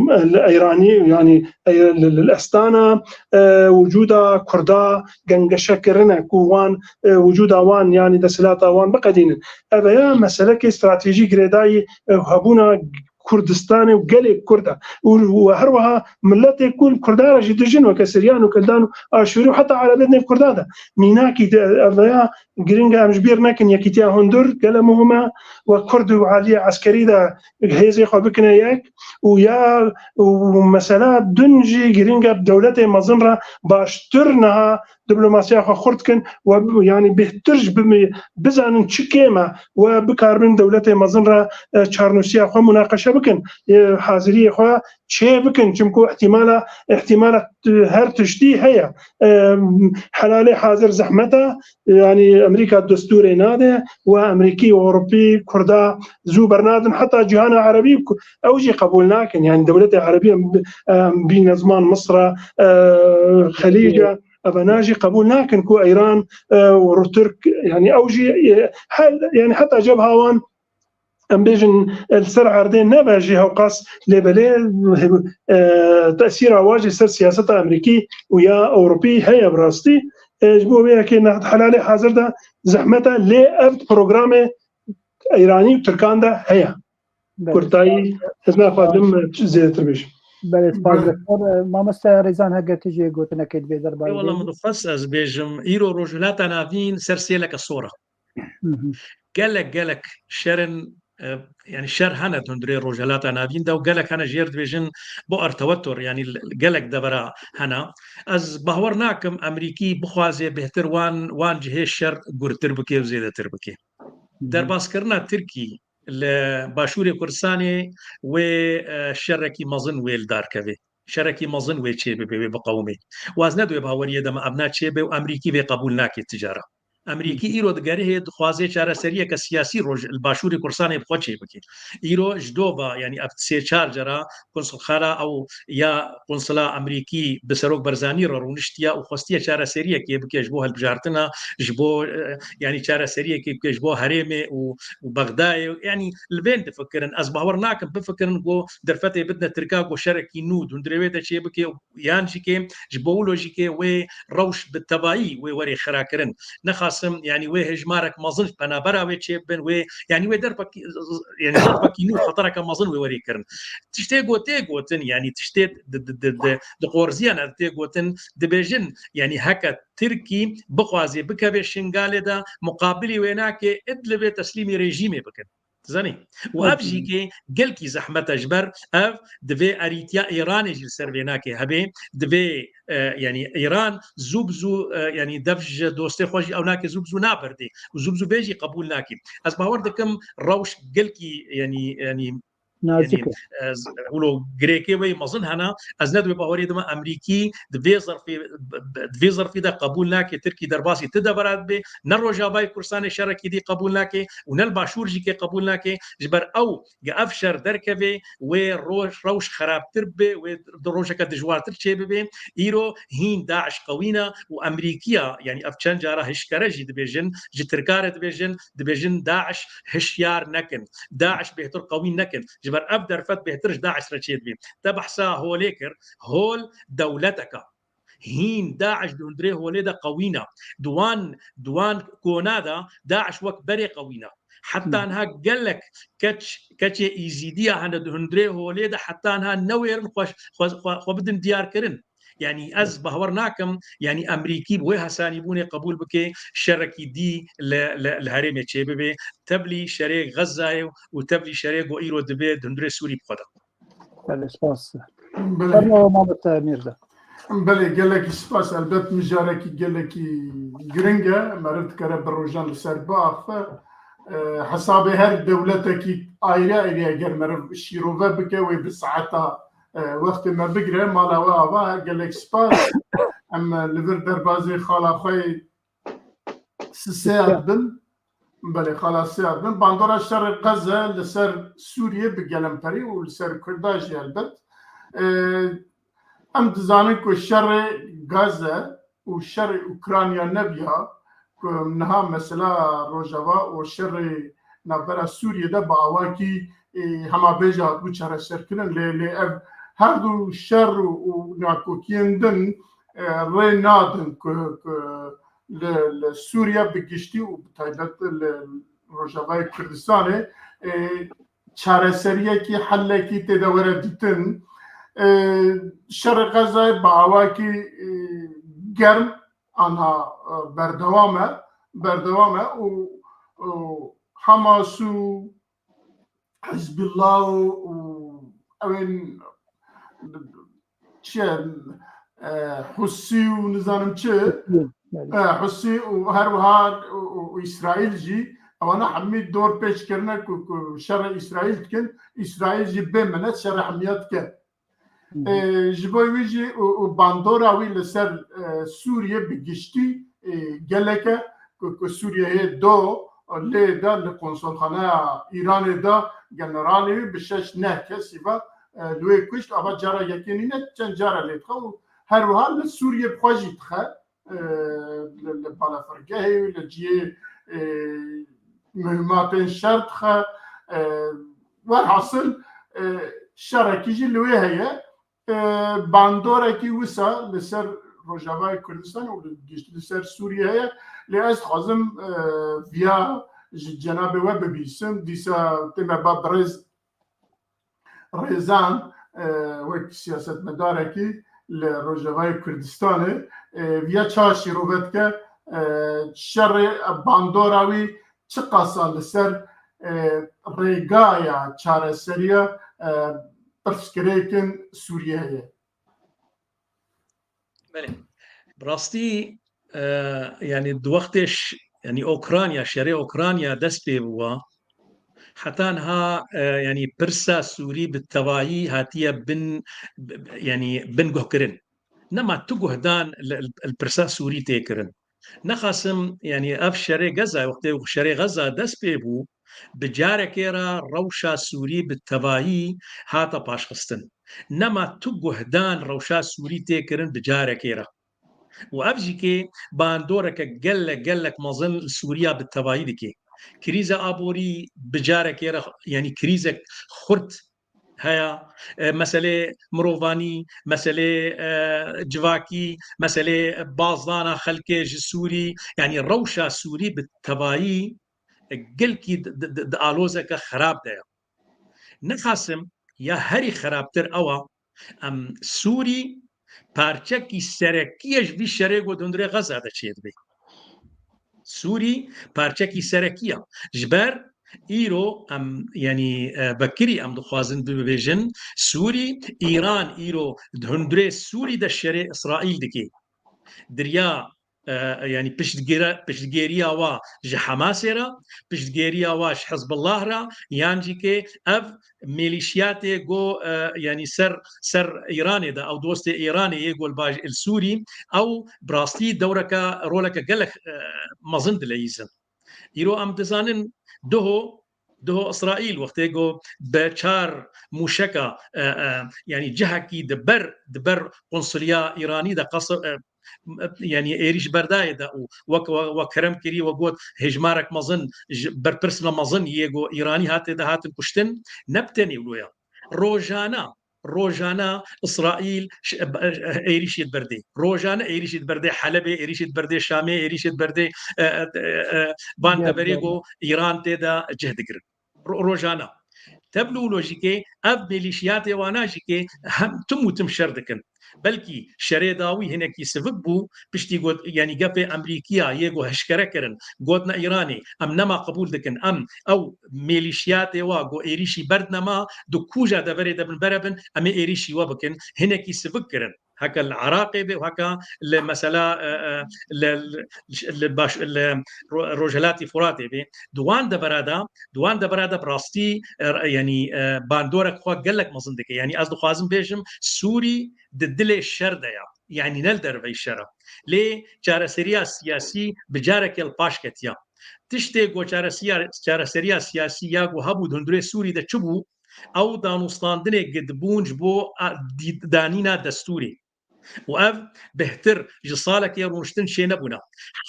li Îranî, yanî li, li Estana, e, wicûda Kurda gengeşe kirine, ku wan, e, wicûda wan, yanî desthilata wan biqedînin. Ev ya meselekê stratejî girêdayî, e, hebûna Kurdistanê û gelê Kurd e. Û, û her wiha miletê ku li Kurda re jî dijin, weke Siryan û Kildan û Aşûrî û heta Erebê di nêv Kurda de. Mînakî de, ev ya girîng e em ji bîr nekin, yekîtiya hundir gele muhim e. We Kurd û aliyê eskerî de hêzê xwe bikine yek û ya, û mesela din jî girîng e bi dewletê mezin re baştir niha diplomasiya xwe xurt kin we, yanî bêhtir ji bi-, bizanin çi kêm e we bikaribin dewletê mezin re, e, çarnûsiya xwe munaqeşe bikin, e, haziriyê xwe çê bikin, çimku ihtimala, ihtimala, e, her tiştî heye. E, helalê hazir zehmet e, yanî Amerîka destûrê nade û Amerîkî, Ewropî, Kurda zû bernadin, heta cîhana Erebî ku-, ew jî qebûl nakin. Yanî dewletê Erebî em, em bîne ziman Misra, e, Xelîce, evena jî qebûl nakin ku Îran, e, û Tirk, yanî ew jî, e, hel, yanî heta cebha wan em bêjin, e, li ser erdê nebe jî hewqas, lê belê, e, tesîra wa jî ser siyaseta Amerîkî û ya Ewropî heye bi rastî. E, ji bo vê yekê ne helalê hazir de zehmet e, lê ev programê Îranî û Tirkan de heye. Belê. Kurtayî, ez naxwazim zêdetir bêjim. Belê, spas. Belê. Doktor, e, mamoste Rêzan, heger tu jî gotinekê divê derbarê Ê, wela vê. Min dixwest ez bêjim, îro Rojhilata Navîn ser sêleke sor e. Hı hı. Gelek, gelek şerin, e, yanî şer hene hundirê Rojhilata Navîn de û gelek hene jêr dibêjin bo ertewetur, yanî l-, gelek devera hene. Ez bawer nakim Amerîkî bixwaze bêhtir wan, wan cihê şer gurtir bike û zêdetir bike. Hı hı. Derbaskirina Tirkî li Başûrê Kurdistanê wê, e, şerekî mezin wê li dar keve. Şerekî mezin wê çê bibe, wê biqewimê. Û ez ne di wê baweriyê de me, ev ne çê be û Amerîkî vê qebûl nake ti cara. Amerîkî Hı hı. îro digerihê, dixwaze çareseriyeke siyasî roj-, li Başûrê Kurdistanê bi xwe çê bike. Îro ji dova, yanî ev sê çar cara konsulxana ew ya konsula Amerîkî bi Serok Barzanî re rûniştiye û xwestiye çareseriyekê bike ji bo hilbijartina, ji bo, e, yanî çareseriyekê bike ji bo herêmê û, û Bexdayê. Yanî li vên difikirin. Ez bawer nakim bifikirin ku derfetê bidine Tirka ku şerekî nû di hundirê wê de çê bike û yan jî kê ji bo wilo jî kê wê rewş bi tevayî wê werê xirakirin. Nexasim, yanî wê hejmarek mezin ji penabera wê çê bibin, wê, yanî wê derfekî, yanî derfekî nû xetereke mezin wê werê kirin. Tiştê ku tê gotin, yanî tiştê di, di, di, di, di qorziyan ev tê gotin, dibêjin, yanî heke Tirkî bixwaze bikeve Şingalê de, muqabilî wê nake Idlibê teslîmî rejîmê bikin. Dizanî? Û ev jî kê gelkî zehmet e, ji ber ev divê erîtiya Îranê jî li ser vê nake hebe, divê, e, yanî Îran zû bi zû, e, yanî dev ji dostê xwe jî ew nake zû bi zû naberdê û zû bi zû vê jî qebûl nake. Ez bawer dikim rewş gelkî, yanî, yanî, nazik yanî, e. E, z-, wilo girêkê wê mezin hene. Ez ne di wê baweriyê de me Amerîkî di vê zerfê, di vê zerfê de qebûl nake Tirkî derbasî ti devera dibe. Ne Rojavayê Kurdistanê şerekî dî qebûl nake û ne li Başûr jî kê qebûl nake. Ji ber ew, ge ev şer derkeve, wê roj, rewş xerabtir bibe, wê di rojeke dijwartir çêbibe. Îro hîn DAIŞ qewî ne û Amerîkiya, yanî ev çend cara hişkere jî dibêjin, ji Tirka re dibêjin, dibêjin DAIŞ hişyar nekin, DAIŞ bêhtir qewî nekin. Ji ber ev derfet bêhtir ji DAIŞ re çêdibê. Te behsa Holê kir, Hol dewleteke. Hîn DAIŞ di hundirê Holê de qewî ne. Di wan, di wan kona de DAIŞ wek berê qewî ne. Heta Hı. niha gelek keç, keçê Îzîdiya hene di hundirê Holê de heta niha newêrin xwe, xwe, xwe, xwe bidin diyarkirin. Yanî ez bawer nakim, yanî Amerîkî bi wê hesanîbûnê qebûl bike şerekî dî li, li, li herêmê çêbibe. Tevlî şerê Xezayê û tevlî şerê ku îro dibe di hundirê Sûrî bi xwe de. Belê, spas. Belê. Fermo, mamoste Mîrde. Belê, gelekî spas. Elbet mijarekî gelekî giring e. Meriv dikare bi rojan li ser biaxife. E, hesabê her dewletekî ayrı ayrı eger meriv şîrove bike, wê bi saeta, e, wextê me bigire, mala we ava, gelek spas. Em, e, li vir derbazê xala xwe Sisêya dibin. Belê, xala sêya dibin. Bandora şerê Qeze li ser Sûriyê bi gelemperî û li ser Kurda jî helbet. Ee, em dizanin ku şerê Gaze û şerê Ukrayna nebiya, ku niha mesela Rojava û şerê navbera Sûriyê de bi awakî, e, hema bêje hatibû çareserkirin. Lê, lê ev her du şer û, û nakokiyên din, e, rê nadin ku, ku li, li Sûriye bi giştî û bi taybet li Rojavayê Kurdistanê, e, çareseriyekî, hellekî tê de were dîtin. E, şerê Xezayê bi awakî, e, germ anha, e, berdewam e, berdewam e û, û Hamas û Hizbullah û, û ew ên çi ye, e, Husî û nizanim çi, Belê. e, Husî û her wiha û, û, û Îsraîl jî Ewana hemî dor pêç kirine ku, ku şerê Îsraîl dikin, Îsraîl jî bê minet şerê hemiya dike. Hı hı. E, ji bo wî jî û, û bandora wî li ser, e, Sûriye bi giştî, e, gelek e ku, ku Sûriye hê do lê de li konsolxaneya Îranê de generalê wî bi şeş neh kesî ve, e, li wê kuşt, ava cara yekê nîne, çend cara lê dixe û her wiha li Sûriye bi xwe jî dixe. E, li, li balafirgehê, li cihê, e, muhîmatên şer dixe. E, werhasil, e, şerekî jî li wê heye. E, bandorekî wisa li ser Rojavayê Kurdistan û li, gişt li ser Sûriye heye. Lê ez dixwazim, e, viya ji cenabê we bibîsim. Dîsa tê me ba birêz Rêzan, e, wek siyasetmedarekî li Rojavayê Kurdistanê, e, viya çawa şîrove dike, e, şerê bandora wî çiqasa li ser, e, rêgaya çareseriya, e, pirsgirêkên Sûriye heye? Belê. Bi rastî, e, yanî di wextê ş-, yanî Ukrayna, şerê Ukrayna dest pê bûwa, heta niha, e, yanî pirsa Sûrî bi tevayî hatiye bin, b-, b-, yanî bin guhkirin. Nema tu guhdan li, li, li pirsa Sûrî tê kirin. Nexasim, yanî ev şerê Gaza, wextê şerê Gaza dest pê bû, bi carekê re rewşa Sûrî bi tevayî hate paşxistin. Nema tu guhdan rewşa Sûrî tê kirin bi carekê re. Û ev jî kê bandoreke gelek, gelek mezin li Sûriya bi tevayî dike. Krîza aborî bi carekê re, yanî krîzek xurt heye. E, meselê mirovanî, meselê, e, civakî, meselê bazdana xelkê ji Sûrî, yanî rewşa Sûrî bi tevayî, e, gelkî di, di, di, di alozeke xerab de ye. Nexasim ya herî xerabtir ew e, em Sûrî parçekî serekî ye ji vî şerê ku di hundirê Xeza de çêdibe. Sûrî parçekî serekî ye. Ji ber îro em, yanî, e, vekirî em dixwazin bibêjin, Sûrî, Îran îro di hundirê Sûrî de şerê Îsraîl dike. Diriya, e, yanî piştgire-, piştgêriya wa ji Hamasê re, piştgêriya wa ji Hizbullah re, yan jî ke ev mêlîşiyatê go, e, yanî ser, ser Îranê de, ew dostê Îranê yê go li baj-, li Sûrî, ew bi rastî dewreke, roleke gelek, e, mezin dileyîzin. Îro em dizanin duho, duho Îsraîl wextê go bi çar mûşeka, e, e, yanî cihekî di ber, di ber konsuliya Îranî de qas-, e, yanî êrîş berdayê de û wek, we, we kerem kirî, we got hêjmarek mezin ji berpirs ve mezin yê go Îranî hatê de hatin kuştin, ne bi tenê wilo ya. Rojane, rojane Îsraîl ş-, e, e, êrîşê diberdê. Rojane êrîşê diberdê Helebê, êrîşê diberdê Şamê, êrîşê diberdê, e, e, e, e, van deverê go Îran tê de cih digirin. Ro-, rojane. Tevlû lojîkê ev mêlîşiyatê wana jî kê hem tim û tim şer dikin. Belkî şerê dawî hinekî sivik bû, piştî got, yanî gefê Emerîkiya yê go hişkere kirin, gotine Îranê, em nema qebûl dikin, em ew mêlîşiyatê wa go êrîşî berdine ma, di kûja deverê de bin bere bin, em ê êrîşî we bikin, hinekî sivik kirin. Heke li Iraqê be û heke li mesela, e, e, li, li, li baş, li ro-, Rojhelatî Furatê be. Di wan devera de, di wan devera de bi rastî, e, yanî, e, bandorek xwe gelek mezin dike. Yanî ez dixwazim bêjim, Sûrî di dilê şer de ya. Yanî ne li derveyî şer e. Lê çareseriya siyasî bi carekê li paş ketiya. Tiştê ku çaresiya-, çareseriya siyasî ya ku hebû di hundirê Sûrî de çi bû? Ew danûstandinê gidbûn ji bo a-, dî-, danîna destûrê. Û ev bêhtir ji salekê rûniştin çênebûne.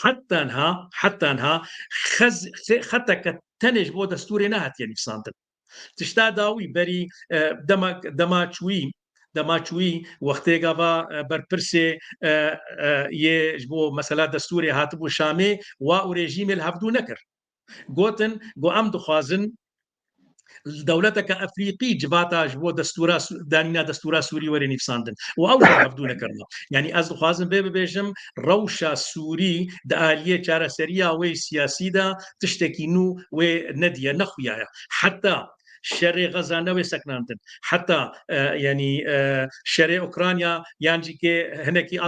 Heta niha, heta niha xez-, xe-, xeteke tenê ji bo destûrê nehatiye nivîsandin. Tişta dawî berî, e, dema, dema çûyî, dema çûyî wextê gava, e, berpirsê, e, e, yê ji bo mesela destûrê hatibû Şamê, wa û rejîmê li hevdû nekir. Gotin, got, em dixwazin dewleteke Efrîqî civata ji bo destûra Sû-, danîna destûra Sûrî were nivîsandin. Û ew jî hevdû nekirine. Yanî ez dixwazim vê bibêjim, rewşa Sûrî di aliyê çareseriya wê siyasî de tiştekî nû wê nediye, nexuyaye. Heta şerê Xeza newê sekinandin. Heta, e, yanî, e, şerê Ukrayna yan jî kê hinekî, e,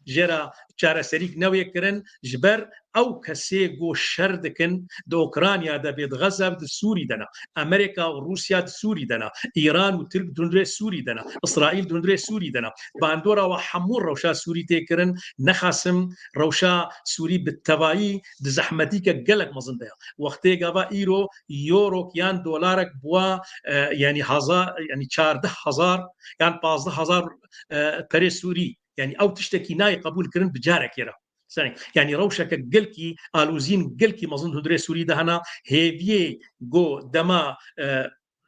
jê re çareserîk newê kirin, ji ber ew kesê go şer dikin, di Ukrayna de bê, di Xezze, di Sûrî de ne. Amerîka û Rûsya di Sûrî de ne. Îran û Tirk di hundirê Sûrî de ne. Îsraîl di hundirê Sûrî de ne. Bandora we hemû rewşa Sûrî tê kirin, nexasim rewşa Sûrî bi tevayî di zehmetîke gelek mezin de ye. Wextê gava îro eurok yan dolarek bûwa, e, yanî heza-, yanî çardeh hezar yan pazdeh hezar, e, perê Sûrî. Yanî ew tiştekî nayê qebûl kirin bi carekê re. Serê, yanî rewşeke gelkî alozîn, gelkî mezin hundirê Sûrî de hene, hêviyê go dema, e,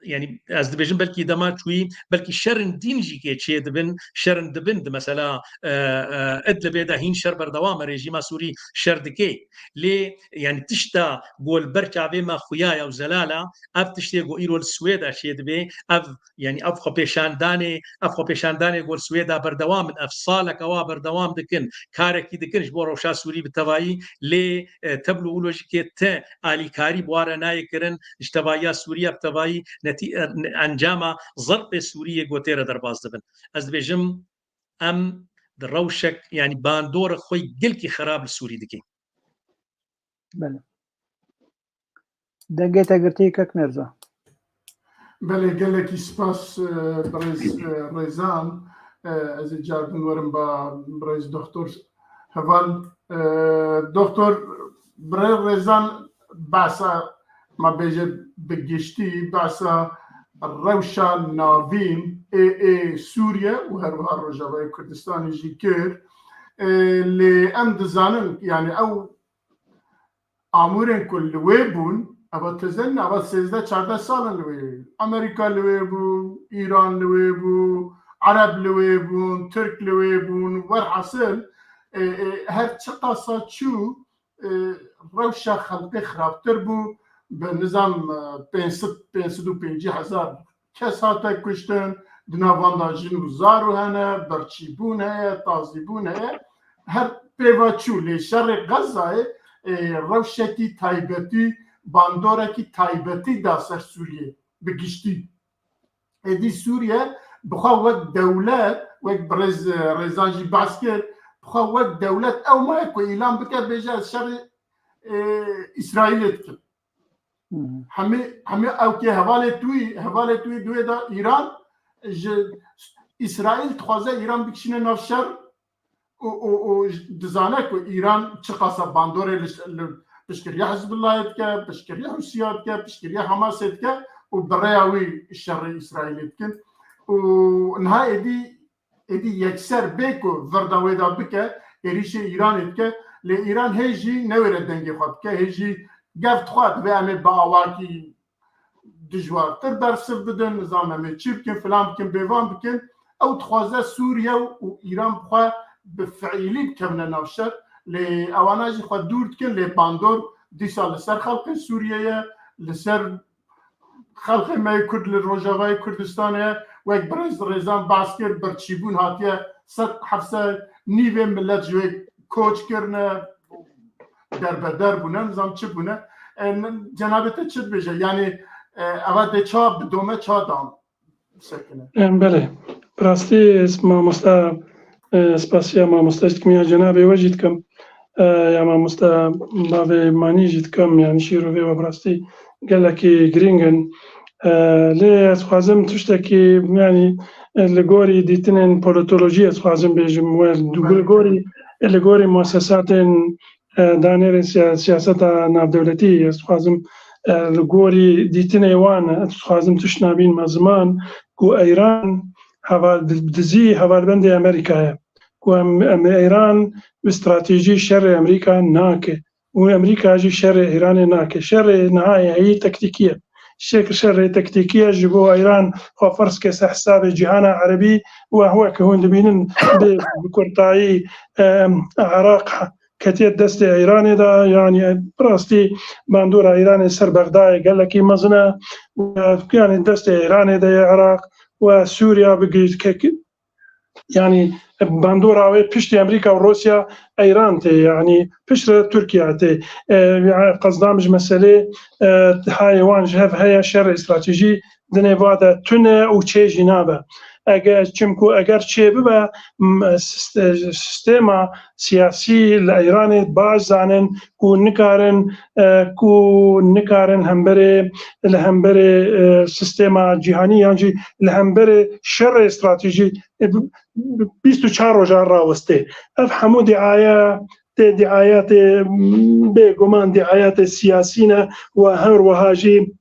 yanî ez dibêjim belkî dema çûyî, belkî şerin dîn jî kê çê dibin, şerin dibin di mesela, e, e, Idlibê de hîn şer berdewam e, rejîma Sûrî şer dike. Lê yanî tişta go li ber çavê me xuya ye û zelal e, ev tiştê go îro li Swêda çê dibe, ev yanî ev xwepêşandanê, ev xwepêşandanê go li Swêda berdewam in, ev saleke wa berdewam dikin, karekî dikin ji bo rewşa Sûrî bi tevayî, lê, e, tebl û lojîkê te alîkarî bi wa re nayê kirin, ji tevayiya Sûriye bi tevayî netî-, e, encama zerfê Sûriyê go tê re derbas dibin. Ez dibêjim, em di rewşek, yanî bandora xwe gelkî xerab li Sûrî dikin. Belê. Dengê te girtî kek Mirza. Belê, gelekî spas, e, birêz, e, Rêzan. E, ez ê car din werim ba birêz Doktor Heval. E, Doktor, birêz Rêzan behsa, ma bêje bi giştî, behsa rewşa navîn ê, ê Sûriye û her wiha Rojavayê Kurdistanê jî kir. E, lê em dizanin, yanî ew amûrên ku li wê bûn, eva teze nîn, eva sêzdeh çardeh sal in li wê. Amerîka li wê bû, Îran li wê bû, Ereb li wê bûn, Tirk li wê bûn. Werhasil, e, e, her çiqasa çû, e, rewşa xelkê xirabtir bû. Bi nizam, e, pênc sed, pênc sed û pêncî hezar kes hate kuştin, di nav wan de jin û zarok hene, birçîbûn heye, tazîbûn heye. Her pê ve çû, lê şerê Xezzayê, e, rewşekî taybetî, bandorekî taybetî da ser Sûriyê bi giştî. Êdî Sûriye bi xwe wek dewlet, wek birêz, e, Rêzan jî behs kir, bi xwe wek dewlet ew maye ku îlan bike, bêje ez şerê, e, Îsraîlê dikim. Hı hı. Hemî, hemî ew kê hevalê tûyî, hevalê tûyî di wê de Îran ji Îsraîl dixwaze Îran bikişîne nav şer û, û, û dizane ku Îran çiqasa bandorê li, li piştgiriya Hizbullahê dike, piştgiriya Rûsiya dike, piştgiriya Hamasê dike û bi rêya wî şerê Îsraîlê dikin. Û niha êdî êdî yekser bê ku virda wê de bike, êrîşê Îranê dike, lê Îran hê jî newêre dengê xwe bike, hê jî gef dixwe, divê em ê bi awakî dijwartir bersiv bidin, nizam em ê çi bikin, filan bikin, bêvan bikin. Ew dixwaze Sûriye û Îran bi xwe bi fiîlî bikevine nav şer, lê ewana jî xwe dûr dikin, lê bandor dîsa li ser xelkên Sûriye ye, li ser xelkê me yê Kurd li Rojavayê Kurdistanê, wek birêz Rêzan behs kir, birçîbûn hatiye sed, heft sed, nîvê milet ji wê koç kirine, derbeder bûne, nizam çi bûne. E, n-, cenabê te çi dibêje? Yanî, e, eva dê ça bidome, ça dam bisekine? Em, belê. Bi rastî ez mamosta, e, spasiya mamosta jî dikim ya cenabê we jî dikim. E, ya mamosta bavê Manî jî dikim, yanî şîrovê we bi rastî gelekî girîng in. E, lê ez xwazim tiştekî, yanî, e, li gorî dîtinên politolojî ez xwazim bêjim we, li gorî, e, li gorî muesesatên, e, danêrên siya-, siyaseta navdewletî, ez dixwazim, e, li gorî dîtinê wan, ez dixwazim tişt nabînime ziman ku Îran heval-, dizî hevalbendê Amerîka ye. Ku em, em Îran bi stratejî şerê Amerîka nake. Û Amerîka jî şerê Îranê nake. Şerê niha ye, heyî tektîkî ye. Şek-, şerê tektîkî ye ji bo Îran xwe ferz ke ser hesabê cîhana erebî û weke hûn dibînin bi, bi kurtayî, em, Iraq ketiye destê Îranê de, yanî bi rastî bandora Îranê ser Bexdayê gelekî mezin e. Û, yanî destê Îranê de ye Iraq û Sûriya bi gi-, ke-, yanî bandora wê piştî Amerîka û Rûsya Îran tê, yanî piştre Tirkiye tê. E, qezdam ji meselê, e, hayê wan ji hev heye, şerê stratejî dinê va de tune û çê jî nabe. Eger, çimku eger çêbibe, m-, siste-, sistema siyasî li Îranê baş zanin ku nikarin, e, ku nikarin hemberê, li hemberê, e, sistema cîhanî yan jî li hemberê şerê stratejî, e, bi, bi bîst û çar roja rawestê. Ev hemû diaya tê, diaya tê, bêguman diaya tê siyasî ne û her wiha jî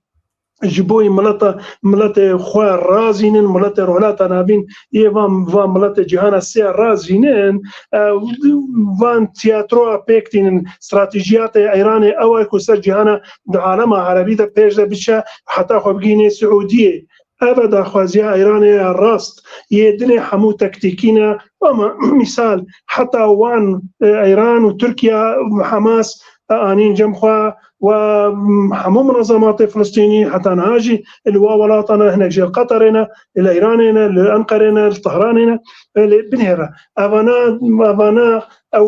ji bo mileta, miletê xwe razînin, miletê Rojhilata Navîn yê van, van miletê cîhana sê razînin, e, van tiyatroa pêk tînin, stratejiyatê Îranê ew e ku ser cîhana di alema erebî de pêş de biçe, heta xwe bigihînê Siûdiyê. Ev e daxwaziya Îranê ya rast. Yê dinê hemû tektîkî ne. Ama misal, heta wan, e, Îran û Tirkiye, Hamas, e, anîn cem xwe, we, m, hemû munezematê Filistînî, heta niha jî li wa welatana, hinek jê li Qeterê ne, li Îranê ne, li Enqerê ne, li Tehranê ne, e, lê binêre. Evana, evana ew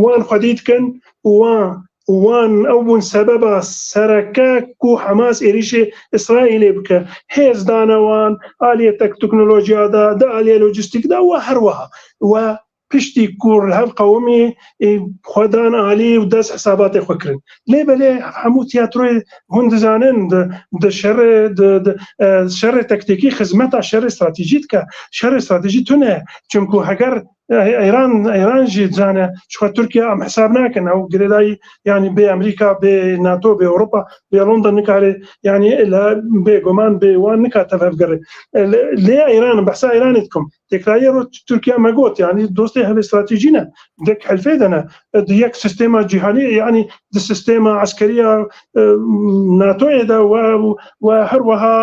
wan xwedî dikin û wan, wan ew bûn sebeba sereke ku Hamas êrîşê Îsraîlê bike. Hêz dane wan, aliyê tek-, teknolojiya de, di aliyê lojistîk de we her wiha. We piştî ku li hev qewimî, e, xwe dan alî û dest hesabatê xwe kirin. Lê belê hemû tiyatroyê hûn dizanin, di, di şerê, di, di, e, şerê tektîkî xizmeta şerê stratejî dike. Şerê stratejî tune. Çimku heger, e, Îran, Îran jî dizane, ji xwe Tirkiye em hesab nakin. Ew girêdayî, yanî bê Amerîka, bê NATO, bê Ewropa, bê London nikare, yanî ila bêguman bê wan nikare tev hev gere. E, lê, lê Îran, behsa Îranê dikim. Tekrarî ro Tirkiye me got, yanî dostê hevê stratejî ne, dek helfê de ne. Di yek sistema cîhanî, yanî di sistema eskeriya, e, NATOyê de we, we her wiha,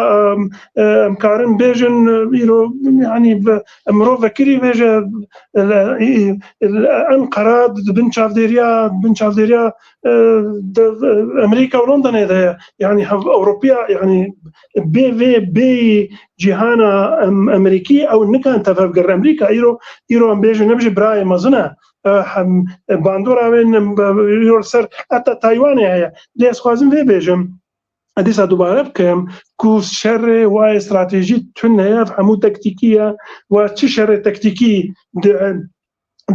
e, e, em karin bêjin, e, îro, yanî bi, mirov vekirî bêje, e, e, Enqera di bin çavdêriya, bin çavdêriya, e, de, e, Amerîka û Londonê de ye. Yanî hev Ewropiya, yanî bê vê, bê cîhana em-, Amerîkî ew nikan tev hev girin. Amerîka îro, îro em bêjin, nebêjin birayê mezin e. E, hem, e, bandora wê ne, e, îro li ser heta Taywanê heye. Lê ez xwazim vê bêjim. Ez dîsa dubare bikim ku şerê wayê stratejî tune ye, ev hemû tektîkî ye. We çi şerê tektîkî di,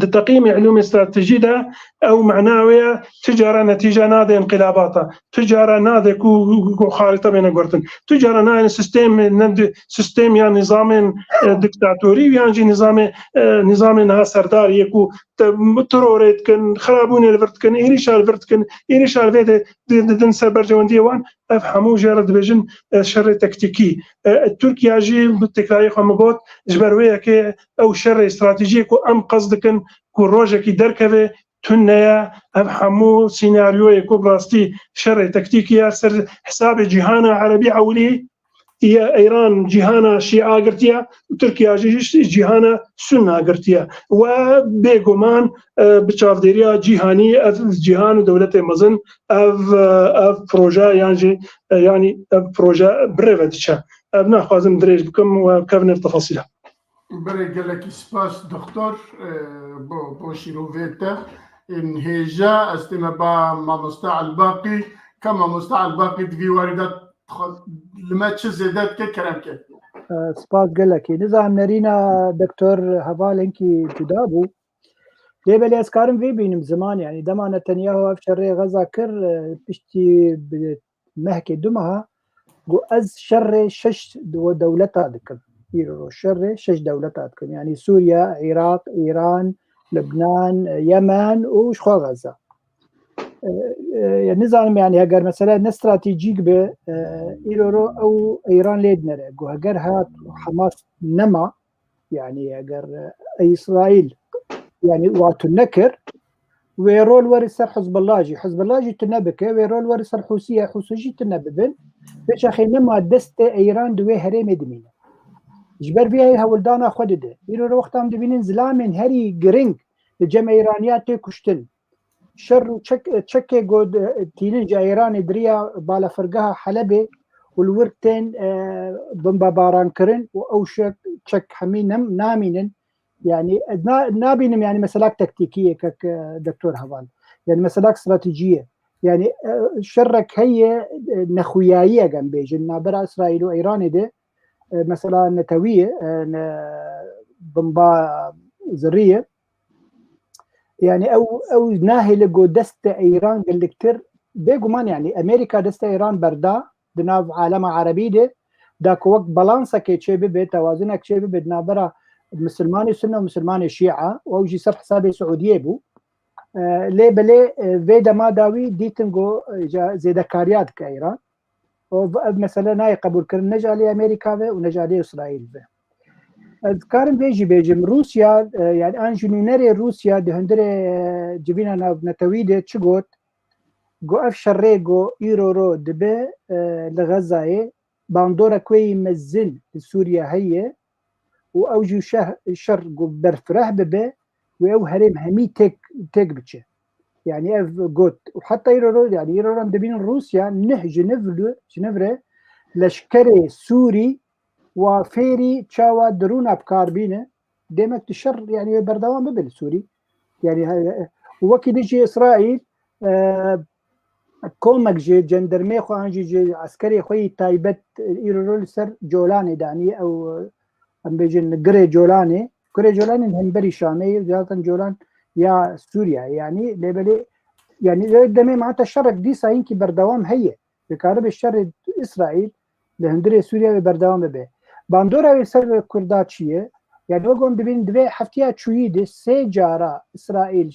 di teqîmê ilûmê stratejî de ew mena wê ye, tu cara netîce nade înqilabata, tu cara nade ku, ku xarîte bêne guhertin, tu cara nayên sistêmê, ne di-, sistêm ya nîzamên, e, diktatorî yan jî nîzamê, e, nîzamê niha serdariyê ku te-, terorê dikin, xirabûnê li vir dikin, êrîşa li vir dikin, êrîşa li vê de di-, didin ser berjewendiyê wan. Ev hemû jê re dibêjin, e, şerê tektîkî. E, Tirkiye jî bi tekrarî xwe min got, ji ber wê yekê ew şerê stratejiyê ku em qesd dikin ku rojekî derkeve, tune ye. Ev hemû senaryoyê ku bi rastî şerê tektîkî ye, ser hesabê cîhana erebî ewilî ye, Îran cîhana şîa girtiye û Tirkiye jî cîhana sunna girtiye. We bêguman, e, bi çavdêriya cîhanî ev cîhan û dewletê mezin ev, e, ev proje yan jî, e, yanî ev proje bi rê ve diçe. Ev naxwazim dirêj bikim û kevin ev tefasîla. Berê gelekî spas doktor, e, bo, bo şîrovê te. Ên hêja ez tême ba mamoste Elbaqî, ka mamoste Elbaqî di vî warî de xwe li me çi zêde dike, kerem ke. E, spas gelekî. Nizam nerîna doktor Heval hinkî cuda bû. Lê belê ez karim vê bînim ziman, yanî dema Netanyahu ev şerê Xeza kir, e, piştî bi mehkê du meha got, ez şerê şeş dew-, dewleta dikim. Îro şerê şeş dewleta dikim. Yanî Sûriye, Iraq, Îran, Libnan, Yemen û ji xwe Xeza. E, e, nizanim, yanî heger mesele ne stratejîk be, e, îro ro ew Îran lê dinere. Got, heger hat Hamas nema, yanî eger, e, Îsraîl, yanî wa tu nekir, wê rol weri ser Hizbullah jî, Hizbullah jî tu nebike, wê rol weri ser Hûsiye, Hûsi jî tu nebibin. Vê çaxê nema destê Îran di wê herêmê dimîne. Ji ber vê yayê hewldana xwe dide. Îro wexta em dibînin zilamên herî giring li cem Îraniya tê kuştin. Şer û çek, çekê ku tînin ji Îranê di riya balafirgeha Helebê û li wir tên, e, bombebaran kirin û ew şek, çek hemî nem-, namînin. Yanî ez na-, nabînim, yanî meselak tektîkî ye kek, e, Doktor Heval. Yanî meselak stratejî ye. Yanî, e, şerek heye, e, nexuyayiyek em bêjin navbera Îsraîl û Îranê de. e, mesela netewî ye, e, ne, bomba zirî ye. Yani ew, ew nahêle ku dest de Îran gelektir, bêguman yani Amerîka dest de Îran berda di nav alema erebî de, da ku wek balansekê çê bibe, tewazunek çê bibe di navbera misilmanê sunne û misilmanê şîa, û ew jî ser hesabê Siûdiyê bû. E, lê belê, e, vê dema dawî dîtin ku, e, ca zêdekariya dike Îran. Û v-, ev mesele nayê qebûlkirin ne ji alî Amerîka ve û ne ji alî Îsraîl ve. Ez dikarim vê jî bêjim. Rûsya, e, yani an jî nûnerê Rûsya di hundirê, e, civîna navnetewî de çi got? Got ev şerê ku îro ro dibe, e, li Xezayê bandorek wê yî mezin li Sûriye heye û ew jî şeh-, şer ku berfireh bibe wê ew herêm hemî têk, têk biçe. Yani ev got. Û heta îro ro, yani îro ro em dibînin Rûsya neh Jinevre, Jinevre leşkerê Sûrî wa fêrî çawa dirûna bi kar bîne, demek di şer, yani wê berdewam bibe li Sûrî. Yani, he, û wekî dijî Îsraîl, e, komek ji cendermê xwe an jî ji eskerê xwe yî taybet, e, îro li ser Colanê danî, ew, e, em bêjin li Girê Colanê. Girê Colanê hemberî Şamê ye, zaten Colan ya Sûriye, yani lê belê, yani lê demê meheta şerek dîsa hinkî berdewam heye. Dikaribe şerê Îsraîl li hundirê Sûriye ve berdewam bibe. Bandora wê ser Kurda çi ye? Yani wek em dibînin di vê heftiya çûyî de sê cara Îsraîl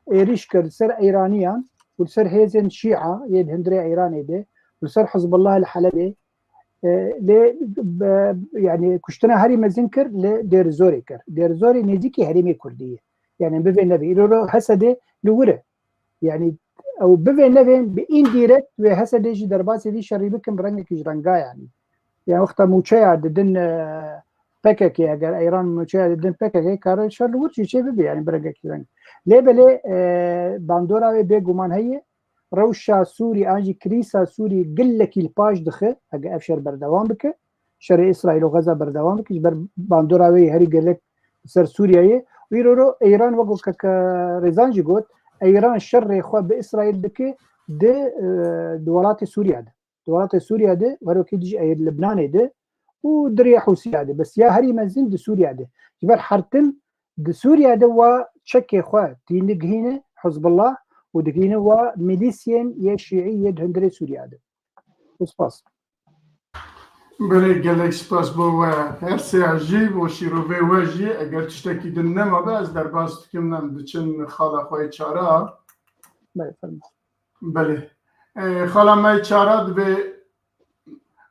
êrîş kir li ser Îraniyan û li ser hêzên Şîa yê di hundirê Îranê de û li ser Hizbullah li Helebê. E, lê be, yani kuştina herî mezin kir li Dêrizorê kir. Dêrizorê nêzîkî herêmê Kurdî ye. Yani bivê nevê. Îro ro Hesedê li wir e. Yani ew bivê nevên bi indirekt wê Hesedê jî derbasî vî şerî bikin bi rengekî ji renga yani. Yani wexta mûçeya didin, e, P K K, eger Îran mûçeya didin P K K, kare şer li wir jî çê bibe yani bi rengekî reng. Lê belê, e, bandora wê bêguman heye. Rewşa Sûrî an jî krîsa Sûrî gilekî li paş dixe, eger ev şer berdewam bike. Şerê Îsraîl û Xeza berdewam bike, ji ber bandora wê yê herî gelek li ser Sûriyeyê. Îro ro Îran, wek ku keke Rêzan jî got, Îran şerê xwe bi Îsraîl dike di, e, di welatê Sûriya de. Di welatê Sûriya de, werokî dijî Libnanê de û di rêya Hûsiya de. Bes ya herî mezin di Sûriya de. Ji ber her tim di Sûriya de wa çekê xwe tî nigihîne Hizbullah û digihîne wa milîsiyên yê şîî yê di hundirê Sûriya de. Spas. Belê, gelek spas bo we her sêya jî, bo şîrovê we jî. Eger tiştekî din nemabe, ez derbas dikim, em diçin xala xwe yê çara. Belê, fermo. Belê. E, xala me yê çara divê,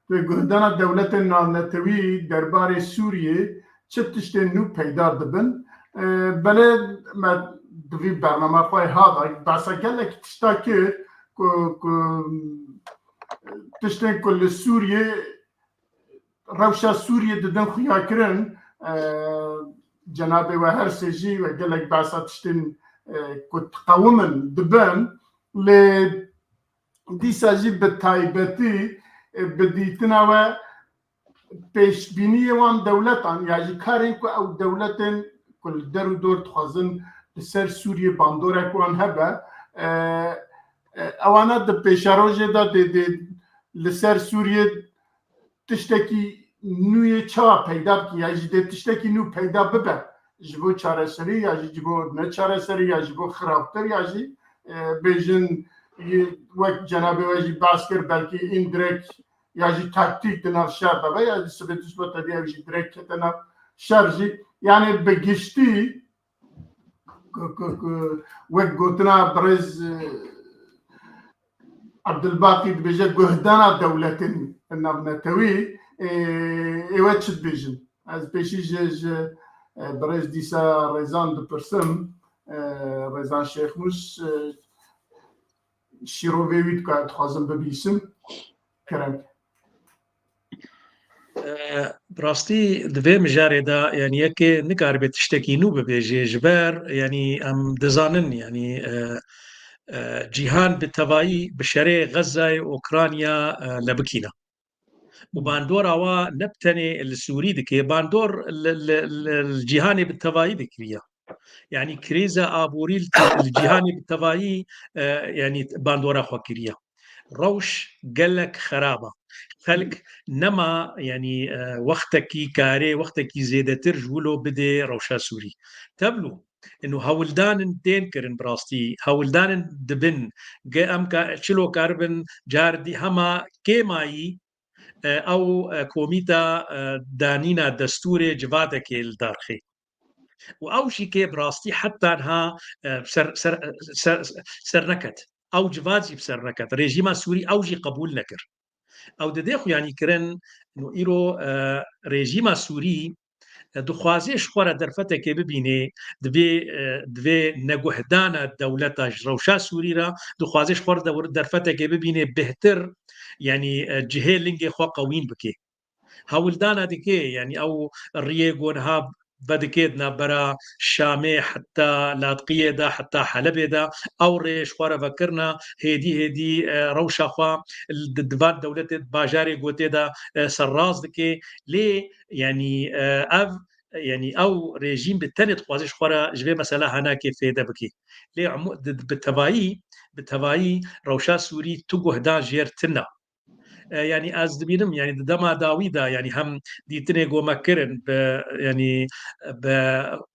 divê guhdana dewletên navnetewî derbarê Sûriyê çi tiştên nû peyda dibin. E, belê me di vî bernama xwe yê ha de behsa gelek tişta kir ku, ku tiştên ku li Sûriyê, rewşa Sûriyê didin xuyakirin, e, cenabê we her sê jî we gelek behsa tiştên, e, ku diqewimin dibin, lê dîsa jî bi taybetî, e, bi dîtina we pêşbîniyê wan dewletan ya jî karên ku ew dewletên ku li der û dor dixwazin li ser Sûriyê bandorek wan hebe, e, e, ewana di pêşerojê de dê, dê li ser Sûriyê tiştekî nû yê çawa peyda bikin ya jî dê tiştekî nû peyda bibe ji bo çareserî ya jî ji bo neçareserî ya ji bo xirabtir ya jî, e, bêjin, e, wek cenabê we jî behs kir, belkî indirek ya jî taktîk di nav şer de be, ya jî sibê tişt be tevî ew jî direk kete nav şer jî. Yani bi giştî ku, ku, ku, wek gotina birêz, e, Abdulbaqî dibêje guhdana dewletên navnetewî, e, ê we çi dibêjin? Ez pêşî ji, ji, e, birêz dîsa Rêzan dipirsim, e, Rêzan Şêxmûs, e, şîrovê wî dika, dixwazim bibîsim. Kerem. E, bi rastî di vê mijarê de, yani yekê nikaribe tiştekî nû bibêje, ji ber, yani em dizanin, yani, e, e, cîhan bi tevayî bi şerê Xezayê û Ukrayna, e, lebikîne. Û bandora wa ne bi tenê li Sûrî dike, bandor li, li, li, li cîhanê bi tevayî dikiriye. Yani krîza aborî li, li cîhanê bi tevayî, e, yani bandora xwe kiriye. Rewş gelek xerab e. Xelk nema, yanî, e, wextekî karê, wextekî zêdetir ji wilo bidê rewşa Sûrî. Tevlû, ino hewldanin tên kirin bi rastî. Hewldanin dibin. Ge em ka, çilo karibin car dî hema kêmayî, e, ew, e, komîta, e, danîna destûrê civatekê li dar xê. Û ew jî kê bi rastî heta niha, e, ser, ser, ser, ser neket. Ew civat jî bi ser neket. Rejîma Sûrî ew jî qebûl nekir. Ew didê xuyanî kirin, û îro, e, rejîma Sûrî, e, dixwaze ji xwe re derfetekê bibînê, divê, e, divê neguhdana dewleta ji rewşa Sûrî re, dixwaze ji xwe re dewr-, derfetekê bibînê bêhtir, yanî, e, cihê lingê xwe qewîn bike. Hewldana dike, yanî ew riyê ku niha vedike di navbera Şamê heta Ladqiyê de, heta Helebê de, ew rê ji xwe re vekirina, hêdî hêdî, e, rewşa xwe li, di van dewletê, bajarê ku tê de, e, serrast dike. Lê, yanî, e, ev, yanî ew rejîm bi tenê dixwaze ji xwe re ji vê mesela henekê fêde bike. Lê emu-, di, bi tevayî, bi tevayî rewşa Sûrî tu guhdan jêr tune. E, yanî ez dibînim, yanî di dema dawî de, yanî hem dîtinê ku me kirin bi, yanî bi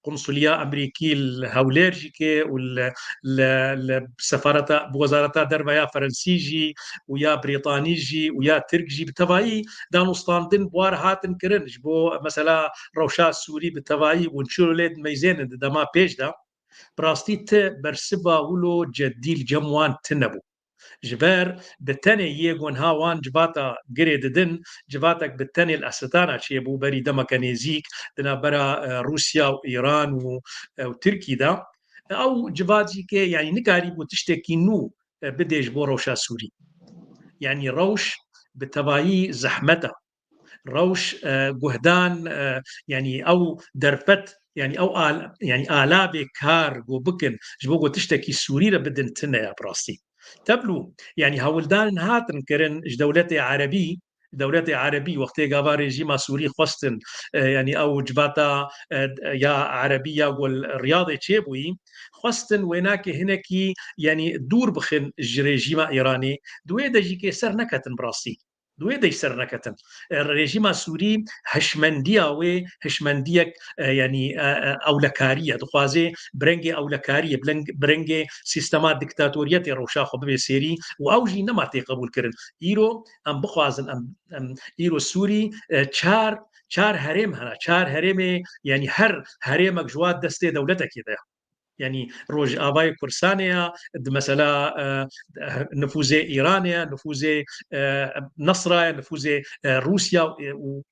qunsuliya Amerîkî li Hewlêr jî ke û li, li, li sefareta, bi wezareta derve ya Ferensî jî û ya Brîtanî jî û ya Tirk jî bi tevayî danûstandin bi war hatin kirin ji bo mesela rewşa Sûrî bi tevayî hûn çilo lê dimeyzênin di dema pêş de. Bi rastî ti bersiva wilo cedî li cem wan tune bû. Ji ber bi tenê yê ku niha wan civata girê didin, civatek bi tenê li Esetana çêbû berî demeke nêzîk di navbera, e, Rûsya û Îran û, e, û Tirkî de. Ew civat jî ke, yanî nikarîbû tiştekî nû, e, bidê ji bo rewşa Sûrî. Yanî rewş bi tevayî zehmet e. Rewş, e, guhdan, e, yanî ew derfet, yanî ew al-, yanî alavê kar ku bikin ji bo ku tiştekî Sûrî re bidin tune ya bi rastî. Tevlû, yanî hewldanin hatin kirin ji dewletê erebî, dewletê erebî wextê gava rejîma Sûrî xwestin, e, yanî ew civata, e, ya erebî ya ku li Riyadê çêbûyî, xwestin wênakê hinekî, yanî dûr bixin ji rejîma Îranê, di wê de jî kê ser neketin bi rastî. Di wê de jî ser neketin. E, rejîma Sûrî hişmendiya wê, hişmendiyek, e, yanî, e, e, ewlekarî ye. Dixwaze bi rengê ewlekariyê, bi reng-, bi rengê sîstema diktatoriyetê rewşa xwe bibe sêrî û ew jî nema tê qebûl kirin. Îro em bixwazin, em, em, îro Sûrî, e, çar, çar herêm hene. Çar herêmê, yanî her herêmek ji wan destê dewletekê de ye. Yanî Rojavayê Kurdistanê ya, di mesela, e, nifûzê Îranê ya, nifûzê, e, Nesra ya, nifûzê, e, Rûsya, e, û,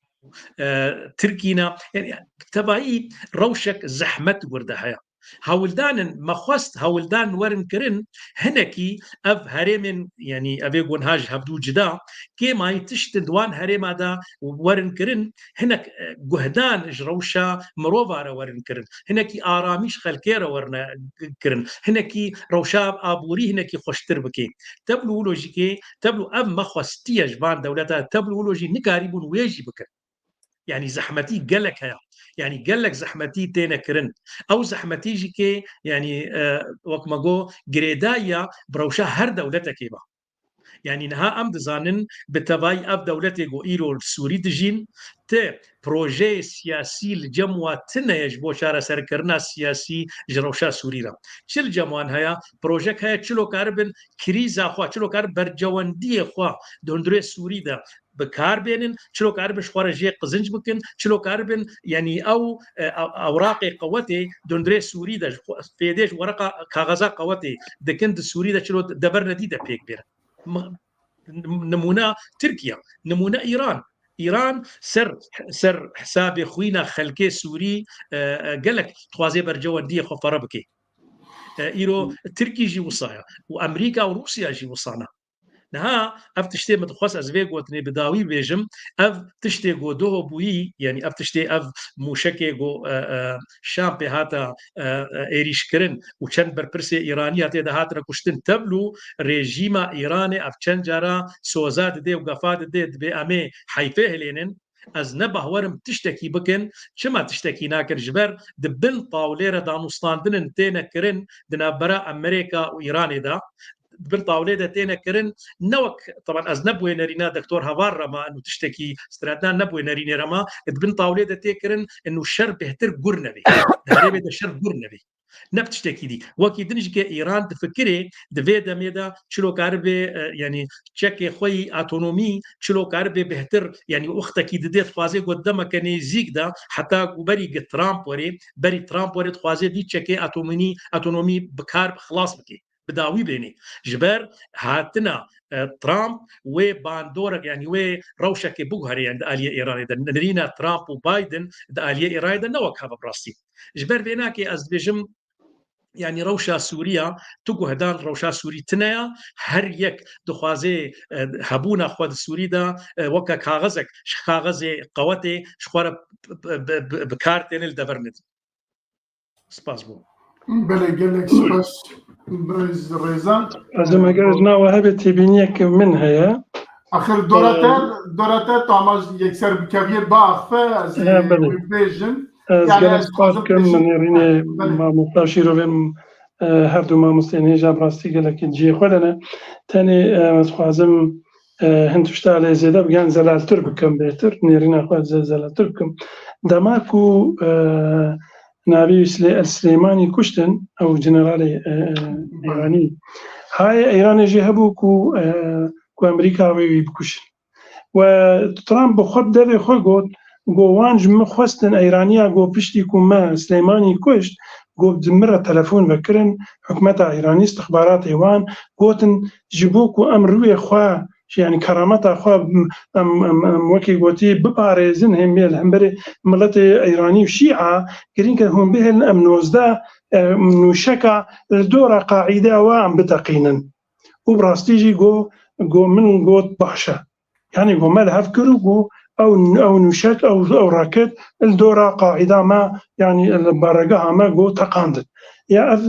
e, Tirkî ne. Yanî tevayî rewşek zehmet wir de heye. Hewldanin me xwest, hewldan werin kirin, hinekî ev herêmên, yanî evê ku niha ji hevdû cida, kêmayî tiştin di wan herêma de werin kirin, hinek, e, guhdan ji rewşa mirova re werin kirin. Hinekî aramî ji xelkê re werine kirin. Hinekî rewşa aborî hinekî xweştir bike. Tevlû wilo jî kê, tevlû ev me xwestiye ji van dewleta, tevlû wilo jî nikarîbûn wê jî bikin. Yanî zehmetî gelek heye. Yanî gelek zehmetî têne kirin. Ew zehmetî jî kê, yanî, e, wek me got, girêdayî ya bi rewşa her dewletekê be. Yanî niha em dizanin bi tevayî ev dewletê ku îro li Sûrî dijîn, ti projeyê siyasî li cem wa tune ye ji bo çareserkirina siyasî ji rewşa Sûrî re. Çi li cem wan heye? Projek heye çilo karibin krîza xwe, çilo karibin bercewendiyê xwe di hundirê Sûrî de bi kar bênin, çilo karibin ji xwe re jê qizinc bikin, çilo karibin, yanî ew, e, ew, ewraqê qewetê di hundirê Sûrî de ji xwe, fêdê ji wereqa kaxeza qewetê dikin di Sûrî de çilo dever nedî de pêk bêrin. M-, nimûne Tirkiye, nimûne Îran. Îran ser, ser hesabê xwîna xelkê Sûrî, e, e, gelek dixwaze bercewendiyê xwe fere bike. E, îro Tirkî jî wisa ye û Amerîka û Rûsya jî wisa ne. Niha ev tiştê min dixwest ez vê gotinê bi dawî bêjim, ev tiştê ku doho bûyî, yanî ev tiştê, ev mûşekê ku, e, e, Şam pê hate, e, e, êrîşkirin û çend berpirsê Îranî ya tê de hatine kuştin. Tevlû rejîma Îranê ev çend cara soza didê û gefa didê, dibê em ê heyfê hilênin. Ez ne behwerim tiştekî bikin, çima tiştekî nakin? Ji ber di bin tawlê re danûstandinin têne kirin di navbera Amerîka û Îranê de. di bin tawlê de têne kirin, ne wek, teban ez ne bi wê nerîna Doktor Heval re ma, û tiştekî stredinan ne bi wê nerînê re ma, di bin tawlê de tê kirin, û şer bêhtir gur nebê. Di herêmê de şer gur nebê. Ne bi tiştekî dî. Wekî din jî ke Îran difikirê, di vê demê de çilo karibe, e, yanî çekê xwe yî otonomî, çilo karibe bêhtir, yanî wextekî didê dixwaze ku demeke nêzîk de, heta ku berî ge Trump were, berî Trump were dixwaze vî çekê otonomî, otonomî bi kar xilas bike, bi dawî bêne. Ji ber hatina, e, Trump wê bandorek, yanî wê rewşekê biguhere, yanî di aliyê Îranê de. Nerîna Trump û Biden di aliyê Îranê de ne wek heve bi rastî. Ji ber vê nakê ez dibêjim, yanî rewşa Sûriya, tu guhdan rewşa Sûrî tune ya, her yek dixwaze, e, hebûna xwe di Sûrî de, e, weke kaxezek, ji kaxezê qewetê ji xwe re b-, b-, b-, b-, bi kar têne li dever nedin. Spas bû. Belê, gelek spas birêz Rêzan. Ez ê, eger ez nawe hebe têbîniyek min heye. Axir dora te, Ee, dora te tu ama yekser bikeviyê biaxife, ez ê, he, belê, wê bêjim. Ez, yani, gelek ez spas dixwazim kim, pêşî-, min nêrînê, belê, mamosta Şîrovê, e, her du mamosteyên hêja bi rastî gelekî cihê xwe de ne. Tenê, e, ez dixwazim, e, hin tişta lê zêde bigihan, zelaltir bikim bêhtir, nêrîna xwe ze-, zelaltir bikim. Dema ku, e, navê Sile-, El Silêmanî kuştin, ew generalê, e, Îranî, hayê Îranê jê hebû ku, e, ku Amerîka wê wî bikuşin. We Trump bi xwe bi devê xwe got, got, wan ji min xwestin Eyraniya, got, piştî ku me Silêmanî kuşt, got, di min re telefon vekirin, hikûmeta Îranî, istixbaratê wan, gotin, ji bo ku em rûyê xwe, yanî kerameta xwe, em, em, em, em wekî gotî, biparêzin, hêm li hemberê miletê Îranî û Şîa, girîng e hûn bihêlin, em nozdeh, e, nûşeka li dora qaîdeya we em biteqînin. Û bi rastî jî got, got, min got, baş e. Yanî got, me li hev kir û got, ew, ew nûşek, ew, ew raket li dora qaîda me, yanî li baregeha me got teqandin. Ya ev,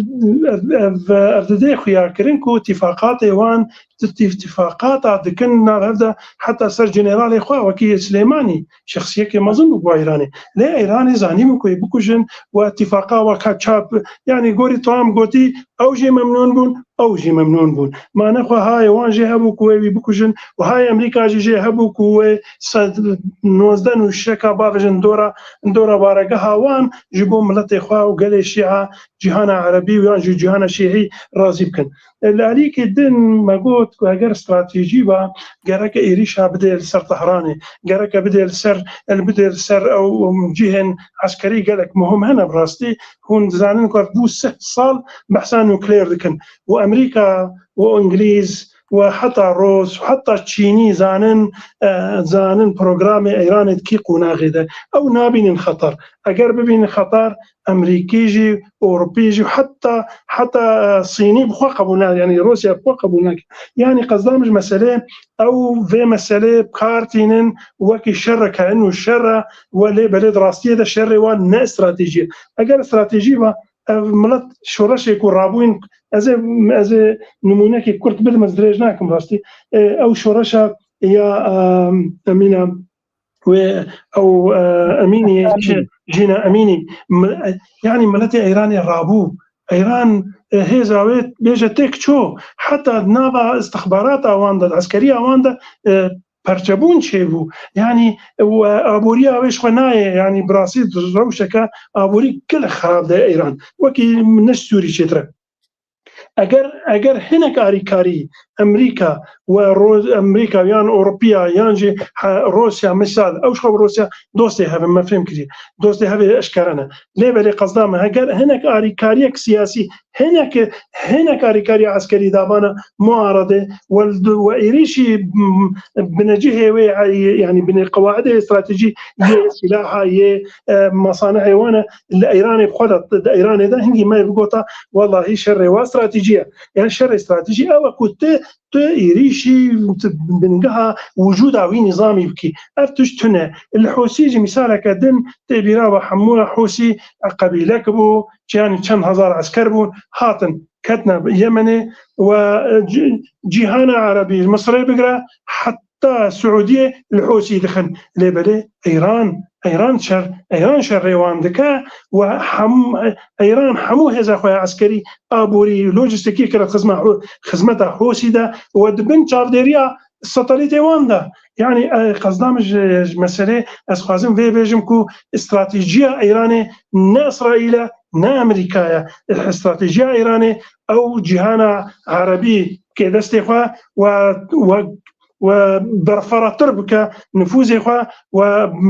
ev, ev, ev didê xuyakirin ku tîfaqatê wan, tîf-, tîfaqata dikin nav hev de heta ser generalê xwe wekî Silêmanî, şexsiyekê mezin bû bo Îranê. Lê Îranê zanîbû ku yê bikujin û tîfaqa weka çap, yanî gorî Trump gotî, ew jî memnûn bûn, ew jî memnûn bûn. Mane xwe hayê wan jê hebû ku wê wî bikujin û hayê Amerîka jî jê hebû ku wê sed nozdeh nûşeka bavêjin dora, dora baregeha wan ji bo miletê xwe û gelê Şîa, cîhana Erebî û yan jî cîhana Şîî razî bikin. Li aliyekê din me got ku eger stratejî ba, gereke êrîşa bidê li ser Tehranê, gereke bidê li ser, bidê li ser ew cihên eskerî gelek muhim hene bi rastî. Hûn dizanin ku ev bû sih sal behsa nukleer dikin. Û Amerîka û Îngilîz û heta Rûs û heta Çînî zanin, e, zanin programê Îranê di kî qonaxê de. Ew nabînin xeter. Eger bibînin xeter, Amerîkî jî, Ewropî jî, heta, heta, e, Sînî bi xwe qebûl nake, yanî Rûsya bi xwe qebûl nake. Yanî qesda min ji meselê, ew vê meselê bi kar tînin, wekî şereke, inu şer e, we lê belê di rastiyê de şerê wan ne stratejî ye. Eger stratejî ba, ev milet şoreşê ku rabûyîn, ez ê, ez ê nimûnekê kurt bidim, ez dirêj nakim rastî. E, ew şoreşa ya, e, Emîna wê ew, e, Emînî, Emînî. Jîna Emînî, mi-, e, yanî miletê Îranê rabû. Îran, e, hêza wê bêje têk ço. Heta di nava istixbarata wan de, di eskeriya wan de, e, perçebûn çêbû. Yanî, e, aboriya wê ji xwe nayê, yanî bi rastî rewşeke aborî gelek xerab de Îran. Wekî ne ji Sûrî çêtir e. Eger, eger hinek arîkarî Amerîka we Ro-, Amerîka yan Ewropiya yan jî he-, Rûsya, misal, ew ji xwe bi Rûsya dostê hev in, me fêm kiriye. Dostê hev ê eşkere ne. Lê belê qesda me, eger hinek arîkariyek siyasî, hinek, hinek arîkariya eskerî dabana muarede, we, we êrîşî, m, binecihê wê, yanî binê qewaidê stratejî yê silaha, yê, e, masanehê wan e, li Îranê bi xwe de, di Îranê de hingî me bigota, wellahî şerê wa stratejî ye. Yan şerê stratejî ew e ku tu, tu êrîşî, tu bingeha wicûda wî nîzamî bikî. Ev tişt tune. Li Hûsî jî mîsaleke din tê bîra we hemû Hûsî qebîlek bû, yanî çend hezar esker bûn, hatin, ketine Yemenê we, e, ci-, cîhana Erebî, Misirê bigire, heta Siûdiyê li Hûsî dixin. Lê belê Îran Eyran şer, Eyran şerê wan dike û hem, Eyran hemû hêza xwe ya eskerî, aborî, lojîstikî kire xizma-, xizmeta Hûsî de û di bin çavdêriya satelîtê wan de. Yanî, e, qezda min ji, ji meselê ez xwazim vê bêjim ku stratejiya Eyranê ne Îsraîl e, ne Amerîka ye. Stratejiya Eyranê ew cîhana Erebî kê destê xwe we, we, we berferatir bike nifûzê xwe we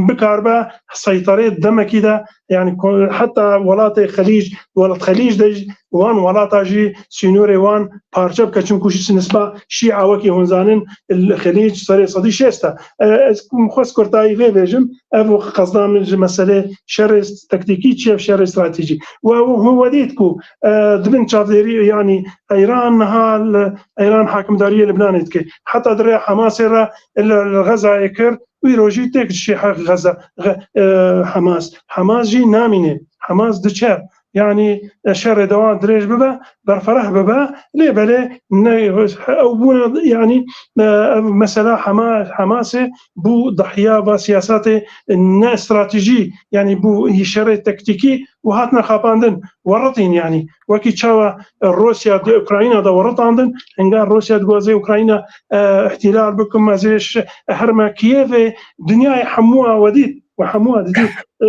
bikaribe seyterê demekî de, yanî ko-, heta welatê Xelîc, welat Xelîc de jî wan welata jî sînorê wan parçe bike, çimkû jî nisba Şîa wekî hûn zanin li Xelîc serê sedî şêst e. E, ez xwest kurtayî vê bêjim, ev qezda min ji meselê şerê taktîkî çi ye, şerê stratejî. We, we, hûn we dît ku, e, di bin çavdêrî, yanî Eyran niha li, Eyran hakimdariyê Libnanê dike. Heta di rê Hamasê re li, li Xezayê kir, wî rojî têk dişê heq Xeza, Xe-, e, Hamas. Hamas jî namîne. Hamas diçe. Yanî, e, şerê dewa dirêj bibe, berfereh bibe, lê belê ne, ew bûne, yanî, e, ev mesela Hema-, Hamasê bû dahiya va siyasatê ne stratejî, yanî bû şerê taktîkî û hatine xapandin, weritîn yanî. Wekî çawa Rûsya di Ukrayna de weritandin, hinga Rûsya dixwaze Ukrayna, e, îhtîlal bikin, mezêş herme Kiyevê, dinyayê hemû a we dît. Û hemû didî, e,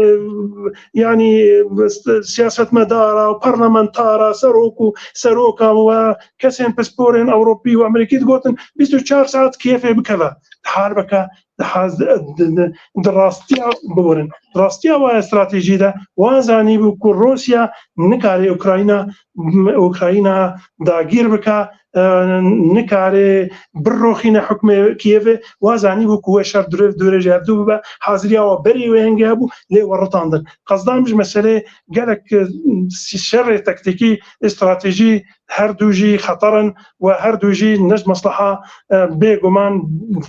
yanî, e, siyasetmedara û parlamentara, serok û seroka û kesên pisporên Ewropî û Amerîkî digotin, bîst û çar saet Kiyevê bikeve. Di harbeke, di haz-, di, di, di rastiya biborin. Di rastiya wa stratejî de, wan zanîbû ku Rûsya nikare Ukrayna, Ukrayna dagîr bike, e, nikare biroxîne hukmê Kiyevê, wa zanîbû ku wê şer durê, durê ji hevdû bibe, haziriya wa berî wê hingê hebû, lê we ritandin. Qezda min ji meselê gelek, e, şerê taktîkî, stratejî, her du jî xeter in we her du jî ne ji mesleha, e, bêguman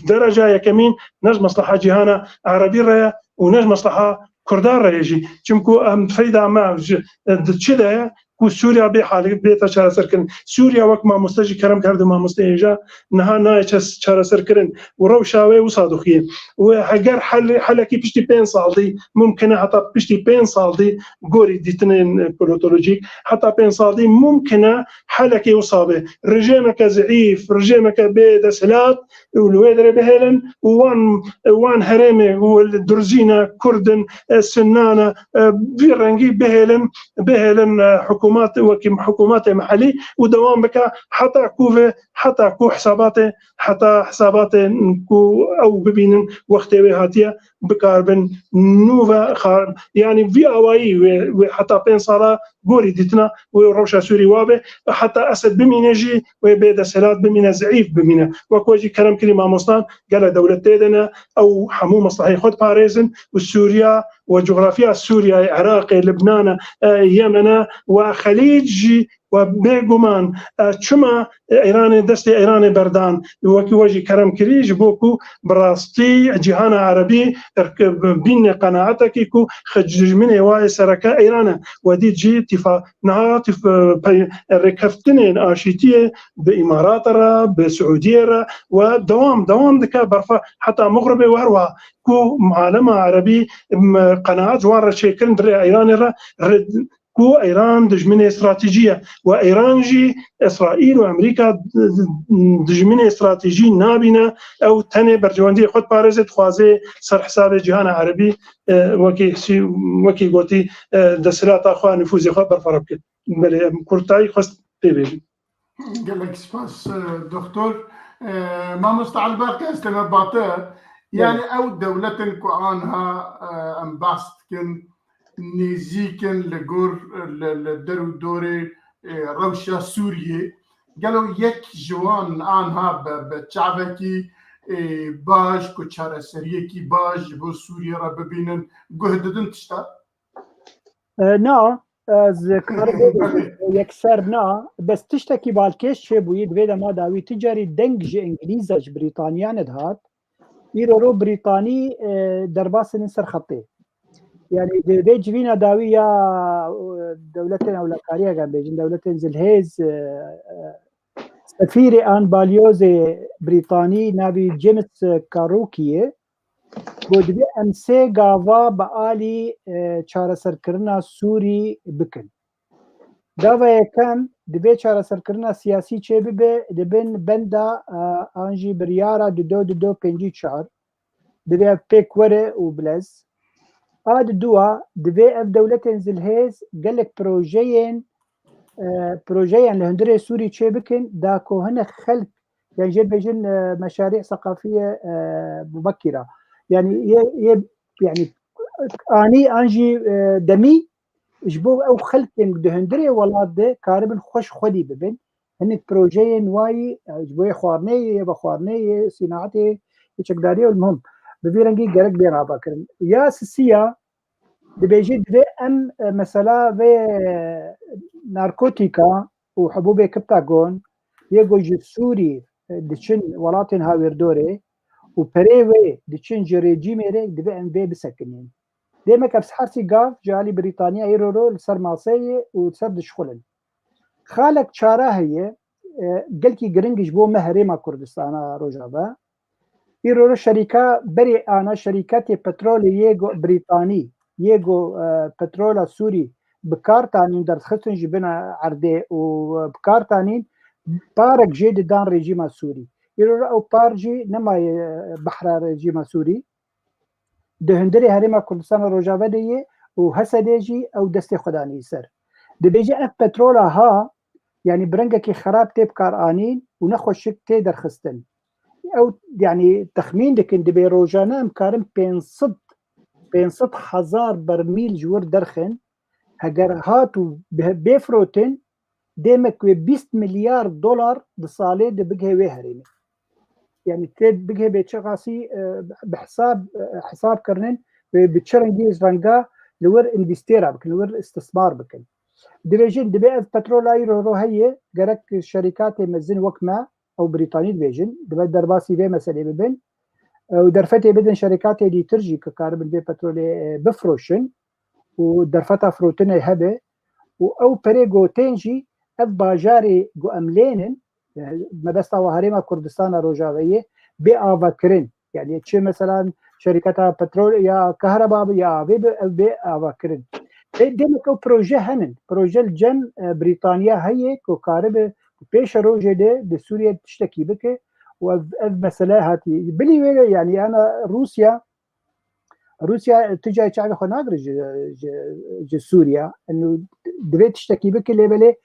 dereca yekemîn, ne ji mesleha cîhana Erebî re ye û ne ji mesleha Kurda re ye jî. Çimku em feyda me ji, e, di çi de ye? Ku Sûriya bê halî bête çareserkirin. Sûriya wek mamoste jî kerem kerde, mamoste hêja niha nayê çes-, çareserkirin û rewşa wê wisa dixuye. Û heger hel-, helekî piştî pênc sal dî, mumkin e heta piştî pênc sal dî gorî dîtinên politolojîk, heta pênc sal dî mumkin e helekê wisa be. Rejêmeke zeîf, rejêmeke bê desthilat û li wê derê bihêlin û wan, wan herêmê û li Durzî ne, Kurd in, e, Sunnan e, e, vî rengî bihêlin, bihêlin, e, hikûmat, wekî hikûmatê mehellî û dewam bike heta ku ve, heta ku hesabatê, heta hesabatê ku ew bibînin wextê wê hatiye, bikaribin nû ve xar-, yanî vî awayî wê, wê heta pênc sala gorî dîtina wê rewşa Sûrî wa be, heta Esed bimîne jî wê bê desthilat bimîne, zeîf bimîne. Wek we jî kerem kirî mamostan, gele dewlet tê de ne, ew hemû mesleheyê xwe diparêzin û Sûriya û coğrafya Sûriyeyê, Iraqê, Libnanê, e, Yemene û Xelîc jî û bêguman, e, çima Îranê destê Îranê berdan, wekî we jî kerem kirî, ji bo ku bi rastî cîhana Erebî bîne qenaetekî ku xwe dijminê wa yê sereke Îran e. We dît jî tîfa-, niha tîf-, pey-, rêkeftinên aşîtiyê bi Îmarata re, bi Siûdiyê re û dewam, dewam dike berfa heta Mexribê û her wiha ku alema Erebî, em, qenaet ji wan re çêkirin di rê Îranê re, re, ku Îran dijminê stratejî ye. Û Îran jî Îsraîl û Amerîka dijminê stratejî nabîne, ew tenê berjewendiyê xwe diparêze, dixwaze ser hesabê cîhana Erebî, e, wekî sî-, wekî gotî, e, desthilata xwe, nifûzê xwe berfireh bike. Belê, em kurtayî xwest pê bêjin. Gelek spas, e, doktor. E, Mamoste Elbaqî, ez te me bate. Yani ew dewletin ku anha, e, em behs dikin, nêzîk in li gor, li, li der û dorê, e, rewşa Sûriyê. Gelo yek ji wan anha bi, bi çavekî, e, baş, ku çareseriyekî baş ji bo Sûriyê re bibînin, guh didin tişta? E, na, ez karim vê bêjim, yekser na. Bes tiştekî balkêş çêbûyî, di vê dema dawî tu carî deng ji Îngilîza, ji Brîtaniya nedihat. Îro ro Brîtanî, e, derbasî ne ser xetê. Yani di vê civîna dawî ya, e, dewletên ewlekariyê, eger bêjin, dewletên zilhêz, e, e, sefîrê an balyozê Brîtanî navî James Carrockie ye. Got, divê em sê gava bi alî, e, çareserkirina Sûrî bikin. Gava yekem, divê çareserkirina siyasî çêbibe, di bin benda, e, an jî biryara du do du do pêncî çar. Divê ev pêk were û bilez. A di dua, divê ev dewletên zilhêz gelek projeyên, e, projeyên li hundirê Sûrî çêbikin, da ku hinek xelk, yan jê dibêjin, e, meşarî seqafiye, e, mubekira. Yani yê, yê, yani anî an jî, e, demî ji bo ew xelkên di hundirê welat de karibin xweş xwedî bibin. Hinek projeyên wayî, e, ji bo yê xwarinê yê, yê vexwarinê yê, sînaetê, yê çekdariyê û li him. Bi vî rengî gerek bên avakirin. Ya sisiya, dibêje divê em, e, mesela vê narkotîka û hibûbê kiptagon yê ku ji Sûrî, e, diçin welatên hawîrdorê û perê wê diçin ji rejîmê re, divê em vê bisekinîn. Dê me ke bi hersî gav ji alî Brîtanya îro ro li ser maseyê û li ser dişxulin. Xalek çara heye, e, gelkî giring ji bo me Herêma Kurdistana Rojava. Îro ro şerîka berê ana şerîketê petrolê yê go Brîtanî, yê go, e, petrola Sûrî bi kar tanîn, derdixistin ji bin erdê û, e, bi kar tanîn, parek jê didan rejîma Sûrî. Îro ro ew par jî nemaye, e, behra rejîma Sûrî. Di hundirê Herêma Kurdistana Rojava de yê û Hesedê jî ew destê xwe danî ser. Dibêje ev petrola ha, yanî bi rengekî xerab tê bi kar anîn û nexweşik tê derxistin. Ew, yanî texmîn dikin, dibê rojane em karin pênc sed, pênc sed hezar bermîl ji wir derxin. Heger hat û bi-, bê firotin, dê me ku bîst milyar dolar di salê de bigihê wê herêmê. Yani tê bigihê bê çiqasî, e, bi hesab, e, hesab kirinin ve bi çi rengî renga li wir învestîra bikin, li wir istismar bikin. Dibêjin, dibê ev petrola îro ro heye, gerek şerîkatê mezin wek me, ew Brîtanî dibêjin, dibe derbasî vê meselê bibin. Ew derfetê bidin şerîkatê dîtir jî ku karibin vê petrolê, e, bifroşin û derfeta firotinê hebe û ew perê gotên jî ev bajarê ku em lênin, e, mebesta wa Herêma Kurdistana Rojavayê bê avakirin. Yani çi mesela şerîketa petrol ya kehreba bi ya avê bi, ev bê avakirin. E, demek ew proje henin. Proje li cem, e, Brîtanya heye ku karibe pêşerojê de di Sûriye tiştekî bike û ev, ev mesele hatiye. Bilî wê de, yani, ana Rûsya, Rûsya tu cayê çavê xwe nagire ji, ji, ji Sûriya. Eno divê tiştekî bike, lê belê,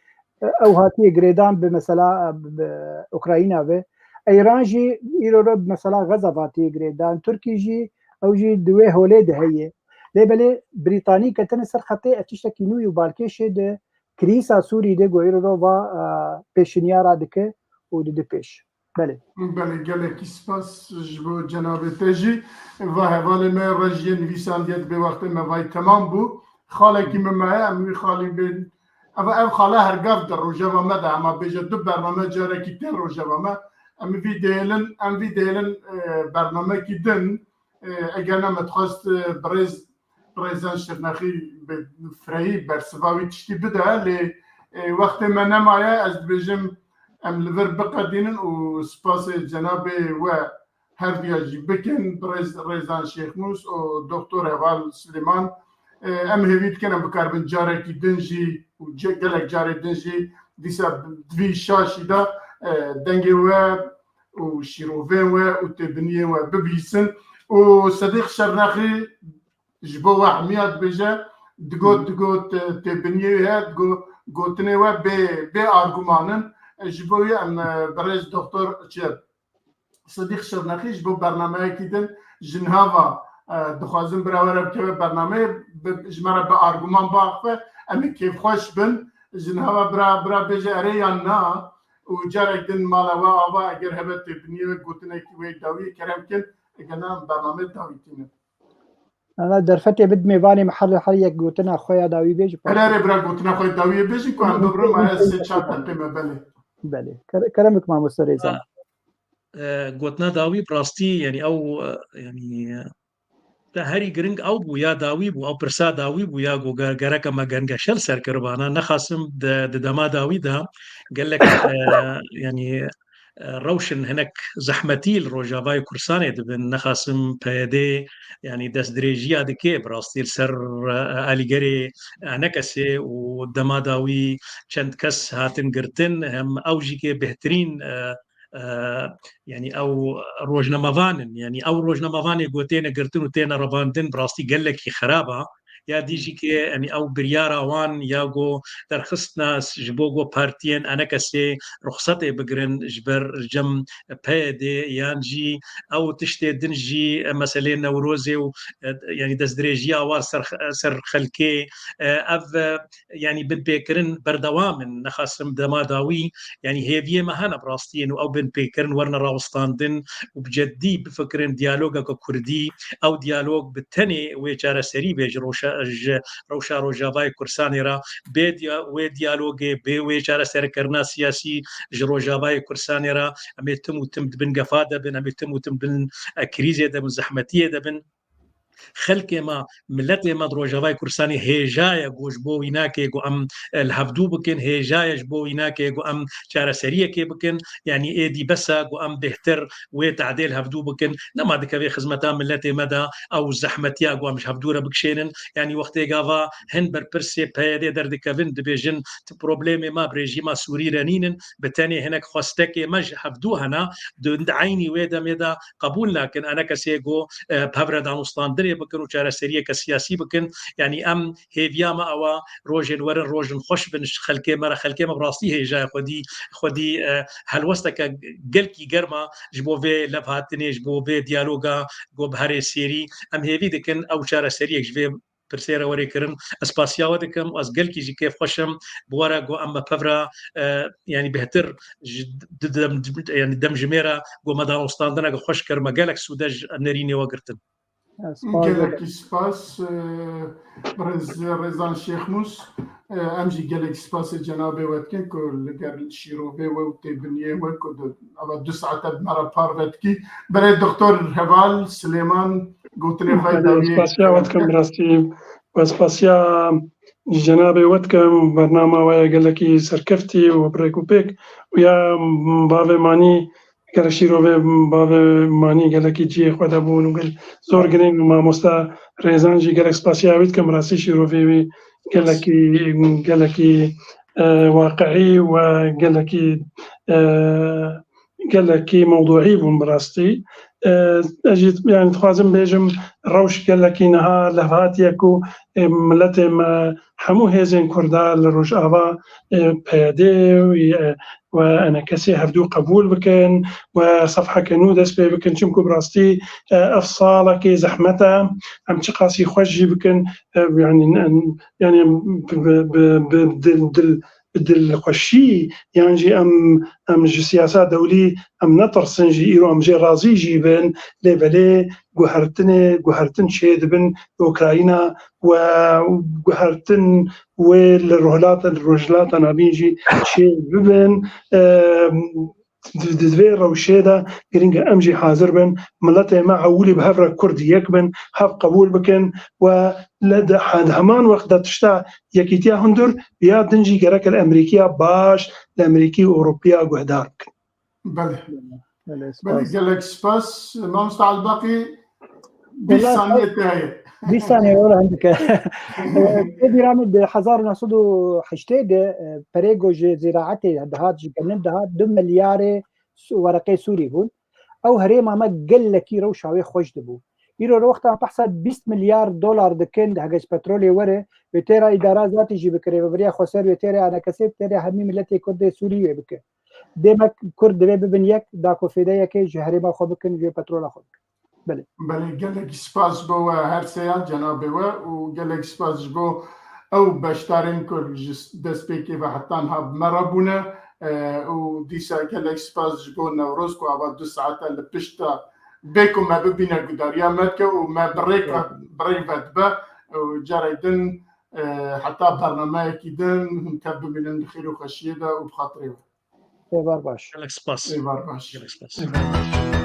e, ew hatiye girêdan bi mesela, e, bi Ukrayna ve. Îran jî îro re mesela Xeza hatiye girêdan. Tirkî jî, ew jî di wê holê de heye. Lê belê Brîtanî ketine ser xetê, ev tiştekî nû yû balkêşê de krîsa Sûrî de ku îro va, e, pêşinyara dike û dide pêş. Belê. Belê, gelekî spas ji bo cenabê te jî. Va hevalê me rejiyê nivîsandiye dibê wextê me vay temam bû. Xalekî min me heye, em wî xalî bên. Ev, ev xale her gav di rojeva me de, ema bêje du bername carekî tên rojeva me. Em vî dêlin, em vî dêlin, e, bernamekî din, e, eger ne me dixwest, e, birêz, birêzan Şirnexî bi fireyî bersiva wî tiştî bide, lê, e, wextê me nemaye, ez dibêjim em li vir biqedînin û spasê cenabê we her duya jî bikin, birêz Rêzan Şêxmûs û Doktor Heval Silêman. E, em hêvî dikin em bikaribin carekî din jî û ce-, gelek carê din jî dîsa di vî şaşî de, e, dengê we û şîrovên we û têbiniyên we bibihîsin. Û Sedîq Şernexî ji bo we hemiya dibêje, digot, digot, e, têbiniyê wê heye, digot, gotinê we bê, bê arguman in. E, ji bo wî em, e, birêz Doktor çi, Sedîq Şirnexî ji bo bernameyekî din ji niha ve, e, dixwazim bira we re bikeve bernameyê, bi, ji me re bi arguman biaxive, em ê kêfxweş bin. Ji niha ve bira, bira bêje erê yan na û carek din mala we ava, eger hebe têbiniyê we gotinekî wê dawiyê kerem kin, eger na em bernameyê dawî tînin. Ana derfetê bid mêvanê me her, her yek gotina xwe ya dawî bêjî. Erê, erê, bira gotina xwe ya dawiyê bêjî ku em bibrin, ma ez sê çar deqê me belê. Belê. Kere-, kerem bik mamoste Rêzan. E, gotina dawî bi rastî, yani ew, e, yani, e, te herî giring ew bû, ya dawî bû, ew pirsa dawî bû, ya ku ge-, gerek em gengeşe li ser kiribana. Nexasim di, di dema dawî de gelek, e, yani, rewşin hinek zehmetî li Rojavayê Kurdistanê dibin. Nexasim P Y D, yanî destdirêjiya dike bi rastî li ser, e, alîgerê Enekesê û dema dawî çend kes hatin girtin, hem ew jî kê bêhtirîn, e, e, yanî ew rojnamevan in, yanî ew rojnamevanê ku têne girtin û têne revandin bi rastî gelekî xerab a. Ya dî jî ke, yanî ew biryara wan ya ku derxistina ji bo ku partiyên Enekesê ruxsetê bigirin ji ber cem P Y D, yan jî ew tiştê din jî, e, meselê Newrozê û, e, yanî destdirêjiya wan ser, ser xelkê, e, ev, e, yanî binpêkirin berdewam in. Nexasim dema dawî, yanî hêviyê me hene bi rastî, yên û ew binpêkirin werine rawestandin û bi ceddî bifikirin diyalogeke kurdî, ew diyalog bi tenê wê çareserî bê ji rewşa, ji rewşa Rojavayê Kurdistanê re. Bê diya-, wê diyalogê, bê wê çareserkirina siyasî ji Rojavayê Kurdistanê re, em ê tim û tim di bin gefa de bin, em ê tim û tim bin, e, krîzê de bin, zehmetiyê de bin. Xelkê me, miletê me di Rojavayê Kurdistanê hêja ye ku ji bo wî nake ku em, e, li hevdû bikin, hêja ye ji bo wî nake ku em çareseriyekê bikin. Yanî êdî bes e ku em bêhtir wê tehdê li hevdû bikin. Nema dikeve xizmeta miletê me de ew zehmetiya ku em ji hevdû re bikişênin. Yanî wextê gava hin berpirsê P Y D derdikevin, dibêjin, tu problemê me bi rejîma Sûrî re nînin, bi tenê hinek xwestekê me ji hevdû hene, di, di eynî wê demê de qebûl nakin. Enekesê ku, e, bi hev re danûstandinê bikin û çareseriyeke siyasî bikin. Yanî em hêviya me ew a, rojên werin rojin xweş bin ji xelkê me re. Xelkê me bi rastî hêja ye xwedî, xwedî, e, helwesteke gelkî germ a ji bo vê levhatinê, ji bo vê diyaloga ku bi herê sêrî. Em hêvî dikin ew çareseriyek ji vê pirsê re were kirin. Ez spasiya we dikim û ez gelkî jî kêfxweş im bi we re ku em bi hev re, e, yanî bêhtir ji di dem, yanî demjimêre ku me danûstandineke xweş kir, me gelek sûde ji nerînê we girtin. Spas. Gelekî spas, e, birêz Rêzan Şêxmûs. E, em jî gelekî spasê cenabê we dikin ku li gel şîrovê we û têbiniyê we ku di ava du saete bi me re parve dikî. Birêz Doktor Heval Silêman, gotinê xwe Belê, dawiyê. Spasiya we dikim, bi rastî we spasiya cenabê we dikim. Bernama we ya gelekî serkeftî û bi rêk û pêk û ya bavê Manî, gelek şîrovê bavê Manî gelekî cihê xwe de bûn û gel zor girîng û mamosta Rêzan jî gelek spasiya wî dikim. Rastî şîrovê wî gelekî, gelekî, e, waqiî û gelekî, e, gelekî mewduî bûn bi rastî. E, ez jî, yanî, dixwazim bêjim, rewş gelekî niha levhatiye ku, e, miletê me, hemû hêzên Kurda li Rojava, e, P Y D û, e, û Enekesê hevdû qebûl bikin û sefheke nû dest pê bikin. Çimku bi rastî, e, ev salekê zehmet e. Em çiqasî xweş jî bikin, e, yanî, em, yanî em bi, bi, bi, bi dil, dil, bi dilxweşî yan jî em, em ji siyasa dewlî em netirsin jî, îro em jê razî jî bin, lê belê guhertinê, guhertin çê dibin Ukrayna û guhertin wê li Rojhilata, li Rojhilata Navîn jî çê bibin. Em, di, di vê rewşê de girîng e em jî hazir bin. Miletê me ewilî bi hev re Kurd yek bin, hev qebûl bikin û li, di, di heman wext de tişta yekîtiya hundir ya din jî gerek li Emerîkiya baş, li Emerîkî û Ewropiya guhdar bikin. Belê. Belê, Belê, spas. Gelek spas. Mamosta Elbaqî, bîst Wela, saniye te heye. Bîst saniye, wela hindike. E, tê bîra min di hezar û neh sed û heştê de, e, perê ku ji zîraetê dihat, ji genim dihat, du milyarê su-, wereqê Sûrî bûn. Ew herêma me gelekî rewşa wê xweş dibû. Îro re wexta em behsa bîst milyar dolar dikin, hege ji petrolê were, wê tê re îdara zatî jî bikire, bi viriya xweser wê tê re Enekesê, tê re hemî miletê Kurdê Sûrî wê bike. Dêmek Kurd divê bibin yek, da ku fêde yekê ji herêma xwe bikin, ji petrola xwe bikin. Belê. Belê, gelekî spas ji bo we her seya cenabê we û gelekî spas ji bo ew beşdarên ku ji destpêkê ve heta niha bi me re bûne, e, û dîsa gelekî spas ji bo Newroz ku ava du saete li pişt de bê ku me bibîne gudariya me dike û me bi rêka, bi rêk ve dibe û carek din, e, heta bernameyekî din hûn tev bimînin di xêr û xweşiyê de û bi xatirê we. Êvar baş. Gelek spas. Êvar baş. Gelek spas. Êvar baş.